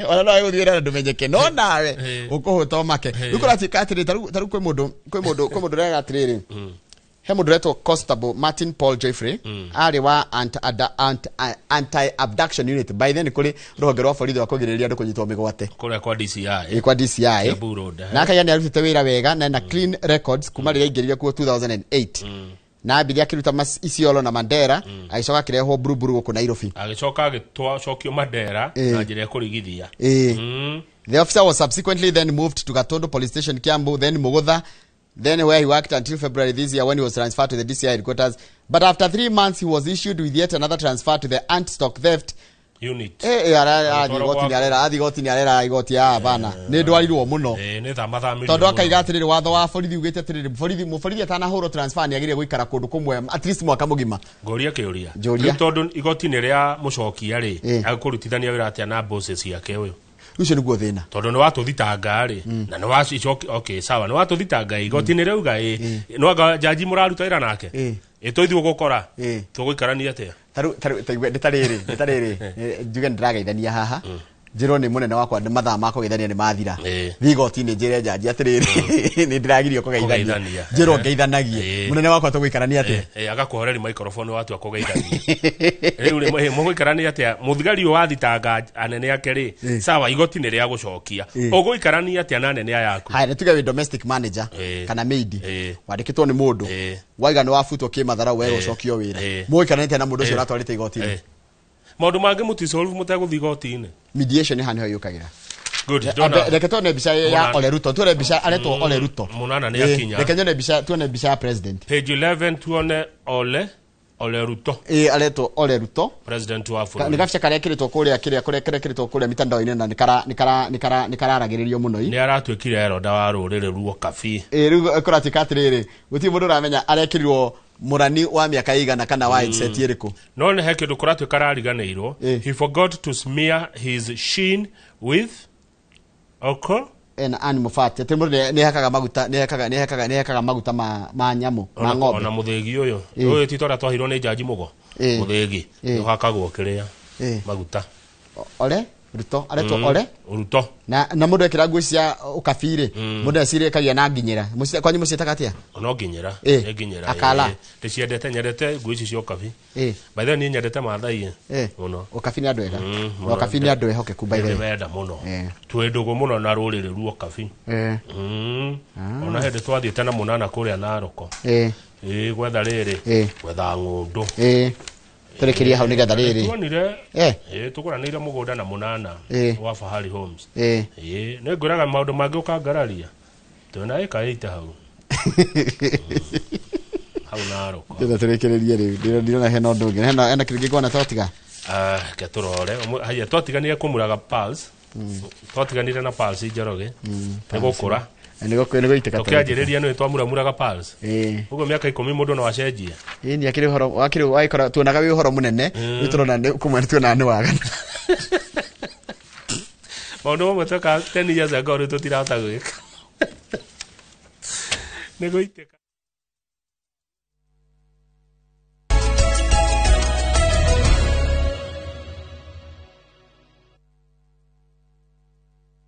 Ona no gũthiĩ na ndũmenyeke, no nawe ũkũhũta ũmake. Rĩu kũratuĩka atĩrĩ, ta rĩu kwĩ mũndũ ũrega atĩrĩrĩ, he mũndũ ũretwo Constable Martin Paul Jeffrey, arĩ wa anti abduction unit. By then kũrĩ rũhonge rwa borithi rwa kũgirĩrĩria andũ kũnyitwo mĩgwate. Kũrĩa kwa DCI. Ĩ, kwa DCI. Kiambu Road, eh. Na akaiga nĩ arutĩte wĩra wega na ena clean records kuma rĩrĩa aingĩrire kuo 2008, na ambire akĩruta Isiolo na Mandera, agĩcoka akĩrehwo Buruburu gũkũ Nairobi. Agĩcoka agĩcokio Mandera na njĩra ya kũrigithia. The officer was subsequently then moved to Gatondo Police Station, Kiambu, then Mugutha, then where he worked until February this year when he was transferred to the DCI headquarters. But after 3 months, he was issued with yet another transfer to the anti-stock theft unit. Athiĩ igoti-inĩ arera, athiĩ igoti-inĩ arera igoti ya bana nĩ ndwarirwo mũno. Nĩ thamathamĩrio. Tondũ akaiga atĩrĩrĩ, watho wa borithi ugĩte atĩrĩrĩ, borithi, mũborithi atanahũrwo transfer nĩ agĩrĩire gũikara kũndũ kũmwe at least mwaka mũgima. Ngũria kĩũria. Njũria. Rĩu tondũ igoti nĩ rĩa mũcokia rĩ, agũkũrutithania wĩra atĩa na bosses ciake ũyũ? Ũcio nĩguo thĩna. Tondũ nĩ watũthitanga rĩ, na nĩ wacicoki, okay, sawa, nĩ watũthitanga, igoti nĩ rĩauga ĩ, no anga jaji mũraruta wĩra nake ĩ, tũithuĩ gũkora tũgũikarania atĩa? Taru taigua nĩ tarĩrĩ, njuge nĩ ndĩrageithania haha, njĩrwo nĩ mũnene wakwa nĩ mathaa ma kũgeithania nĩ mathira, thiĩ igoti-inĩ njĩre njanji atĩrĩrĩ, nĩ ndĩragirio kũgeithania. Kũgeithania. Njĩrwo ngeithanagie mũnene wakwa, tũgũikarania atĩa? Agakũhoreri microphone watua kũgeithania. Rĩu rĩ, mũgũikarania atĩa? Mũthigari ũyũ wathitanga anene ake rĩ, sawa, igoti nĩ rĩa gũcokia, ũgũikarania atĩa na anene aya aku? Haya, nĩ tuge wĩ domestic manager kana maid, wandĩkĩtwo nĩ mũndũ, waiga nĩ wabutwo kĩmatharau, werwo ũcokio wĩra, mũgũikarania na mũndũ ũcio ũratwarĩte igoti-inĩ? Maũndũ mangĩ mũtisolve mũtegũthiĩ igoti-inĩ. Mediation haha nĩho yũkagĩra. Good, ndona- Reke tuone mbica ya Ole Ruto, tuone mbica aretwo Ole Ruto. Mũnana nĩ akinya. Reke nyone mbica, tuone mbica ya president. Page 11, tuone Ole Ole Ruto. Ĩ, aretwo Ole Ruto. President wa Nĩ bũrũri. gabica karĩa kĩrĩtwo kũrĩa kĩrĩa kũrĩa kĩrĩa kĩrĩtwo kũrĩa mitandao-inĩ na nĩ kararagĩrĩrio mũno i. Nĩ aratuĩkire eroda wa rũrĩrĩ ruo kabi. Ĩ, rĩu kũratuĩka atĩrĩrĩ, gũtirĩ mũndũ ũramenya arekĩrirwo mũrani wa mĩaka ĩigana kana wa age set ĩrĩkũ. No nĩ he kĩndũ kũratuĩka arariganĩirwo. He forgot to smear his shin with oko. Ena animal fat, atĩ mũndũ nĩ hakaga maguta, nĩ hakaga maguta ma nyamũ ma ona ng'ombe. Ona mũthĩgi ũyũ. Ĩ. Ũyũ ti tũrĩa twahirwo nĩ Jaji Mũgo. Ĩ. Mũthĩgi Ĩ. ũhakagwo kĩrĩa Ĩ. maguta. Ole Ruto aretwo Ole Ruto. Na mũndũ ekĩra nguo cia ũkabirĩ, mũndũ ecirĩkagia na nginyĩra. Kwanyu mũciĩtaga atĩa? No nginyĩra. Ĩ. Nĩ nginyĩra. Akala. Ĩ. Ndĩciendete, nyendete nguo ici cia ũkabi. Ĩ. By the way, niĩ nyendete Maathai Ĩ. mũno. Ũkabi nĩ andũ ega. Mũno. Na ũkabi nĩ andũ ehokeku, by the way. Ndĩmenda mũno. Ĩ. Twĩ ndũgũ mũno na rũrĩrĩ ruo kabi. Ĩ. Ona hĩndĩ twathiĩte na mũnana kũrĩa Naroko. Ĩ. Ĩ, gwetha rĩrĩ. Ĩ. Gwetha ng'ũndũ. Ĩ, tũrĩkĩrie hau nĩgetha rĩrĩ. Tuonire. Ĩ. Ĩ, tũgũranĩire mũgũnda na mũnana Ĩ. wa Fahari Homes. Ĩ. Ĩ, nĩ ngwĩraga maũndũ mangĩ ũkangararia. Twĩna ĩka 8 hau. Hau Naroko. Ndĩrenda tũrĩkĩrĩrie rĩu. Ndirona hena ũndũ ũngĩ, hena kĩndũ kĩngĩ totiga. Ah, reke tũrore. Haya, twatiganire kũmuraga Pulse. Twatiganire na Pulse Njoroge. Nĩ gũkũra. Nĩ gũitĩka. Tũkĩanjĩrĩria nĩ twamuramuraga Pulse. Ĩ. Ũguo mĩaka 10 mũndũ no acenjie. Ĩ, nĩ akĩrĩ ũhoro wakĩrĩ wagĩkora tuonaga wĩ ũhoro mũnene. Rĩu tũrona nĩ kũmwe tuonaga nĩ waganu. Maũndũ mamwe tweka 10 years ago rĩu tũtirahota gwĩka. Nĩ gũitĩka.